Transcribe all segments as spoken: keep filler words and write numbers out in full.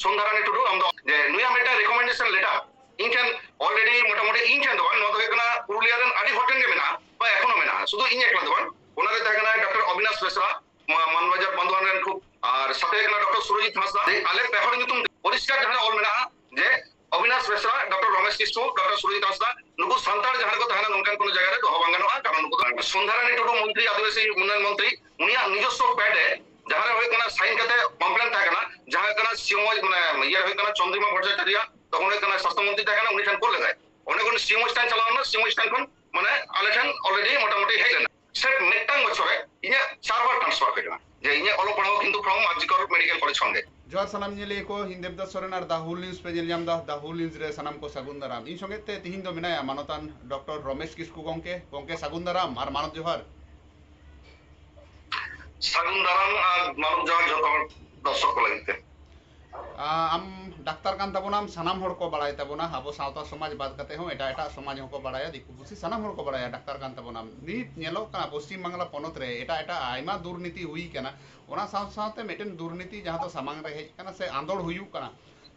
ᱥᱚᱱᱫᱷᱟᱨᱟᱱᱤ ᱴᱩᱰᱩ, ᱟᱢ ᱫᱚ ᱡᱮ ᱱᱩᱭᱟᱜ ᱢᱤᱫᱴᱟᱝ ᱨᱤᱠᱚᱢᱮᱱᱰᱮᱥᱚᱱ ᱞᱮᱴᱟᱨ ᱤᱧ ᱴᱷᱮᱱ ᱚᱞᱨᱮᱰᱤ, ᱢᱚᱴᱟᱢᱩᱴᱤ ᱤᱧ ᱴᱷᱮᱱ ᱫᱚ ᱵᱟᱝ, ᱱᱚᱣᱟ ᱫᱚ ᱦᱩᱭᱩᱜ ᱠᱟᱱᱟ ᱯᱩᱨᱩᱞᱤᱭᱟ ᱨᱮᱱ ᱟᱹᱰᱤ ᱦᱚᱲ ᱴᱷᱮᱱ ᱜᱮ ᱢᱮᱱᱟᱜᱼᱟ, ᱵᱟ ᱮᱠᱷᱚᱱᱳ ᱢᱮᱱᱟᱜᱼᱟ, ᱥᱩᱫᱷᱩ ᱤᱧ ᱮᱠᱞᱟ ᱫᱚ ᱵᱟᱝ, ᱚᱱᱟ ᱨᱮ ᱛᱟᱦᱮᱸ ᱠᱟᱱᱟ ᱰᱚᱠᱴᱚᱨ ᱚᱵᱤᱱᱟᱥ ᱵᱮᱥᱨᱟ, ᱢᱟ-, ᱢᱟᱱᱵᱟᱡᱟᱨ ᱵᱟᱱᱫᱳᱣᱟᱱ ᱨᱮᱱ ᱠᱷᱩᱵ, ᱟᱨ ᱥᱟᱛᱮ ᱦᱩᱭᱩᱜ ᱠᱟᱱᱟ ᱰᱚᱠᱴᱚᱨ ᱥᱩᱨᱚᱡᱤᱛ ᱦᱟᱸᱥᱫᱟ᱾ ᱟᱞᱮ ᱯᱮ ᱦᱚᱲ ᱧᱩᱛᱩᱢ ᱛᱮ ᱯᱚᱨᱤᱥᱠᱟᱨ ᱡᱟᱦᱟᱸ ᱚᱞ ᱢᱮᱱᱟᱜᱼᱟ ᱡᱮ ᱚᱵᱤᱱᱟᱥ ᱵᱮᱥᱨᱟ, ᱰᱚᱠᱴᱚᱨ ᱨᱚᱢᱮᱥ ᱠᱤᱥᱠᱩ, ᱰᱚᱠᱴᱚᱨ ᱥᱩᱨᱚᱡᱤᱛ ᱦᱟᱸᱥᱫᱟ, ᱱᱩᱠᱩ ᱥᱟᱱᱛᱟᱲ ᱡᱟᱦᱟᱸ ᱨᱮᱠᱚ ᱛᱟᱦᱮᱱᱟ ᱱᱚᱝᱠᱟᱱ ᱠᱳᱱᱳ ᱡᱟᱭᱜᱟ ᱨᱮ ᱫᱚᱦᱚ ᱵᱟᱝ ᱜᱟᱱᱚᱜᱼᱟ, ᱠᱟᱨᱚᱱ ᱱᱩᱠᱩ ᱫᱚ ᱥᱚᱱᱫᱷᱟᱨᱟᱱᱤ ᱴᱩᱰᱩ, ᱢᱚᱱᱛᱨᱤ ᱟᱹᱫᱤᱵᱟᱹᱥᱤ ᱩᱱᱱᱚᱭᱚᱱ ᱢᱚᱱᱛᱨᱤ, ᱩᱱᱤᱭᱟᱜ ᱱᱤᱡᱚᱥᱥᱚ ᱯᱮᱰ ᱮ ᱡᱟᱦᱟᱸ ᱨᱮ ᱦᱩᱭᱩᱜ ᱠᱟᱱᱟ ᱥᱟᱭᱤᱱ ᱠᱟᱛᱮ ᱠᱚᱢᱯᱞᱮᱱ ᱛᱟᱦᱮᱸ ᱠᱟᱱᱟ, ᱡᱟᱦᱟᱸ ᱦᱩᱭᱩᱜ ᱠᱟᱱᱟ ᱥᱤᱭᱳᱢᱚᱭ, ᱢᱟᱱᱮ ᱤᱭᱟᱹ ᱨᱮ ᱦᱩᱭᱩᱜ ᱠᱟᱱᱟ ᱪᱚᱱᱫᱨᱤᱢᱟ ᱵᱷᱚᱴᱴᱟᱪᱟᱨᱭᱟ, ᱛᱚᱠᱷᱚᱱ ᱦᱩᱭᱩᱜ ᱠᱟᱱᱟ ᱥᱟᱥᱛᱷᱚ ᱢᱚᱱᱛᱨᱤ ᱛᱟᱦᱮᱸ ᱠᱟᱱᱟ, ᱩᱱᱤ ᱴᱷᱮᱱ ᱠᱳᱞ ᱞᱮᱫᱟᱭ᱾ ᱚᱸᱰᱮ ᱠᱷᱚᱱ ᱥᱤᱭᱳᱢᱚᱭ ᱴᱷᱮᱱ ᱪᱟᱞᱟᱣ ᱞᱮᱱᱟ, ᱥᱤᱭᱳᱢᱚᱭ ᱴᱷᱮᱱ ᱠᱷᱚᱱ ᱢᱟᱱᱮ ᱟᱞᱮ ᱴᱷᱮᱱ ᱚᱞᱨᱮᱰᱤ ᱢᱚᱴᱟᱢᱩᱴᱤ ᱦᱮᱡ ᱞᱮᱱᱟ᱾ ᱥᱮ ᱢᱤᱫᱴᱟᱝ ᱵᱚᱪᱷᱚᱨ ᱨᱮ ᱤᱧᱟᱹᱜ ᱪᱟᱨ ᱵᱟᱨ ᱴᱨᱟᱱᱥᱯᱷᱟᱨ ᱦᱩᱭ ᱞᱮᱱᱟ, ᱡᱮ ᱤᱧᱟᱹᱜ ᱚᱞᱚᱜ ᱯᱟᱲᱦᱟᱣ ᱠᱤᱱᱛᱩ ᱯᱷᱨᱚᱢ ᱟᱨ ᱡᱤ ᱠᱚᱨ ᱢᱮᱰᱤᱠᱮᱞ ᱠᱚᱞᱮᱡᱽ ᱠᱷᱚᱱ ᱜᱮ᱾ ᱡᱚᱦᱟᱨ ᱥᱟᱱᱟᱢ ᱧᱮᱧᱮᱞᱤᱭᱟᱹ ᱠᱚ, ᱤᱧ ᱫᱮᱵᱫᱟᱥ ᱥᱚᱨᱮᱱ ᱟᱨ ᱫᱟ ᱦᱩᱞ ᱱᱤᱭᱩᱡᱽ ᱯᱮ ᱧᱮᱞ ᱧᱟᱢ ᱮᱫᱟ᱾ ᱫᱟ ᱦᱩᱞ ᱱᱤᱭᱩᱡᱽ ᱨᱮ ᱥᱟᱱᱟᱢ ᱠᱚ ᱥᱟᱹᱜᱩᱱ ᱫᱟᱨᱟᱢ᱾ ᱤᱧ ᱥᱚᱸᱜᱮ ᱛᱮ ᱛᱤᱦᱤᱧ ᱫᱚ ᱢᱮᱱᱟᱭᱟ ᱢᱟᱱᱚᱛᱟᱱ ᱰᱚᱠᱴᱚᱨ ᱨᱚᱢᱮᱥ ᱠᱤᱥᱠᱩ ᱜᱚᱢᱠᱮ᱾ ᱜᱚᱢᱠᱮ, ᱥᱟᱹᱜᱩᱱ ᱫᱟᱨᱟᱢ ᱟᱨ ᱢᱟᱱᱚᱛ ᱡᱚᱦᱟᱨ᱾ ᱥᱟᱹᱜᱩᱱ ᱫᱟᱨᱟᱢ ᱟᱨ ᱢᱟᱱᱚᱛ ᱡᱚᱦᱟᱨ ᱡᱚᱛᱚ ᱦᱚᱲ ᱫᱚᱨᱥᱚᱠ ᱠᱚ ᱞᱟᱹᱜᱤᱫ ᱛᱮ᱾ ᱟ, ᱟᱢ ᱰᱟᱠᱛᱟᱨ ᱠᱟᱱ ᱛᱟᱵᱚᱱᱟᱢ, ᱥᱟᱱᱟᱢ ᱦᱚᱲ ᱠᱚ ᱵᱟᱲᱟᱭ ᱛᱟᱵᱚᱱᱟ, ᱟᱵᱚ ᱥᱟᱶᱛᱟ ᱥᱚᱢᱟᱡᱽ ᱵᱟᱫ ᱠᱟᱛᱮ ᱦᱚᱸ ᱮᱴᱟᱜ ᱮᱴᱟᱜ ᱥᱚᱢᱟᱡᱽ ᱦᱚᱸᱠᱚ ᱵᱟᱲᱟᱭᱟ, ᱫᱤᱠᱩ ᱯᱩᱥᱤ ᱥᱟᱱᱟᱢ ᱦᱚᱲ ᱠᱚ ᱵᱟᱲᱟᱭᱟ ᱰᱟᱠᱛᱟᱨ ᱠᱟᱱ ᱛᱟᱵᱚᱱᱟᱢ᱾ ᱱᱤᱛ ᱧᱮᱞᱚᱜ ᱠᱟᱱᱟ ᱯᱚᱥᱪᱤᱢ ᱵᱟᱝᱞᱟ ᱯᱚᱱᱚᱛ ᱨᱮ ᱮᱴᱟᱜ ᱮᱴᱟᱜ ᱟᱭᱢᱟ ᱫᱩᱨᱱᱤᱛᱤ ᱦᱩᱭ ᱠᱟᱱᱟ, ᱚᱱᱟ ᱥᱟᱶ ᱥᱟᱶᱛᱮ ᱢᱤᱫᱴᱮᱱ ᱫᱩᱨᱱᱤᱛᱤ ᱡᱟᱦᱟᱸ ᱫᱚ ᱥᱟᱢᱟᱝ ᱨᱮ ᱦᱮᱡ ᱠᱟᱱᱟ ᱥᱮ ᱟᱸᱫᱳᱲ ᱦᱩᱭᱩᱜ ᱠᱟᱱᱟ,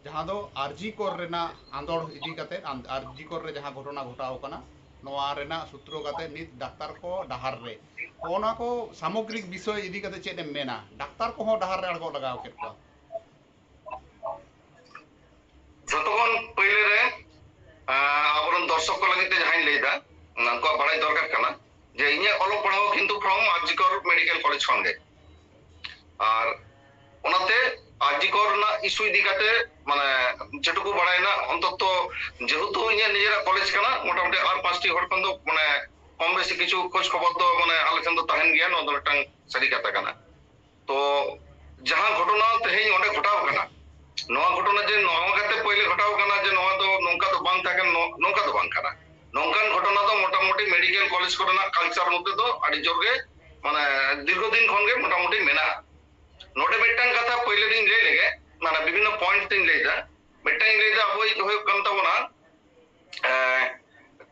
ᱡᱟᱦᱟᱸ ᱫᱚ ᱟᱨ ᱡᱤ ᱠᱚᱨ ᱨᱮᱱᱟᱜ ᱟᱸᱫᱳᱲ ᱤᱫᱤ ᱠᱟᱛᱮ, ᱟᱸᱫ-, ᱟᱨ ᱡᱤ ᱠᱚᱨ ᱨᱮ ᱡᱟᱦᱟᱸ ᱜᱷᱚᱴᱚᱱᱟ ᱜᱷᱚᱴᱟᱣ ᱠᱟᱱᱟ, ᱱᱚᱣᱟ ᱨᱮᱱᱟᱜ ᱥᱩᱛᱨᱚ ᱠᱟᱛᱮ ᱱᱤᱛ ᱰᱟᱠᱛᱟᱨ ᱠᱚ ᱰᱟᱦᱟᱨ ᱨᱮ, ᱦᱚᱸᱜᱼᱚ ᱱᱚᱣᱟ ᱠᱚ ᱥᱟᱢᱚᱜᱽᱨᱤᱠ ᱵᱤᱥᱚᱭ ᱤᱫᱤ ᱠᱟᱛᱮ ᱪᱮᱫ ᱮᱢ ᱢᱮᱱᱟ? ᱰᱟᱠᱛᱟᱨ ᱠᱚᱦᱚᱸ ᱰᱟᱦᱟᱨ ᱨᱮ ᱟᱬᱜᱚ ᱞᱟᱜᱟᱣ ᱠᱮᱫ ᱠᱚᱣᱟ᱾ ᱡᱷᱚᱛᱚ ᱠᱷᱚᱱ ᱯᱳᱭᱞᱳ ᱨᱮ, ᱟᱸ, ᱟᱵᱚᱨᱮᱱ ᱫᱚᱨᱥᱚᱠ ᱠᱚ ᱞᱟᱹᱜᱤᱫ ᱛᱮ ᱡᱟᱦᱟᱸᱧ ᱞᱟᱹᱭᱫᱟ, ᱩᱱᱠᱩᱣᱟᱜ ᱵᱟᱲᱟᱭ ᱫᱚᱨᱠᱟᱨ ᱠᱟᱱᱟ ᱡᱮ ᱤᱧᱟᱹᱜ ᱚᱞᱚᱜ ᱯᱟᱲᱦᱟᱣ ᱠᱤᱱᱛᱩ from ᱟᱨ ᱡᱤ ᱠᱚᱨ ᱢᱮᱰᱤᱠᱮᱞ ᱠᱚᱞᱮᱡᱽ ᱠᱷᱚᱱ ᱜᱮ᱾ ᱟᱨ ᱚᱱᱟᱛᱮ ᱟᱨ ᱡᱤ ᱠᱚᱨ ᱨᱮᱱᱟᱜ ᱤᱥᱩ ᱤᱫᱤ ᱠᱟᱛᱮ, ᱢᱟᱱᱮ, ᱡᱮᱴᱩᱠᱩ ᱵᱟᱲᱟᱭᱮᱱᱟ, ᱚᱱᱛᱚᱛᱚ ᱡᱮᱦᱮᱛᱩ ᱤᱧᱟᱹᱜ ᱱᱤᱡᱮᱨᱟᱜ ᱠᱚᱞᱮᱡᱽ ᱠᱟᱱᱟ, ᱢᱚᱴᱟᱢᱩᱴᱤ ᱟᱨ ᱯᱟᱸᱪᱴᱤ ᱦᱚᱲ ᱠᱷᱚᱱ ᱫᱚ, ᱢᱟᱱᱮ, ᱠᱚᱢ ᱵᱮᱥᱤ ᱠᱤᱪᱷᱩ ᱠᱷᱳᱡᱽ ᱠᱷᱚᱵᱚᱨ ᱫᱚ, ᱢᱟᱱᱮ, ᱟᱞᱮ ᱴᱷᱮᱱ ᱫᱚ ᱛᱟᱦᱮᱱ ᱜᱮᱭᱟ᱾ ᱱᱚᱣᱟ ᱫᱚ ᱢᱤᱫᱴᱟᱝ ᱥᱟᱹᱨᱤ ᱠᱟᱛᱷᱟ ᱠᱟᱱᱟ᱾ ᱛᱚ ᱡᱟᱦᱟᱸ ᱜᱷᱚᱴᱚᱱᱟ ᱛᱮᱦᱮᱧ ᱚᱸᱰᱮ ᱜᱷᱚᱴᱟᱣ ᱠᱟᱱᱟ, ᱱᱚᱣᱟ ᱜᱷᱚᱴᱚᱱᱟ ᱡᱮ ᱱᱚᱣᱟ ᱠᱟᱛᱮ ᱯᱳᱭᱞᱳ ᱜᱷᱚᱴᱟᱣ ᱠᱟᱱᱟ, ᱡᱮ ᱱᱚᱣᱟ ᱫᱚ ᱱᱚᱝᱠᱟ ᱫᱚ ᱵᱟᱝ ᱛᱟᱦᱮᱸ ᱠᱟᱱᱟ, ᱱᱚ-, ᱱᱚᱝᱠᱟ ᱫᱚ ᱵᱟᱝ ᱠᱟᱱᱟ᱾ ᱱᱚᱝᱠᱟᱱ ᱜᱷᱚᱴᱚᱱᱟ ᱫᱚ ᱢᱚᱴᱟᱢᱩᱴᱤ ᱢᱮᱰᱤᱠᱮᱞ ᱠᱚᱞᱮᱡᱽ ᱠᱚᱨᱮᱱᱟᱜ ᱠᱟᱞᱪᱟᱨ ᱢᱚᱫᱽᱫᱷᱮ ᱫᱚ ᱟᱹᱰᱤ ᱡᱳᱨ ᱜᱮ, ᱢᱟᱱᱮ, ᱫᱤᱨᱜᱷᱚ ᱫᱤᱱ ᱠᱷᱚᱱ ᱜᱮ ᱢᱚᱴᱟᱢᱩᱴᱤ ᱢᱮᱱᱟᱜᱼᱟ᱾ ᱱᱚᱰᱮ ᱢᱤᱫᱴᱟᱝ ᱠᱟᱛᱷᱟ ᱯᱳᱭᱞᱳ ᱨᱤᱧ ᱞᱟᱹᱭ ᱞᱮᱜᱮ, ᱢᱟᱱᱮ, ᱵᱤᱵᱷᱤᱱᱱᱚ ᱯᱚᱭᱮᱱᱴ ᱛᱤᱧ ᱞᱟᱹᱭ ᱮᱫᱟ᱾ ᱢᱤᱫᱴᱟᱝ ᱤᱧ ᱞᱟᱹᱭ ᱮᱫᱟ, ᱟᱵᱚᱭᱤᱡ ᱦᱩᱭᱩᱜ ᱠᱟᱱ ᱛᱟᱵᱚᱱᱟ, ᱮᱸ,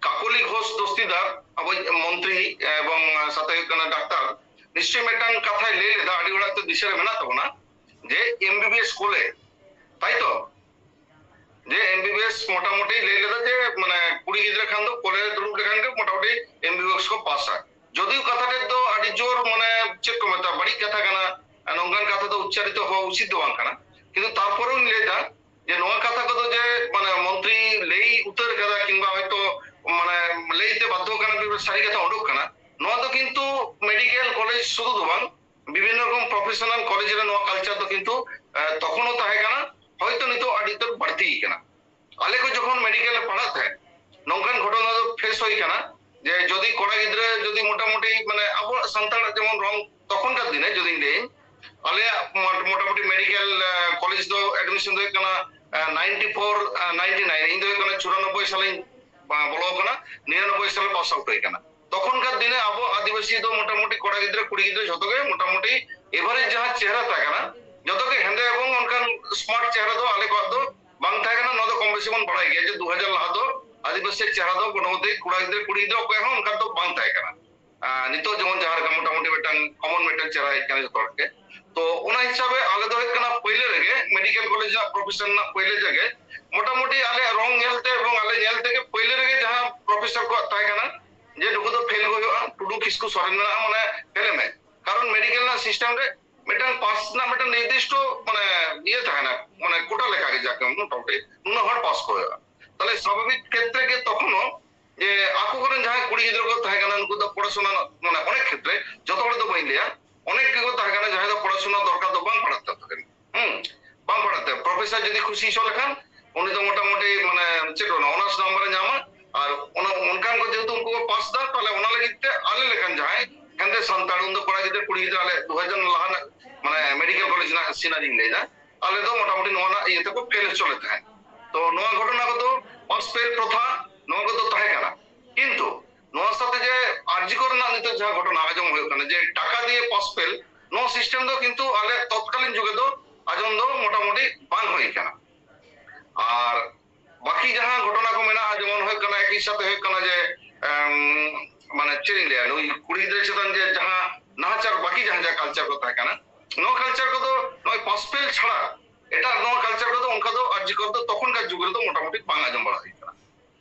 ᱠᱟᱠᱚᱞᱤ ᱜᱷᱳᱥ ᱫᱚᱥᱛᱤᱫᱟᱨ, ᱟᱵᱚᱭᱤᱡ ᱢᱚᱱᱛᱨᱤ ᱮᱵᱚᱝ ᱥᱟᱛᱮ ᱦᱩᱭᱩᱜ ᱠᱟᱱᱟ ᱰᱟᱠᱛᱟᱨ, ᱱᱤᱥᱪᱚᱭ ᱢᱤᱫᱴᱟᱝ ᱠᱟᱛᱷᱟᱭ ᱞᱟᱹᱭ ᱞᱮᱫᱟ, ᱟᱹᱰᱤ ᱦᱚᱲᱟᱜ ᱛᱚ ᱫᱤᱥᱟᱹ ᱨᱮ ᱢᱮᱱᱟᱜ ᱛᱟᱵᱚᱱᱟ, ᱡᱮ M B B S college, ᱛᱟᱭ ᱛᱚ? ᱡᱮ ᱮᱢ ᱵᱤ ᱵᱤ ᱮᱥ ᱢᱚᱴᱟᱢᱩᱴᱤ ᱞᱟᱹᱭ ᱞᱮᱫᱟ ᱡᱮ ᱢᱟᱱᱮ ᱠᱩᱲᱤ ᱜᱤᱫᱽᱨᱟᱹ ᱠᱷᱟᱱ ᱫᱚ ᱠᱚᱞᱮᱡᱽ ᱨᱮ ᱫᱩᱲᱩᱵ ᱞᱮᱠᱷᱟᱱ ᱜᱮ ᱢᱚᱴᱟᱢᱩᱴᱤ ᱮᱢ ᱵᱤ ᱵᱤ ᱮᱥ ᱠᱚ ᱯᱟᱥᱟ᱾ ᱡᱚᱫᱤᱣ ᱠᱟᱛᱷᱟ ᱛᱮᱫ ᱫᱚ ᱟᱹᱰᱤ ᱡᱳᱨ ᱢᱟᱱᱮ ᱪᱮᱫ ᱠᱚ ᱢᱮᱛᱟᱜᱼᱟ, ᱵᱟᱹᱲᱤᱡ ᱠᱟᱛᱷᱟ ᱠᱟᱱᱟ, ᱱᱚᱝᱠᱟᱱ ᱠᱟᱛᱷᱟ ᱫᱚ ᱩᱪᱪᱟᱨᱤᱛᱚ ᱦᱚᱸ ᱩᱪᱤᱛ ᱫᱚ ᱵᱟᱝ ᱠᱟᱱᱟ᱾ ᱠᱤᱱᱛᱩ ᱛᱟᱨᱯᱚᱨᱮᱧ ᱞᱟᱹᱭ ᱮᱫᱟ ᱡᱮ ᱱᱚᱣᱟ ᱠᱟᱛᱷᱟ ᱠᱚᱫᱚ ᱡᱮ ᱢᱟᱱᱮ ᱢᱚᱱᱛᱨᱤ ᱞᱟᱹᱭ ᱩᱛᱟᱹᱨ ᱠᱟᱫᱟ ᱠᱤᱝᱵᱟ ᱦᱚᱭᱛᱚ ᱢᱟᱱᱮ ᱞᱟᱹᱭᱛᱮ ᱵᱟᱫᱽᱫᱷᱚ ᱠᱟᱱᱟ, ᱥᱟᱹᱨᱤ ᱠᱟᱛᱷᱟ ᱩᱰᱩᱠ ᱠᱟᱱᱟ, ᱱᱚᱣᱟ ᱫᱚ ᱠᱤᱱᱛᱩ ᱢᱮᱰᱤᱠᱮᱞ ᱠᱚᱞᱮᱡᱽ ᱥᱩᱫᱷᱩ ᱫᱚ ᱵᱟᱝ, ᱵᱤᱵᱷᱤᱱᱱᱚ ᱨᱚᱠᱚᱢ ᱯᱨᱚᱯᱷᱮᱥᱚᱱᱟᱞ ᱠᱚᱞᱮᱡᱽ ᱨᱮ ᱱᱚᱣᱟ ᱠᱟᱞᱪᱟᱨ ᱫᱚ ᱠᱤᱱᱛᱩ ᱛᱚᱠᱷᱚᱱ ᱦᱚᱸ ᱛᱟᱦᱮᱸ ᱠᱟᱱᱟ, ᱦᱚᱭᱛᱚ ᱱᱤᱛᱚᱜ ᱟᱹᱰᱤ ᱩᱛᱟᱹᱨ ᱵᱟᱹᱲᱛᱤ ᱠᱟᱱᱟ᱾ ᱟᱞᱮ ᱠᱚ ᱡᱚᱠᱷᱚᱱ ᱢᱮᱰᱤᱠᱮᱞ ᱞᱮ ᱯᱟᱲᱦᱟᱜ ᱛᱟᱦᱮᱸᱫ, ᱱᱚᱝᱠᱟᱱ ᱜᱷᱚᱴᱚᱱᱟ ᱫᱚ ᱯᱷᱮᱥ ᱦᱩᱭ ᱠᱟᱱᱟ ᱡᱮ ᱡᱩᱫᱤ ᱠᱚᱲᱟ ᱜᱤᱫᱽᱨᱟᱹ ᱡᱩᱫᱤ ᱢᱚᱴᱟᱢᱩᱴᱤ ᱢᱟᱱᱮ ᱟᱵᱚᱣᱟᱜ ᱥᱟᱱᱛᱟᱲᱟᱜ ᱡᱮᱢᱚᱱ ᱨᱚᱝ, ᱛᱚᱠᱷᱚᱱᱠᱟᱨ ᱫᱤᱱᱮ ᱡᱩᱫᱤᱧ ᱞᱟᱹᱭᱟᱹᱧ, ᱟᱞᱮᱭᱟᱜ ᱢᱚᱴᱟᱢᱩᱴᱤ ᱢᱮᱰᱤᱠᱮᱞ ᱠᱚᱞᱮᱡᱽ ᱫᱚ ᱮᱰᱢᱤᱥᱚᱱ ᱫᱚ ᱦᱩᱭᱩᱜ ᱠᱟᱱᱟ ᱱᱟᱭᱤᱱᱴᱤ ᱯᱷᱳᱨ ᱱᱟᱭᱤᱱᱴᱤ ᱱᱟᱭᱤᱱ, ᱤᱧ ᱫᱚ ᱦᱩᱭᱩᱜ ᱠᱟᱱᱟ ᱪᱩᱨᱟᱱᱚᱵᱵᱳᱭ ᱥᱟᱞᱤᱧ ᱵᱚᱞᱚ ᱟᱠᱟᱱᱟ, ᱱᱤᱨᱟᱱᱚᱵᱵᱳᱭ ᱥᱟᱞᱮ ᱯᱟᱥ ᱟᱣᱩᱴ ᱦᱩᱭ ᱟᱠᱟᱱᱟ᱾ ᱛᱚᱠᱷᱚᱱᱠᱟᱨ ᱫᱤᱱᱮ ᱟᱵᱚ ᱟᱹᱫᱤᱵᱟᱹᱥᱤ ᱫᱚ ᱢᱚᱴᱟᱢᱩᱴᱤ ᱠᱚᱲᱟ ᱜᱤᱫᱽᱨᱟᱹ ᱠᱩᱲᱤ ᱜᱤᱫᱽᱨᱟᱹ ᱡᱷᱚᱛᱚ ᱜᱮ ᱢᱚᱴᱟᱢᱩᱴᱤ ᱮᱵᱷᱟᱨᱮᱡᱽ ᱡᱟᱦᱟᱸ ᱪᱮᱦᱨᱟ ᱛᱟᱦᱮᱸ ᱠᱟᱱᱟ, ᱡᱷᱚᱛᱚ ᱜᱮ ᱦᱮᱸᱫᱮ ᱮᱵᱚᱝ ᱚᱱᱠᱟᱱ ᱥᱢᱟᱨᱴ ᱪᱮᱦᱨᱟ ᱫᱚ ᱟᱞᱮ ᱠᱚᱣᱟᱜ ᱫᱚ ᱵᱟᱝ ᱛᱟᱦᱮᱸ ᱠᱟᱱᱟ᱾ ᱱᱚᱣᱟ ᱫᱚ ᱠᱚᱢ ᱵᱮᱥᱤ ᱵᱚᱱ ᱵᱟᱲᱟᱭ ᱜᱮᱭᱟ ᱡᱮ ᱫᱩ ᱦᱟᱡᱟᱨ ᱞᱟᱦᱟ ᱫᱚ ᱟᱹᱫᱤᱵᱟᱹᱥᱤ ᱪᱮᱦᱨᱟ ᱫᱚ ᱢᱚᱴᱟᱢᱩᱴᱤ ᱠᱚᱲᱟ ᱜᱤᱫᱽᱨᱟᱹ ᱠᱩᱲᱤ ᱜᱤᱫᱽᱨᱟᱹ ᱚᱠᱚᱭ ᱦᱚᱸ ᱚᱱᱠᱟ ᱫᱚ ᱵᱟᱝ ᱛᱟᱦᱮᱸ ᱠᱟᱱᱟ᱾ ᱱᱤᱛᱚᱜ ᱡᱮᱢᱚᱱ ᱡᱟᱦᱟᱸ ᱞᱮᱠᱟ ᱢᱚᱴᱟᱢᱩᱴᱤ ᱢᱤᱫᱴᱟᱝ ᱠᱚᱢᱚᱱ ᱢᱤᱫᱴᱟᱝ ᱪᱮᱦᱨᱟ ᱦᱮᱡ ᱠᱟᱱᱟ ᱡᱚᱛᱚ ᱦᱚᱲ ᱜᱮ᱾ ᱛᱚ ᱚᱱᱟ ᱦᱤᱥᱟᱹᱵᱮ ᱟᱞᱮ ᱫᱚ ᱦᱩᱭᱩᱜ ᱠᱟᱱᱟ ᱯᱳᱭᱞᱳ ᱨᱮᱜᱮ ᱢᱮᱰᱤᱠᱮᱞ ᱠᱚᱞᱮᱡᱽ ᱨᱮᱱᱟᱜ ᱯᱨᱚᱯᱷᱮᱥᱚᱱ ᱨᱮᱱᱟᱜ ᱯᱳᱭᱞᱳ ᱨᱮᱜᱮ ᱢᱚᱴᱟᱢᱩᱴᱤ ᱟᱞᱮᱭᱟᱜ ᱨᱚᱝ ᱧᱮᱞᱛᱮ ᱮᱵᱚᱝ ᱟᱞᱮ ᱧᱮᱞ ᱛᱮᱜᱮ ᱯᱳᱭᱞᱳ ᱨᱮᱜᱮ ᱡᱟᱦᱟᱸ ᱯᱨᱚᱯᱷᱮᱥᱚᱨ ᱠᱚᱣᱟᱜ ᱛᱟᱦᱮᱸ ᱠᱟᱱᱟ ᱡᱮ ᱱᱩᱠᱩ ᱫᱚ ᱯᱷᱮᱞ ᱠᱚ ᱦᱩᱭᱩᱜᱼᱟ, ᱴᱩᱰᱩ ᱠᱤᱥᱠᱩ ᱥᱚᱨᱮᱱ ᱢᱮᱱᱟᱜᱼᱟ, ᱢᱟᱱᱮ ᱯᱷᱮᱞ ᱮᱢᱮ᱾ ᱠᱟᱨᱚᱱ ᱢᱮᱰᱤᱠᱮᱞ ᱨᱮᱱᱟᱜ ᱥᱤᱥᱴᱮᱢ ᱨᱮ ᱢᱤᱫᱴᱟᱝ ᱯᱟᱥ ᱨᱮᱱᱟᱜ ᱢᱤᱫᱴᱟᱝ ᱱᱤᱨᱫᱤᱥᱴᱚ ᱢᱟᱱᱮ ᱤᱭᱟᱹ ᱛᱟᱦᱮᱱᱟ, ᱢᱟᱱᱮ ᱠᱳᱴᱟ ᱞᱮᱠᱟᱜᱮ ᱡᱟᱠᱮ ᱢᱚᱴᱟᱢᱩᱴᱤ ᱱᱩᱱᱟᱹᱜ ᱦᱚᱲ ᱯᱟᱥ ᱠᱚ ᱦᱩᱭᱩᱜᱼᱟ᱾ ᱛᱟᱦᱞᱮ ᱥᱟᱵᱷᱟᱵᱤᱠ ᱠᱷᱮᱛᱨᱮ ᱜᱮ ᱛᱚᱠᱷᱚᱱ ᱦᱚᱸ ᱡᱮ ᱟᱠᱚ ᱠᱚᱨᱮᱱ ᱡᱟᱦᱟᱸᱭ ᱠᱩᱲᱤ ᱜᱤᱫᱽᱨᱟᱹ ᱠᱚ ᱛᱟᱦᱮᱸ ᱠᱟᱱᱟ ᱱᱩᱠᱩ ᱫᱚ ᱯᱚᱲᱟᱥᱩᱱᱟ ᱢᱟᱱᱮ ᱚᱱᱮᱠ ᱠᱷᱮᱛᱨᱮ, ᱡᱚᱛᱚ ᱦᱚᱲ ᱫᱚ ᱵᱟᱹᱧ ᱞᱟᱹᱭᱟ, ᱚᱱᱮᱠ ᱜᱮᱠᱚ ᱛᱟᱦᱮᱸ ᱠᱟᱱᱟ ᱡᱟᱦᱟᱸᱭ ᱫᱚ ᱯᱚᱲᱟᱥᱩᱱᱟ ᱫᱚᱨᱠᱟᱨ ᱫᱚ ᱵᱟᱝ ᱯᱟᱲᱟᱜ ᱛᱟᱠᱚ ᱠᱟᱱᱟ᱾ ᱦᱩᱸ, ᱵᱟᱝ ᱯᱟᱲᱟᱜ ᱛᱟᱭᱟ᱾ ᱯᱨᱚᱯᱷᱮᱥᱚᱨ ᱡᱩᱫᱤ ᱠᱩᱥᱤ ᱦᱚᱪᱚ ᱞᱮᱠᱷᱟᱱ ᱩᱱᱤ ᱫᱚ ᱢᱚᱴᱟᱢᱩᱴᱤ ᱢᱟᱱᱮ ᱪᱮᱫ ᱚᱱᱟ ᱚᱱᱟᱨᱥ ᱱᱟᱢᱵᱟᱨ ᱮ ᱧᱟᱢᱟ᱾ ᱟᱨ ᱚᱱᱟ ᱚᱱᱠᱟᱱ ᱠᱚ ᱡᱮᱦᱮᱛᱩ ᱩᱱᱠᱩ ᱠᱚ ᱯᱟᱥ ᱫᱟ, ᱛᱟᱦᱞᱮ ᱚᱱᱟ ᱞᱟᱹᱜᱤᱫ ᱛᱮ ᱟᱞᱮ ᱞᱮᱠᱟᱱ ᱡᱟᱦᱟᱸᱭ ᱦᱮᱸᱫᱮ ᱥᱟᱱᱛᱟᱲ, ᱩᱱᱫᱚ ᱠᱚᱲᱟ ᱜᱤᱫᱽᱨᱟᱹ ᱠᱩᱲᱤ ᱜᱤᱫᱽᱨᱟᱹ ᱟᱞᱮ ᱫᱩ ᱦᱟᱡᱟᱨ ᱞᱟᱦᱟ ᱨᱮᱱᱟᱜ ᱢᱟᱱᱮ ᱢᱮᱰᱤᱠᱮᱞ ᱠᱚᱞᱮᱡᱽ ᱨᱮᱱᱟᱜ ᱥᱤᱱᱟᱨᱤᱧ ᱞᱟᱹᱭᱫᱟ, ᱟᱞᱮ ᱫᱚ ᱢᱚᱴᱟᱢᱩᱴᱤ ᱱᱚᱣᱟ ᱨᱮᱱᱟᱜ ᱤᱭᱟᱹ ᱛᱮᱠᱚ ᱯᱷᱮᱞ ᱦᱚᱪᱚ ᱞᱮ ᱛᱟᱦᱮᱸᱫ᱾ ᱛᱚ ᱱᱚᱣᱟ ᱜᱷᱚᱴᱚᱱᱟ ᱠᱚᱫᱚ ᱯᱟᱥ ᱯᱷᱮᱞ ᱯᱨᱚᱛᱷᱟ ᱱᱚᱣᱟ ᱠᱚᱫᱚ ᱛᱟᱦᱮᱸ ᱠᱟᱱᱟ᱾ ᱠᱤᱱᱛᱩ ᱱᱚᱣᱟ ᱥᱟᱶᱛᱮ ᱡᱮ ᱟᱨᱡᱤ ᱠᱚᱨᱮᱱᱟᱜ ᱱᱤᱛᱚᱜ ᱡᱟᱦᱟᱸ ᱜᱷᱚᱴᱚᱱᱟ ᱟᱸᱡᱚᱢ ᱦᱩᱭᱩᱜ ᱠᱟᱱᱟ ᱡᱮ ᱴᱟᱠᱟ ᱫᱤᱭᱮ ᱯᱟᱥ ᱯᱷᱮᱞ, ᱱᱚᱣᱟ ᱥᱤᱥᱴᱮᱢ ᱫᱚ ᱠᱤᱱᱛᱩ ᱟᱞᱮ ᱛᱚᱛᱠᱟᱞᱤᱱ ᱡᱩᱜᱮ ᱫᱚ ᱟᱸᱡᱚᱢ ᱫᱚ ᱢᱚᱴᱟᱢᱩᱴᱤ ᱵᱟᱝ ᱦᱩᱭ ᱠᱟᱱᱟ᱾ ᱟᱨ ᱵᱟᱹᱠᱤ ᱡᱟᱦᱟᱸ ᱜᱷᱚᱴᱚᱱᱟ ᱠᱚ ᱢᱮᱱᱟᱜᱼᱟ, ᱡᱮᱢᱚᱱ ᱦᱩᱭᱩᱜ ᱠᱟᱱᱟ ᱮᱠᱤ ᱥᱟᱛᱮ ᱦᱩᱭᱩᱜ ᱠᱟᱱᱟ ᱡᱮ ᱮᱢ, ᱢᱟᱱᱮ ᱪᱮᱫ ᱤᱧ ᱞᱟᱹᱭᱟ, ᱱᱩᱭ ᱠᱩᱲᱤ ᱜᱤᱫᱽᱨᱟᱹ ᱪᱮᱛᱟᱱ ᱡᱮ ᱡᱟᱦᱟᱸ ᱱᱟᱦᱟᱪᱟᱨ, ᱵᱟᱹᱠᱤ ᱡᱟᱦᱟᱸ ᱡᱟᱦᱟᱸ ᱠᱟᱞᱪᱟᱨ ᱠᱚ ᱛᱟᱦᱮᱸ ᱠᱟᱱᱟ, ᱱᱚᱣᱟ ᱠᱟᱞᱪᱟᱨ ᱠᱚᱫᱚ ᱱᱚᱜᱼᱚᱭ ᱯᱟᱥ ᱯᱷᱮᱞ ᱪᱷᱟᱲᱟ ᱮᱴᱟᱜ ᱱᱚᱣᱟ ᱠᱟᱞᱪᱟᱨ ᱡᱤᱠᱚᱨ ᱫᱚ ᱛᱚᱠᱷᱚᱱᱠᱟᱨ ᱡᱩᱜᱽ ᱨᱮᱫᱚ ᱢᱚᱴᱟᱢᱩᱴᱤ ᱵᱟᱝ ᱟᱸᱡᱚᱢ ᱵᱟᱲᱟ ᱦᱩᱭ ᱠᱟᱱᱟ᱾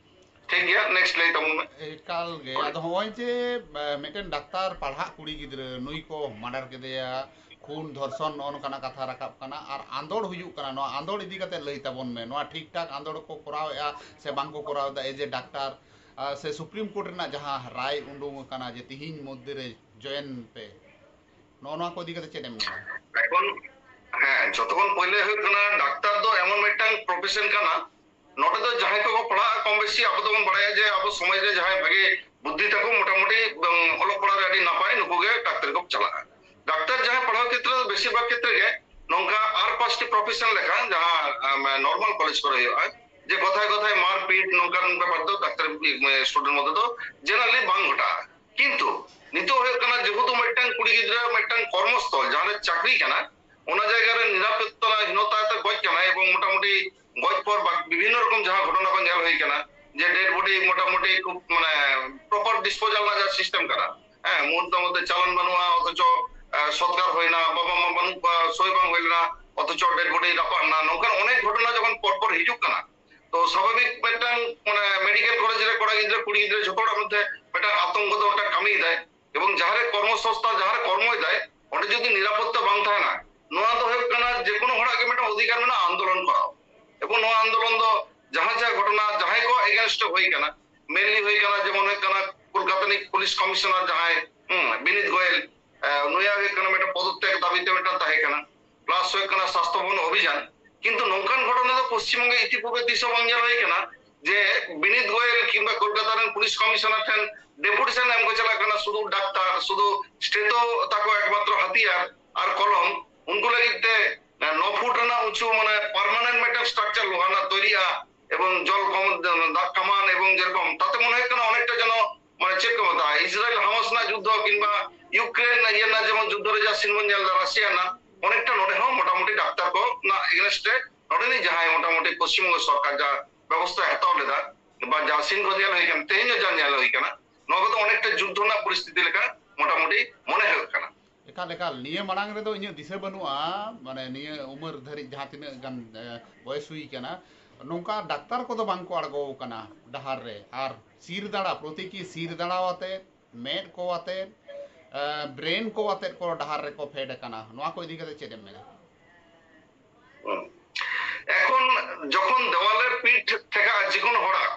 ᱴᱷᱤᱠ ᱜᱮᱭᱟ, ᱱᱮᱠᱥᱴ ᱞᱟᱹᱭ ᱛᱟᱵᱚᱱ ᱢᱮ᱾ ᱮᱠᱟᱞ ᱜᱮ᱾ ᱟᱫᱚ ᱦᱚᱸᱜᱼᱚᱭ ᱡᱮ ᱮ, ᱢᱤᱫᱴᱮᱱ ᱰᱟᱠᱛᱟᱨ ᱯᱟᱲᱦᱟᱜ ᱠᱩᱲᱤ ᱜᱤᱫᱽᱨᱟᱹ ᱱᱩᱭ ᱠᱚ ᱢᱟᱰᱟᱨ ᱠᱮᱫᱮᱭᱟ, ᱠᱷᱩᱱ ᱫᱷᱚᱨᱥᱚᱱ ᱱᱚᱜᱼᱚ ᱱᱚᱝᱠᱟᱱᱟᱜ ᱠᱟᱛᱷᱟ ᱨᱟᱠᱟᱵ ᱠᱟᱱᱟ, ᱟᱨ ᱟᱸᱫᱳᱲ ᱦᱩᱭᱩᱜ ᱠᱟᱱᱟ, ᱱᱚᱣᱟ ᱟᱸᱫᱳᱲ ᱤᱫᱤ ᱠᱟᱛᱮ ᱞᱟᱹᱭ ᱛᱟᱵᱚᱱ ᱢᱮ, ᱱᱚᱣᱟ ᱴᱷᱤᱠ ᱴᱷᱟᱠ ᱟᱸᱫᱳᱲ ᱠᱚ ᱠᱚᱨᱟᱣᱮᱫᱼᱟ ᱥᱮ ᱵᱟᱝ ᱠᱚ ᱠᱚᱨᱟᱣ ᱮᱫᱟ? ᱮᱡᱮ ᱰᱟᱠᱛᱟᱨ ᱟᱨ ᱥᱮ ᱥᱩᱯᱨᱤᱢ ᱠᱳᱨᱴ ᱨᱮᱱᱟᱜ ᱡᱟᱦᱟᱸ ᱨᱟᱭ ᱩᱰᱩᱝ ᱟᱠᱟᱱᱟ ᱡᱮ ᱛᱤᱦᱤᱧ ᱢᱚᱫᱽᱫᱷᱮ ᱨᱮ ᱡᱚᱭᱮᱱ ᱯᱮ, ᱱᱚᱜᱼᱚ ᱱᱚᱣᱟ ᱠᱚ ᱤᱫᱤ ᱠᱟᱛᱮ ᱪᱮᱫ ᱮᱢ ᱢᱮᱱᱟ? ᱮᱠᱷᱚᱱ ᱦᱮᱸ, ᱡᱚᱛᱚ ᱠᱷᱚᱱ ᱯᱳᱭᱞᱳ ᱦᱩᱭᱩᱜ ᱠᱟᱱᱟ, ᱰᱟᱠᱛᱟᱨ ᱫᱚ ᱮᱢᱚᱱ ᱢᱤᱫᱴᱟᱝ ᱯᱨᱚᱯᱷᱮᱥᱚᱱ ᱠᱟᱱᱟ, ᱱᱚᱰᱮ ᱫᱚ ᱡᱟᱦᱟᱸᱭ ᱠᱚᱠᱚ ᱯᱟᱲᱦᱟᱜᱼᱟ, ᱠᱚᱢ ᱵᱮᱥᱤ ᱟᱵᱚ ᱫᱚᱵᱚᱱ ᱵᱟᱲᱟᱭᱟ ᱡᱮ ᱟᱵᱚ ᱥᱚᱢᱟᱡᱽ ᱨᱮ ᱡᱟᱦᱟᱸᱭ ᱵᱷᱟᱜᱮ ᱵᱩᱫᱽᱫᱷᱤ ᱛᱟᱠᱚ, ᱢᱚᱴᱟᱢᱩᱴᱤ, ᱩᱸ, ᱚᱞᱚᱜ ᱯᱟᱲᱦᱟᱜ ᱨᱮ ᱟᱹᱰᱤ ᱱᱟᱯᱟᱭ, ᱱᱩᱠᱩ ᱜᱮ ᱰᱟᱠᱛᱟᱨ ᱠᱚ ᱪᱟᱞᱟᱜᱼᱟ᱾ ᱰᱟᱠᱛᱟᱨ ᱡᱟᱦᱟᱸᱭ ᱯᱟᱲᱦᱟᱣ ᱠᱷᱮᱛᱨᱮ ᱫᱚ ᱵᱮᱥᱤᱨ ᱵᱷᱟᱜᱽ ᱠᱷᱮᱛᱨᱮ ᱜᱮ ᱱᱚᱝᱠᱟ ᱟᱨ ᱯᱟᱸᱪᱴᱤ ᱯᱨᱚᱯᱷᱮᱥᱚᱱ ᱞᱮᱠᱟ, ᱡᱟᱦᱟᱸ, ᱟᱢ, ᱱᱚᱨᱢᱟᱞ ᱠᱚᱞᱮᱡᱽ ᱠᱚᱨᱮ ᱦᱩᱭᱩᱜᱼᱟ, ᱡᱮ ᱠᱚᱛᱷᱟᱭ ᱠᱚᱛᱷᱟᱭ ᱢᱟᱨᱯᱤᱴ, ᱱᱚᱝᱠᱟᱱ ᱵᱮᱯᱟᱨ ᱫᱚ ᱰᱟᱠᱛᱟᱨ ᱥᱴᱩᱰᱮᱱᱴ ᱢᱚᱫᱽᱫᱷᱮ ᱫᱚ ᱡᱮᱱᱟᱨᱟᱞᱤ ᱵᱟᱝ ᱜᱷᱚᱴᱟᱜᱼᱟ᱾ ᱠᱤᱱᱛᱩ ᱱᱤᱛᱚᱜ ᱦᱩᱭᱩᱜ ᱠᱟᱱᱟ, ᱡᱮᱦᱮᱛᱩ ᱢᱤᱫᱴᱟᱝ ᱠᱩᱲᱤ ᱜᱤᱫᱽᱨᱟᱹ ᱢᱤᱫᱴᱟᱝ ᱠᱚᱨᱢᱚᱥᱛᱷᱚᱞ, ᱡᱟᱦᱟᱸ ᱨᱮ ᱪᱟᱹᱠᱨᱤ ᱠᱟᱱᱟ, ᱚᱱᱟ ᱡᱟᱭᱜᱟ ᱨᱮ ᱱᱤᱨᱟᱯᱚᱛᱛᱟ ᱦᱤᱱᱚᱛᱟ ᱛᱮ ᱜᱚᱡ ᱠᱟᱱᱟᱭ ᱮᱵᱚᱝ ᱢᱚᱴᱟᱢᱩᱴᱤ ᱜᱚᱡ ᱯᱚᱨ ᱵᱟ-, ᱵᱤᱵᱷᱤᱱᱱᱚ ᱨᱚᱠᱚᱢ ᱡᱟᱦᱟᱸ ᱜᱷᱚᱴᱚᱱᱟ ᱠᱚ ᱧᱮᱞ ᱦᱩᱭ ᱠᱟᱱᱟ, ᱡᱮ ᱰᱮᱰ ᱵᱚᱰᱤ ᱢᱚᱴᱟᱢᱩᱴᱤ ᱠᱷᱩᱵ, ᱢᱟᱱᱮ, ᱯᱨᱚᱯᱟᱨ ᱰᱤᱥᱯᱳᱡᱟᱞ ᱨᱮᱱᱟᱜ ᱡᱟᱦᱟᱸ ᱥᱤᱥᱴᱮᱢ ᱠᱟᱱᱟ, ᱦᱮᱸ, ᱢᱩᱦᱩᱨᱛᱚ ᱢᱚᱫᱽᱫᱷᱮ ᱪᱟᱞᱟᱱ ᱵᱟᱹᱱᱩᱜᱼᱟ, ᱚᱛᱷᱚᱪᱚ, ᱮ, ᱥᱚᱛᱠᱟᱨ ᱦᱩᱭᱱᱟ, ᱵᱟᱵᱟ ᱢᱟ ᱵᱟᱹᱱᱩᱜ ᱠᱚᱣᱟ, ᱥᱳᱭ ᱵᱟᱝ ᱦᱩᱭ ᱞᱮᱱᱟ, ᱚᱛᱷᱚᱪᱚ ᱰᱮᱰ ᱵᱚᱰᱤ ᱨᱟᱯᱟᱜ ᱮᱱᱟ, ᱱᱚᱝᱠᱟᱱ ᱚᱱᱮᱠ ᱜᱷᱚᱴᱚᱱᱟ ᱡᱚᱠᱷᱚᱱ ᱯᱚᱨ ᱯᱚᱨ ᱦᱤᱡᱩᱜ ᱠᱟᱱᱟ, ᱛᱚ ᱥᱟᱵᱷᱟᱵᱤᱠ ᱢᱤᱫᱴᱟᱝ, ᱢᱟᱱᱮ, ᱢᱮᱰᱤᱠᱮᱞ ᱠᱚᱞᱮᱡᱽ ᱨᱮ ᱠᱚᱲᱟ ᱜᱤᱫᱽᱨᱟᱹ, ᱠᱩᱲᱤ ᱜᱤᱫᱽᱨᱟᱹ, ᱡᱷᱚᱛᱚ ᱦᱚᱲᱟᱜ ᱢᱚᱫᱽᱫᱷᱮ ᱢᱤᱫᱴᱟᱝ ᱟᱛᱚᱝᱠᱚ ᱫᱚ ᱢᱤᱫᱴᱟᱝ ᱠᱟᱹᱢᱤᱭᱮᱫᱟᱭ᱾ ᱮᱵᱚᱝ ᱡᱟᱦᱟᱸᱨᱮ ᱠᱚᱨᱢᱚ ᱥᱚᱝᱥᱛᱷᱟᱱ, ᱡᱟᱦᱟᱸᱨᱮ ᱠᱚᱨᱢᱚᱭᱮᱫᱟᱭ, ᱚᱸᱰᱮ ᱡᱩᱫᱤ ᱱᱤᱨᱟᱯᱚᱛᱛᱟ ᱵᱟᱝ ᱛᱟᱦᱮᱱᱟ, ᱱᱚᱣᱟ ᱫᱚ ᱦᱩᱭᱩᱜ ᱠᱟᱱᱟ ᱡᱮ ᱠᱳᱱᱳ ᱦᱚᱲᱟᱜ ᱜᱮ ᱢᱤᱫᱴᱟᱝ ᱚᱫᱷᱤᱠᱟᱨ ᱢᱮᱱᱟᱜᱼᱟ ᱟᱱᱫᱳᱞᱚᱱ ᱠᱚᱨᱟᱣ᱾ ᱮᱵᱚᱝ ᱱᱚᱣᱟ ᱟᱱᱫᱳᱞᱚᱱ ᱫᱚ ᱡᱟᱦᱟᱸ ᱡᱟᱦᱟᱸ ᱜᱷᱚᱴᱚᱱᱟ ᱡᱟᱦᱟᱸᱭ ᱠᱚ ᱮᱜᱮᱱᱥᱴ ᱦᱩᱭ ᱠᱟᱱᱟ, ᱢᱮᱱᱞᱤ ᱦᱩᱭ ᱠᱟᱱᱟ, ᱡᱮᱢᱚᱱ ᱦᱩᱭᱩᱜ ᱠᱟᱱᱟ ᱠᱳᱞᱠᱟᱛᱟ ᱨᱤᱱᱤᱡ ᱯᱩᱞᱤᱥ ᱠᱚᱢᱤᱥᱚᱱᱟᱨ ᱡᱟᱦᱟᱸᱭ, ᱦᱩᱸ, ᱵᱤᱱᱤᱛ ᱜᱳᱭᱮᱞ, ᱮ, ᱱᱩᱭᱟᱜ ᱦᱩᱭᱩᱜ ᱠᱟᱱᱟ ᱢᱤᱫᱴᱟᱝ ᱯᱚᱫᱚᱛᱛᱮᱜ ᱫᱟᱵᱤ ᱛᱮ ᱢᱤᱫᱴᱟᱝ ᱛᱟᱦᱮᱸ ᱠᱟᱱᱟ, ᱯᱞᱟᱥ ᱦᱩᱭᱩᱜ ᱠᱟᱱᱟ ᱥᱟᱥᱛᱷᱚ ᱵᱷᱚᱵᱚᱱ ᱚᱵᱷᱤᱡᱟᱱ᱾ ᱠᱤᱱᱛᱩ ᱱᱚᱝᱠᱟᱱ ᱜᱷᱚᱴᱚᱱᱟ ᱫᱚ ᱯᱚᱥᱪᱤᱢᱵᱚᱝᱜᱚ ᱤᱛᱤᱯᱩᱨᱵᱮ ᱛᱤᱥ ᱦᱚᱸ ᱵᱟᱝ ᱧᱮᱞ ᱦᱩᱭ ᱠᱟᱱᱟ ᱡᱮ ᱵᱤᱱᱤᱛ ᱜᱳᱭᱮᱞ ᱠᱤᱝᱵᱟ ᱠᱳᱞᱠᱟᱛᱟ ᱨᱮᱱ ᱯᱩᱞᱤᱥ ᱠᱚᱢᱤᱥᱚᱱᱟᱨ ᱴᱷᱮᱱ ᱰᱮᱯᱩᱴᱮᱥᱚᱱ ᱮᱢ ᱠᱚ ᱪᱟᱞᱟᱜ ᱠᱟᱱᱟ, ᱥᱩᱫᱷᱩ ᱰᱟᱠᱛᱟᱨ, ᱥᱩᱫᱷᱩ ᱥᱴᱮᱛᱷᱳ ᱛᱟᱠᱚ ᱮᱠᱢᱟᱛᱨᱚ ᱦᱟᱛᱤᱭᱟᱨ ᱟᱨ ᱠᱚᱞᱚᱢ, ᱩᱱᱠᱩ ᱞᱟᱹᱜᱤᱫ ᱛᱮ ᱱᱚ ᱯᱷᱩᱴ ᱨᱮᱱᱟᱜ ᱩᱸᱪᱩ, ᱢᱟᱱᱮ, ᱯᱟᱨᱢᱟᱱᱮᱱᱴ ᱢᱤᱫᱴᱟᱝ ᱥᱴᱨᱟᱠᱪᱟᱨ ᱞᱳᱦᱟ ᱨᱮᱱᱟᱜ ᱛᱚᱭᱨᱤᱜᱼᱟ ᱮᱵᱚᱝ ᱡᱚᱞ ᱠᱚᱢ, ᱫᱟᱜ ᱠᱟᱢᱟᱱ ᱮᱵᱚᱝ ᱡᱮᱨᱚᱠᱚᱢ, ᱛᱟᱛᱮ ᱢᱚᱱᱮ ᱦᱩᱭᱩᱜ ᱠᱟᱱᱟ ᱚᱱᱮᱠᱴᱟ ᱡᱮᱱᱚ, ᱢᱟᱱᱮ, ᱪᱮᱫ ᱠᱚ ᱢᱮᱛᱟᱜᱼᱟ, ᱤᱥᱨᱟᱭᱮᱞ ᱦᱟᱢᱟᱥ ᱨᱮᱱᱟᱜ ᱡᱩᱫᱽᱫᱷᱚ ᱠᱤᱝᱵᱟ ᱤᱭᱩᱠᱨᱮᱱ ᱤᱭᱟᱹ ᱨᱮᱱᱟᱜ ᱡᱮᱢᱚᱱ ᱡᱩᱫᱽᱫᱷᱚ ᱨᱮ ᱡᱟ ᱥᱤᱱ ᱵᱚᱱ ᱧᱮᱞ ᱮᱫᱟ ᱨᱟᱥᱤᱭᱟ ᱨᱮᱱᱟᱜ, ᱚᱱᱮᱠᱴᱟ ᱱᱚᱰᱮ ᱦᱚᱸ ᱢᱚᱴᱟᱢᱩᱴᱤ ᱰᱟᱠᱛᱟᱨ ᱠᱚ ᱨᱮᱱᱟᱜ ᱮᱜᱮᱱᱥᱴ ᱨᱮ ᱱᱚᱰᱮᱱᱤᱡ ᱡᱟᱦᱟᱸᱭ ᱢᱚᱴᱟᱢᱩᱴᱤ ᱯᱚᱥᱪᱤᱢᱵᱚᱝᱜᱚ ᱥᱚᱨᱠᱟᱨ ᱡᱟ ᱵᱮᱵᱚᱥᱛᱷᱟᱭ ᱦᱟᱛᱟᱣ ᱞᱮᱫᱟ, ᱵᱟ ᱡᱟ ᱥᱤᱱ ᱠᱚ ᱧᱮᱞ ᱦᱩᱭ ᱠᱟᱱᱟ, ᱛᱮᱦᱮᱧ ᱦᱚᱸ ᱡᱟ ᱧᱮᱞ ᱦᱩᱭ ᱠᱟᱱᱟ, ᱱᱚᱣᱟ ᱠᱚᱫᱚ ᱚᱱᱮᱠᱴᱟ ᱡᱩᱫᱽᱫᱷᱚ ᱨᱮᱱᱟᱜ ᱯᱚᱨᱤᱥᱛᱷᱤᱛᱤ ᱞᱮᱠᱟ ᱢᱚᱴᱟᱢᱩᱴᱤ ᱢᱚᱱᱮ ᱦᱩᱭᱩᱜ ᱠᱟᱱᱟ᱾ ᱮᱠᱟᱞ, ᱮᱠᱟᱞ᱾ ᱱᱤᱭᱟᱹ ᱢᱟᱲᱟᱝ ᱨᱮᱫᱚ ᱤᱧᱟᱹᱜ ᱫᱤᱥᱟᱹ ᱵᱟᱹᱱᱩᱜᱼᱟ, ᱢᱟᱱᱮ, ᱱᱤᱭᱟᱹ ᱩᱢᱮᱨ ᱫᱷᱟᱹᱨᱤᱡ ᱡᱟᱦᱟᱸ ᱛᱤᱱᱟᱹᱜ ᱜᱟᱱ, ᱮ, ᱵᱚᱭᱮᱥ ᱦᱩᱭ ᱠᱟᱱᱟ, ᱱᱚᱝᱠᱟ ᱰᱟᱠᱛᱟᱨ ᱠᱚᱫᱚ ᱵᱟᱝ ᱠᱚ ᱟᱬᱜᱚ ᱟᱠᱟᱱᱟ ᱰᱟᱦᱟᱨ ᱨᱮ᱾ ᱟᱨ ᱥᱤᱨ ᱫᱟᱬᱟ, ᱯᱨᱚᱛᱤᱠᱤ ᱥᱤᱨ ᱫᱟᱬᱟ ᱟᱛᱮ, ᱢᱮᱫ ᱠᱚ ᱟᱛᱮ, ᱮ, ᱵᱨᱮᱱ ᱠᱚ ᱟᱛᱮ ᱠᱚ ᱰᱟᱦᱟᱨ ᱨᱮᱠᱚ ᱯᱷᱮᱰ ᱟᱠᱟᱱᱟ᱾ ᱱᱚᱣᱟ ᱠᱚ ᱤᱫᱤ ᱠᱟᱛᱮ ᱪᱮᱫ ᱮᱢ ᱢᱮᱱᱟ? ᱦᱩᱸ᱾ ᱮᱠᱷᱚᱱ ᱡᱚᱠᱷᱚᱱ ᱫᱮᱣᱟᱞᱮ ᱯᱤᱴ ᱴᱷᱮᱠᱟᱜᱼᱟ ᱡᱮᱠᱳᱱᱳ ᱦᱚᱲᱟᱜ,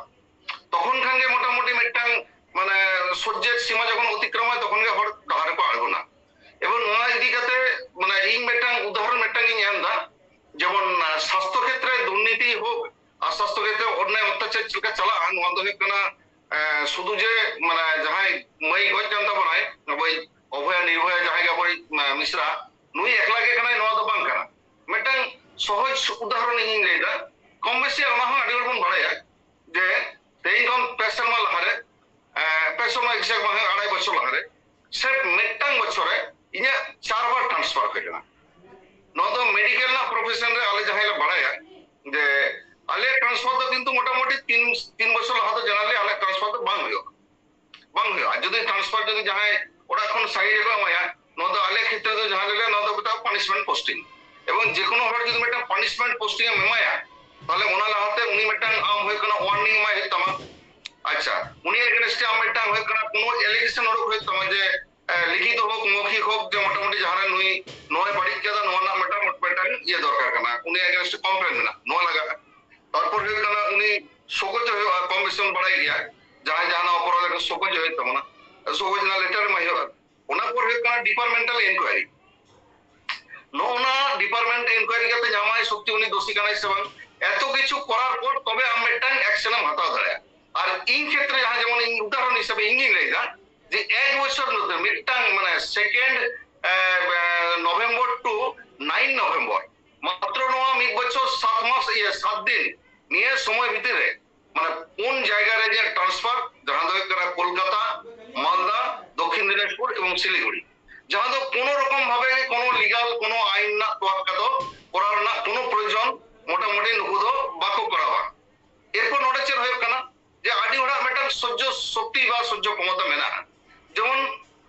ᱛᱚᱠᱷᱚᱱ ᱠᱷᱟᱱ ᱜᱮ ᱢᱚᱴᱟᱢᱩᱴᱤ ᱢᱤᱫᱴᱟᱝ, ᱢᱟᱱᱮ, ᱥᱚᱡᱽᱡᱮᱨ ᱥᱤᱢᱟ ᱡᱚᱠᱷᱚᱱ ᱚᱛᱤᱠᱨᱚᱢᱚᱜᱼᱟ, ᱛᱚᱠᱷᱚᱱ ᱜᱮ ᱦᱚᱲ ᱰᱟᱦᱟᱨ ᱨᱮᱠᱚ ᱟᱬᱜᱚᱱᱟ᱾ ᱮᱵᱚᱝ ᱱᱚᱣᱟ ᱤᱫᱤ ᱠᱟᱛᱮ, ᱢᱟᱱᱮ, ᱤᱧ ᱢᱤᱫᱴᱟᱝ ᱩᱫᱟᱦᱚᱨᱚᱱ ᱢᱤᱫᱴᱟᱝ ᱤᱧ ᱮᱢ ᱮᱫᱟ, ᱡᱮᱢᱚᱱ, ᱟᱸ, ᱥᱟᱥᱛᱷᱚ ᱠᱷᱮᱛᱨᱮ ᱫᱩᱨᱱᱤᱛᱤ ᱦᱳᱠ ᱟᱨ ᱥᱟᱥᱛᱷᱚ ᱠᱷᱮᱛᱨᱮ ᱚᱱᱱᱭᱟᱭ ᱚᱛᱛᱟᱪᱟᱨ ᱪᱮᱫ ᱞᱮᱠᱟ ᱪᱟᱞᱟᱜᱼᱟ, ᱱᱚᱣᱟ ᱫᱚ ᱦᱩᱭᱩᱜ ᱠᱟᱱᱟ, ᱟᱸ, ᱥᱩᱫᱷᱩ ᱡᱮ, ᱢᱟᱱᱮ, ᱡᱟᱦᱟᱸᱭ ᱢᱟᱹᱭ ᱜᱚᱡ ᱠᱟᱱ ᱛᱟᱵᱚᱱᱟᱭ, ᱟᱵᱚᱭᱤᱡ ᱚᱵᱷᱚᱭᱟ ᱱᱤᱨᱵᱷᱚᱭᱟ ᱡᱟᱦᱟᱸᱭ ᱜᱮ ᱟᱵᱚᱭᱤᱡ, ᱟᱸ, ᱢᱤᱥᱨᱟ, ᱱᱩᱭ ᱮᱠᱞᱟ ᱜᱮ ᱠᱟᱱᱟᱭ, ᱱᱚᱣᱟ ᱫᱚ ᱵᱟᱝ ᱠᱟᱱᱟ᱾ ᱢᱤᱫᱴᱟᱝ ᱥᱚᱦᱚᱡ ᱩᱫᱟᱦᱚᱨᱚᱱ ᱤᱧ ᱞᱟᱹᱭᱫᱟ, ᱠᱚᱢ ᱵᱮᱥᱤ ᱚᱱᱟ ᱦᱚᱸ ᱟᱹᱰᱤ ᱦᱚᱲ ᱵᱚᱱ ᱵᱟᱲᱟᱭᱟ ᱡᱮ ᱛᱮᱦᱮᱧ ᱠᱷᱚᱱ ᱯᱮ ᱥᱮᱨᱢᱟ ᱞᱟᱦᱟᱨᱮ, ᱮᱸ, ᱯᱮ ᱥᱮᱨᱢᱟ exact ᱵᱟᱝ ᱦᱩᱭᱩᱜᱼᱟ, ᱟᱲᱟᱭ ᱵᱚᱪᱷᱚᱨ ᱞᱟᱦᱟᱨᱮ, ᱥᱮ ᱢᱤᱫᱴᱟᱝ ᱵᱚᱪᱷᱚᱨ ᱨᱮ ᱤᱧᱟᱹᱜ ᱪᱟᱨ ᱵᱟᱨ transfer ᱦᱩᱭ ᱞᱮᱱᱟ᱾ ᱱᱚᱣᱟ ᱫᱚ medical ᱨᱮᱱᱟᱜ profession ᱨᱮ ᱟᱞᱮ ᱡᱟᱦᱟᱸᱭ ᱞᱮ ᱵᱟᱲᱟᱭᱟ ᱡᱮ ᱟᱞᱮ transfer ᱫᱚ ᱠᱤᱱᱛᱩ ᱢᱚᱴᱟᱢᱩᱴᱤ ᱛᱤᱱ, ᱛᱤᱱ ᱵᱚᱪᱷᱚᱨ ᱞᱟᱦᱟ ᱫᱚ generally ᱟᱞᱮ transfer ᱫᱚ ᱵᱟᱝ ᱦᱩᱭᱩᱜᱼᱟ, ᱵᱟᱝ ᱦᱩᱭᱩᱜᱼᱟ᱾ ᱡᱩᱫᱤ transfer ᱡᱩᱫᱤ ᱡᱟᱦᱟᱸᱭ ᱚᱲᱟᱜ ᱠᱷᱚᱱ ᱥᱟᱺᱜᱤᱧ ᱨᱮᱠᱚ ᱮᱢᱟᱭᱟ, ᱱᱚᱣᱟ ᱫᱚ ᱟᱞᱮ ᱠᱷᱮᱛᱨᱮ ᱫᱚ ᱡᱟᱦᱟᱸ ᱞᱮ ᱞᱟᱹᱭᱟ, ᱱᱚᱣᱟ ᱫᱚ ᱢᱤᱫᱴᱟᱝ punishment posting᱾ ᱮᱵᱚᱝ ᱡᱮᱠᱳᱱᱳ ᱦᱚᱲ ᱡᱩᱫᱤ ᱢᱤᱫᱴᱟᱝ punishment posting ᱮᱢ ᱮᱢᱟᱭᱟ, ᱛᱟᱦᱞᱮ ᱚᱱᱟ ᱞᱟᱦᱟᱛᱮ ᱩᱱᱤ ᱢᱤᱫᱴᱟᱝ ᱟᱢ ᱦᱩᱭᱩᱜ ᱠᱟᱱᱟ warning ᱮᱢᱟᱭ ᱦᱩᱭᱩᱜ ᱛᱟᱢᱟ᱾ ᱟᱪᱪᱷᱟ, ᱩᱱᱤ against ᱮ ᱟᱢ ᱢᱤᱫᱴᱟᱝ ᱦᱩᱭᱩᱜ ᱠᱟᱱᱟ ᱠᱳᱱᱳ allegation ᱩᱰᱩᱠ ᱦᱩᱭᱩᱜ ᱛᱟᱢᱟ ᱡᱮ, ᱮ, ᱞᱤᱠᱷᱤᱛ ᱦᱳᱠ, ᱢᱳᱠᱷᱤᱠ ᱦᱳᱠ, ᱡᱮ ᱢᱚᱴᱟᱢᱩᱴᱤ ᱡᱟᱦᱟᱸᱨᱮ ᱱᱩᱭ ᱱᱚᱣᱟᱭ ᱵᱟᱹᱲᱤᱡ ᱠᱟᱫᱟ, ᱱᱚᱣᱟ ᱨᱮᱱᱟᱜ ᱢᱤᱫᱴᱟᱝ, ᱢᱤᱫᱴᱟᱝ ᱤᱭᱟᱹ ᱫᱚᱨᱠᱟᱨ ᱠᱟᱱᱟ, ᱩᱱᱤ against complain ᱢᱮᱱᱟᱜᱼᱟ, ᱱᱚᱣᱟ ᱞᱟᱜᱟᱜᱼᱟ᱾ ᱛᱟᱨᱯᱚᱨ ᱦᱩᱭᱩᱜ ᱠᱟᱱᱟ ᱩᱱᱤ ᱥᱚᱠᱚᱡ ᱦᱩᱭᱩᱜᱼᱟ, ᱠᱚᱢ ᱵᱮᱥᱤ ᱵᱚᱱ ᱵᱟᱲᱟᱭ ᱜᱮᱭᱟ, ᱡᱟᱦᱟᱸᱭ ᱡᱟᱦᱟᱱᱟᱜ ᱚᱯᱚᱨᱟᱫᱷ ᱨᱮ ᱥᱚᱠᱚᱡ ᱦᱩᱭᱩᱜ ᱛᱟᱵᱚᱱᱟ, ᱥᱚᱠᱚᱡ ᱨᱮᱱᱟᱜ letter ᱮᱢᱟᱭ ᱦᱩᱭᱩᱜᱼᱟ᱾ ᱚᱱᱟ ᱯᱚᱨ ᱦᱩᱭᱩᱜ ᱠᱟᱱᱟ departmental inquiry᱾ ᱱᱚᱜᱼᱚ ᱱᱟ department inquiry ᱠᱟᱛᱮ ᱧᱟᱢᱟᱭ ᱥᱚᱠᱛᱤ ᱩᱱᱤ ᱫᱳᱥᱤ ᱠᱟᱱᱟᱭ ᱥᱮ ᱵᱟᱝ, ᱮᱛᱚ ᱠᱤᱪᱷᱩ ᱠᱚᱨᱟᱣ ᱯᱚᱨ ᱛᱚᱵᱮ ᱟᱢ ᱢᱤᱫᱴᱟᱝ action ᱮᱢ ᱦᱟᱛᱟᱣ ᱫᱟᱲᱮᱭᱟᱜᱼᱟ᱾ ᱟᱨ ᱤᱧ ᱠᱷᱮᱛᱨᱮ ᱡᱟᱦᱟᱸ ᱡᱮᱢᱚᱱ ᱤᱧ ᱩᱫᱟᱦᱚᱨᱚᱱ ᱦᱤᱥᱟᱹᱵᱮ ᱤᱧ ᱜᱤᱧ ᱞᱟᱹᱭᱫᱟ ᱡᱮ ᱮᱠ ᱵᱚᱪᱷᱚᱨ ᱢᱚᱫᱽᱫᱷᱮ ᱢᱤᱫᱴᱟᱝ ᱢᱟᱱᱮ second, A, A, November to nine November, ᱢᱟᱛᱨᱚ ᱱᱚᱣᱟ ᱢᱤᱫ ᱵᱚᱪᱷᱚᱨ ᱥᱟᱛ ᱢᱟᱥ, ᱤᱭᱟᱹ, ᱥᱟᱛ ᱫᱤᱱ, ᱱᱤᱭᱟᱹ ᱥᱚᱢᱚᱭ ᱵᱷᱤᱛᱤᱨ ᱨᱮ ᱢᱟᱱᱮ ᱯᱩᱱ ᱡᱟᱭᱜᱟ ᱨᱮ ᱤᱧᱟᱹᱜ transfer, ᱡᱟᱦᱟᱸ ᱫᱚ ᱦᱩᱭᱩᱜ ᱠᱟᱱᱟ ᱠᱳᱞᱠᱟᱛᱟ, ᱢᱟᱞᱫᱟ, ᱫᱚᱠᱠᱷᱤᱱ ᱫᱤᱱᱟᱡᱽᱯᱩᱨ ᱮᱵᱚᱝ ᱥᱤᱞᱤᱜᱩᱲᱤ, ᱡᱟᱦᱟᱸ ᱫᱚ ᱠᱳᱱᱳ ᱨᱚᱠᱚᱢ ᱵᱷᱟᱵᱮ ᱜᱮ ᱠᱳᱱᱳ legal ᱠᱳᱱᱳ ᱟᱭᱤᱱ ᱨᱮᱱᱟᱜ ᱛᱚᱣᱟᱠᱠᱟ ᱫᱚ ᱠᱚᱨᱟᱣ ᱨᱮᱱᱟᱜ ᱠᱳᱱᱳ ᱯᱨᱚᱭᱳᱡᱚᱱ ᱢᱚᱴᱟᱢᱩᱴᱤ ᱱᱩᱠᱩ ᱫᱚ ᱵᱟᱠᱚ ᱠᱚᱨᱟᱣᱟ᱾ ᱮᱨᱯᱚᱨ ᱱᱚᱰᱮ ᱪᱮᱫ ᱦᱩᱭᱩᱜ ᱠᱟᱱᱟ ᱡᱮ ᱟᱹᱰᱤ ᱦᱚᱲᱟᱜ ᱢᱤᱫᱴᱟᱝ ᱥᱚᱡᱽᱡᱚ ᱥᱚᱠᱛᱤ ᱵᱟ ᱥᱚᱡᱽᱡᱚ ᱠᱷᱚᱢᱚᱛᱟ ᱢᱮᱱᱟᱜᱼᱟ, ᱡᱮᱢᱚᱱ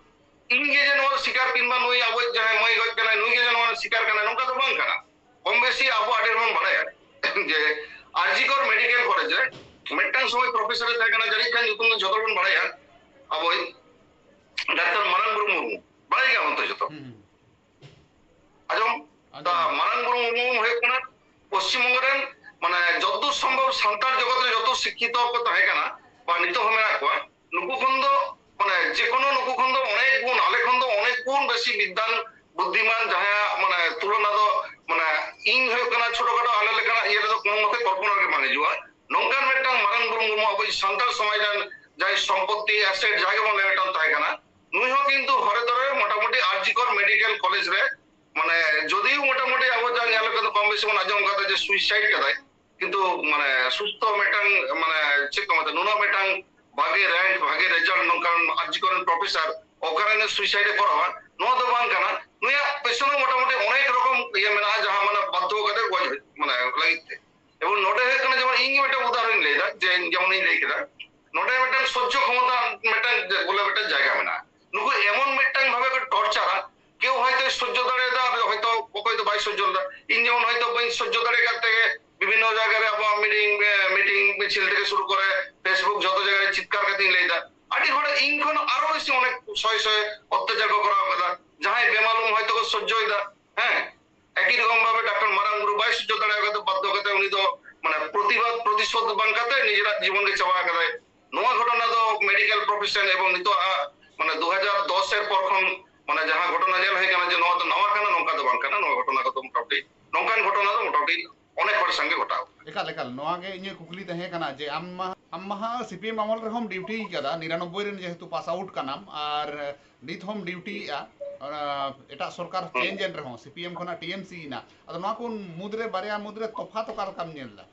ᱤᱧ ᱜᱮ ᱡᱮ ᱱᱚᱣᱟ ᱥᱤᱠᱟᱨ ᱠᱤᱝᱵᱟ ᱱᱩᱭ ᱟᱵᱚᱭᱤᱡ ᱡᱟᱦᱟᱸᱭ ᱢᱟᱹᱭ ᱜᱚᱡ ᱠᱟᱱᱟᱭ ᱱᱩᱭ ᱜᱮ ᱡᱮ ᱱᱚᱣᱟ ᱥᱤᱠᱟᱨ ᱠᱟᱱᱟᱭ ᱱᱚᱝᱠᱟ ᱫᱚ ᱵᱟᱝ ᱠᱟᱱᱟ᱾ ᱠᱚᱢ ᱵᱮᱥᱤ ᱟᱵᱚ ᱟᱹᱰᱤ ᱦᱚᱲ ᱵᱚᱱ ᱵᱟᱲᱟᱭᱟ ᱡᱮ ᱟᱨᱡᱤᱠᱚᱨ ᱢᱮᱰᱤᱠᱮᱞ ᱠᱚᱞᱮᱡᱽ ᱨᱮ ᱢᱤᱫᱴᱟᱝ ᱥᱚᱢᱚᱭ ᱯᱨᱚᱯᱷᱮᱥᱚᱨ ᱮ ᱛᱟᱦᱮᱸ ᱠᱟᱱᱟ, ᱡᱟᱹᱱᱤᱡ ᱠᱷᱟᱱ ᱧᱩᱛᱩᱢ ᱫᱚ ᱡᱚᱛᱚ ᱦᱚᱲ ᱵᱚᱱ ᱵᱟᱲᱟᱭᱟ, ᱟᱵᱚᱭᱤᱡ ᱰᱟᱠᱛᱟᱨ ᱢᱟᱨᱟᱝ ᱵᱩᱨᱩ ᱢᱩᱨᱢᱩ, ᱵᱟᱲᱟᱭ ᱜᱮᱭᱟ ᱵᱚᱱ ᱛᱚ ᱡᱚᱛᱚ᱾ ᱦᱩᱸ, ᱦᱩᱸ᱾ ᱟᱸᱡᱚᱢ? ᱟᱸᱡᱚᱢ᱾ ᱛᱟ ᱢᱟᱨᱟᱝ ᱵᱩᱨᱩ ᱢᱩᱨᱢᱩ ᱦᱩᱭᱩᱜ ᱠᱟᱱᱟ ᱯᱚᱥᱪᱤᱢ ᱵᱚᱝᱜᱚ ᱨᱮᱱ, ᱢᱟᱱᱮ, ᱡᱚᱛᱫᱩᱨ ᱥᱚᱢᱵᱷᱚᱵ ᱥᱟᱱᱛᱟᱲ ᱡᱚᱜᱚᱛ ᱨᱮ ᱡᱚᱛᱚ ᱥᱤᱠᱠᱷᱤᱛᱚ ᱠᱚ ᱛᱟᱦᱮᱸ ᱠᱟᱱᱟ ᱵᱟ ᱱᱤᱛᱚᱜ ᱦᱚᱸ ᱢᱮᱱᱟᱜ ᱠᱚᱣᱟ, ᱱᱩᱠᱩ ᱠᱷᱚᱱ ᱫᱚ, ᱢᱟᱱᱮ, ᱡᱮ ᱠᱳᱱᱳ ᱱᱩᱠᱩ ᱠᱷᱚᱱ ᱫᱚ ᱚᱱᱮᱠ ᱜᱩᱱ, ᱟᱞᱮ ᱠᱷᱚᱱ ᱫᱚ ᱚᱱᱮᱠ ᱜᱩᱱ ᱵᱮᱥᱤ ᱵᱤᱫᱽᱫᱟᱱ, ᱵᱩᱫᱽᱫᱷᱤᱢᱟᱱ, ᱡᱟᱦᱟᱸᱭᱟᱜ, ᱢᱟᱱᱮ, ᱛᱩᱞᱚᱱᱟ ᱫᱚ, ᱢᱟᱱᱮ, ᱤᱧ ᱦᱩᱭᱩᱜ ᱠᱟᱱᱟ ᱪᱷᱳᱴᱳ ᱠᱷᱟᱴᱳ ᱟᱞᱮ ᱞᱮᱠᱟᱱᱟᱜ ᱤᱭᱟᱹ ᱨᱮᱫᱚ ᱠᱳᱱᱳ ᱢᱚᱛᱮ ᱠᱚᱞᱯᱚᱱᱟ ᱨᱮ ᱵᱟᱝ ᱦᱤᱡᱩᱜᱼᱟ᱾ ᱱᱚᱝᱠᱟᱱ ᱢᱤᱫᱴᱟᱝ ᱢᱟᱨᱟᱝ ᱵᱩᱨᱩ ᱢᱩᱨᱢᱩ ᱟᱵᱚ ᱥᱟᱱᱛᱟᱲ ᱥᱚᱢᱟᱡᱽ ᱨᱮᱱ ᱡᱟᱦᱟᱸᱭ ᱥᱚᱢᱯᱚᱛᱛᱤ, ᱮᱥᱮᱴ, ᱡᱟᱦᱟᱸ ᱜᱮᱵᱚᱱ ᱞᱟᱹᱭ, ᱢᱤᱫᱴᱟᱝ ᱛᱟᱦᱮᱸ ᱠᱟᱱᱟ, ᱱᱩᱭ ᱦᱚᱸ ᱠᱤᱱᱛᱩ ᱦᱚᱨᱮ ᱫᱚᱨᱮ ᱢᱚᱴᱟᱢᱩᱴᱤ ᱟᱨᱡᱤᱠᱚᱨ ᱢᱮᱰᱤᱠᱮᱞ ᱠᱚᱞᱮᱡᱽ ᱨᱮ, ᱢᱟᱱᱮ, ᱡᱚᱫᱤᱣ ᱢᱚᱴᱟᱢᱩᱴᱤ ᱟᱵᱚ ᱡᱟ ᱧᱮᱞ ᱠᱟᱛᱮ ᱠᱚᱢ ᱵᱮᱥᱤ ᱵᱚᱱ ᱟᱸᱡᱚᱢ ᱠᱟᱫᱟ ᱡᱮ ᱥᱩᱭᱥᱟᱭᱤᱰ ᱠᱟᱫᱟᱭ, ᱠᱤᱱᱛᱩ, ᱢᱟᱱᱮ, ᱥᱩᱥᱛᱷᱚ ᱢᱤᱫᱴᱟᱝ, ᱢᱟᱱᱮ, ᱪᱮᱫ ᱠᱚ ᱢᱮᱛᱟᱜᱼᱟ, ᱱᱩᱱᱟᱹᱜ ᱢᱤᱫᱴᱟᱝ ᱵᱷᱟᱜᱮ ᱨᱮᱝᱠ, ᱵᱷᱟᱜᱮ ᱨᱮᱡᱟᱞᱴ, ᱱᱚᱝᱠᱟᱱ ᱟᱨᱡᱤᱠᱚᱨ ᱨᱮᱱ ᱯᱨᱚᱯᱷᱮᱥᱚᱨ ᱚᱠᱟᱨᱮ ᱥᱩᱭᱥᱟᱭᱤᱰ ᱮ ᱠᱚᱨᱟᱣᱟ, ᱱᱚᱣᱟ ᱫᱚ ᱵᱟᱝ ᱠᱟᱱᱟ᱾ ᱱᱩᱭᱟᱜ ᱯᱮᱪᱷᱚᱱ ᱦᱚᱸ ᱢᱚᱴᱟᱢᱩᱴᱤ ᱚᱱᱮᱠ ᱨᱚᱠᱚᱢ ᱤᱭᱟᱹ ᱢᱮᱱᱟᱜᱼᱟ, ᱡᱟᱦᱟᱸ, ᱢᱟᱱᱮ, ᱵᱟᱫᱽᱫᱷᱚ ᱠᱟᱛᱮ ᱜᱚᱡ ᱦᱩᱭᱩᱜ, ᱢᱟᱱᱮ, ᱞᱟᱹᱜᱤᱫ ᱛᱮ᱾ ᱮᱵᱚᱝ ᱱᱚᱰᱮ ᱦᱩᱭᱩᱜ ᱠᱟᱱᱟ, ᱡᱮᱢᱚᱱ ᱤᱧ ᱜᱮ ᱢᱤᱫᱴᱟᱝ ᱩᱫᱟᱦᱚᱨᱚᱱ ᱤᱧ ᱞᱟᱹᱭᱫᱟ, ᱡᱮ ᱡᱮᱢᱚᱱᱤᱧ ᱞᱟᱹᱭ ᱠᱮᱫᱟ, ᱱᱚᱰᱮ ᱢᱤᱫᱴᱟᱝ ᱥᱚᱡᱽᱡᱚ ᱠᱷᱚᱢᱚᱛᱟ ᱢᱤᱫᱴᱟᱝ ᱡᱮ ᱵᱚᱞᱮ ᱢᱤᱫᱴᱟᱝ ᱡᱟᱭᱜᱟ ᱢᱮᱱᱟᱜᱼᱟ᱾ ᱱᱩᱠᱩ ᱮᱢᱚᱱ ᱢᱤᱫᱴᱟᱝ ᱵᱷᱟᱵᱮ ᱠᱚ ᱴᱚᱨᱪᱟᱨᱟ, ᱠᱮᱣ ᱦᱚᱭᱛᱳ ᱥᱚᱡᱽᱡᱚ ᱫᱟᱲᱮᱭᱟᱫᱟ, ᱟᱨ ᱦᱚᱭᱛᱳ ᱚᱠᱚᱭ ᱫᱚ ᱵᱟᱭ ᱥᱚᱡᱽᱡᱚ ᱞᱮᱫᱟ᱾ ᱤᱧ ᱡᱮᱢᱚᱱ ᱦᱚᱭᱛᱳ ᱵᱟᱹᱧ ᱥᱚᱡᱽᱡᱚ ᱫᱟᱲᱮ ᱠᱟᱫ ᱛᱮᱜᱮ ᱵᱤᱵᱷᱤᱱᱱᱚ ᱡᱟᱭᱜᱟ ᱨᱮ ᱟᱵᱚᱣᱟᱜ ᱢᱤᱴᱤᱝ, ᱮ, ᱢᱤᱴᱤᱝ ᱢᱤᱪᱷᱤᱞ ᱛᱷᱮᱠᱮ ᱥᱩᱨᱩ ᱠᱚᱨᱮ Facebook ᱡᱚᱛᱚ ᱡᱟᱭᱜᱟ ᱨᱮ ᱪᱤᱛᱠᱟᱨ ᱠᱟᱛᱮᱧ ᱞᱟᱹᱭᱫᱟ᱾ ᱟᱹᱰᱤ ᱦᱚᱲ ᱤᱧ ᱠᱷᱚᱱ ᱟᱨᱚ ᱵᱮᱥᱤ ᱚᱱᱮᱠ ᱥᱚᱭ ᱥᱚᱭ ᱚᱛᱛᱟᱪᱟᱨ ᱠᱚ ᱠᱚᱨᱟᱣ ᱠᱟᱫᱟ, ᱡᱟᱦᱟᱸᱭ ᱵᱮᱢᱟᱞᱩᱢ ᱦᱚᱭᱛᱳ ᱠᱚ ᱥᱚᱡᱽᱡᱚᱭᱮᱫᱟ᱾ ᱦᱮᱸ, ᱮᱠᱤ ᱨᱚᱠᱚᱢ ᱵᱷᱟᱵᱮ ᱰᱟᱠᱛᱟᱨ ᱢᱟᱨᱟᱝ ᱵᱩᱨᱩ ᱵᱟᱭ ᱥᱚᱡᱽᱡᱚ ᱫᱟᱲᱮ ᱠᱟᱫᱟ, ᱵᱟᱫᱽᱫᱷᱚ ᱠᱟᱛᱮ ᱩᱱᱤ ᱫᱚ, ᱢᱟᱱᱮ, ᱯᱨᱚᱛᱤᱵᱟᱫ, ᱯᱨᱚᱛᱤᱥᱳᱫᱷ ᱵᱟᱝ ᱠᱟᱛᱮ ᱱᱤᱡᱮᱨᱟᱜ ᱡᱤᱵᱚᱱ ᱜᱮ ᱪᱟᱵᱟ ᱠᱟᱫᱟᱭ᱾ ᱱᱚᱣᱟ ᱜᱷᱚᱴᱚᱱᱟ ᱫᱚ ᱢᱮᱰᱤᱠᱮᱞ ᱯᱨᱚᱯᱷᱮᱥᱚᱱ ᱮᱵᱚᱝ ᱱᱤᱛᱚᱜ ᱟᱜ, ᱢᱟᱱᱮ, ᱫᱩ ᱦᱟᱡᱟᱨ ᱫᱚᱥ ᱮᱨ ᱯᱚᱨ ᱠᱷᱚᱱ, ᱢᱟᱱᱮ, ᱡᱟᱦᱟᱸ ᱜᱷᱚᱴᱚᱱᱟ ᱧᱮᱞ ᱦᱩᱭ ᱠᱟᱱᱟ ᱡᱮ ᱱᱚᱣᱟ ᱫᱚ ᱱᱟᱣᱟ ᱠᱟᱱᱟ, ᱱᱚᱝᱠᱟ ᱫᱚ ᱵᱟᱝ ᱠᱟᱱᱟ᱾ ᱱᱚᱣᱟ ᱜᱷᱚᱴᱚᱱᱟ ᱠᱚᱫᱚ ᱢᱚᱴᱟᱢᱩᱴᱤ ᱱᱚᱝᱠᱟᱱ ᱜᱷᱚᱴᱚᱱᱟ ᱫᱚ ᱢᱚᱴᱟᱢᱩᱴᱤ ᱚᱱᱮᱠ ᱦᱚᱲ ᱥᱟᱝᱜᱮ ᱜᱷᱚᱴᱟᱣ ᱠᱟᱱᱟ᱾ ᱮᱠᱟᱞ, ᱮᱠᱟᱞ᱾ ᱱᱚᱣᱟ ᱜᱮ ᱤᱧᱟᱹᱜ ᱠᱩᱠᱞᱤ ᱛᱟᱦᱮᱸ ᱠᱟᱱᱟ ᱡᱮ ᱟᱢ ᱢᱟ, ᱟᱢ ᱢᱟ ᱦᱟᱸᱜ ᱥᱤ ᱯᱤ ᱮᱢ ᱟᱢᱚᱞ ᱨᱮᱦᱚᱸᱢ ᱰᱤᱭᱩᱴᱤ ᱠᱟᱫᱟ, ᱱᱤᱨᱟᱱᱚᱵᱵᱳᱭ ᱨᱮᱱ ᱡᱮᱦᱮᱛᱩ ᱯᱟᱥ ᱟᱣᱩᱴ ᱠᱟᱱᱟᱢ, ᱟᱨ ᱱᱤᱛ ᱦᱚᱸᱢ ᱰᱤᱭᱩᱴᱤᱭᱮᱫᱼᱟ, ᱚᱱᱟ ᱮᱴᱟᱜ ᱥᱚᱨᱠᱟᱨ ᱦᱩᱸ᱾ ᱪᱮᱧᱡᱽ ᱮᱱ ᱨᱮᱦᱚᱸ ᱥᱤ ᱯᱤ ᱮᱢ ᱠᱷᱚᱱᱟᱜ ᱴᱤ ᱮᱢ ᱥᱤ ᱮᱱᱟ᱾ ᱟᱫᱚ ᱱᱚᱣᱟ ᱠᱚ ᱢᱩᱫᱽᱨᱮ, ᱵᱟᱨᱭᱟ ᱢᱩᱫᱽᱨᱮ ᱛᱚᱯᱷᱟᱛ ᱚᱠᱟ ᱞᱮᱠᱟᱢ ᱧᱮᱞ ᱮᱫᱟ?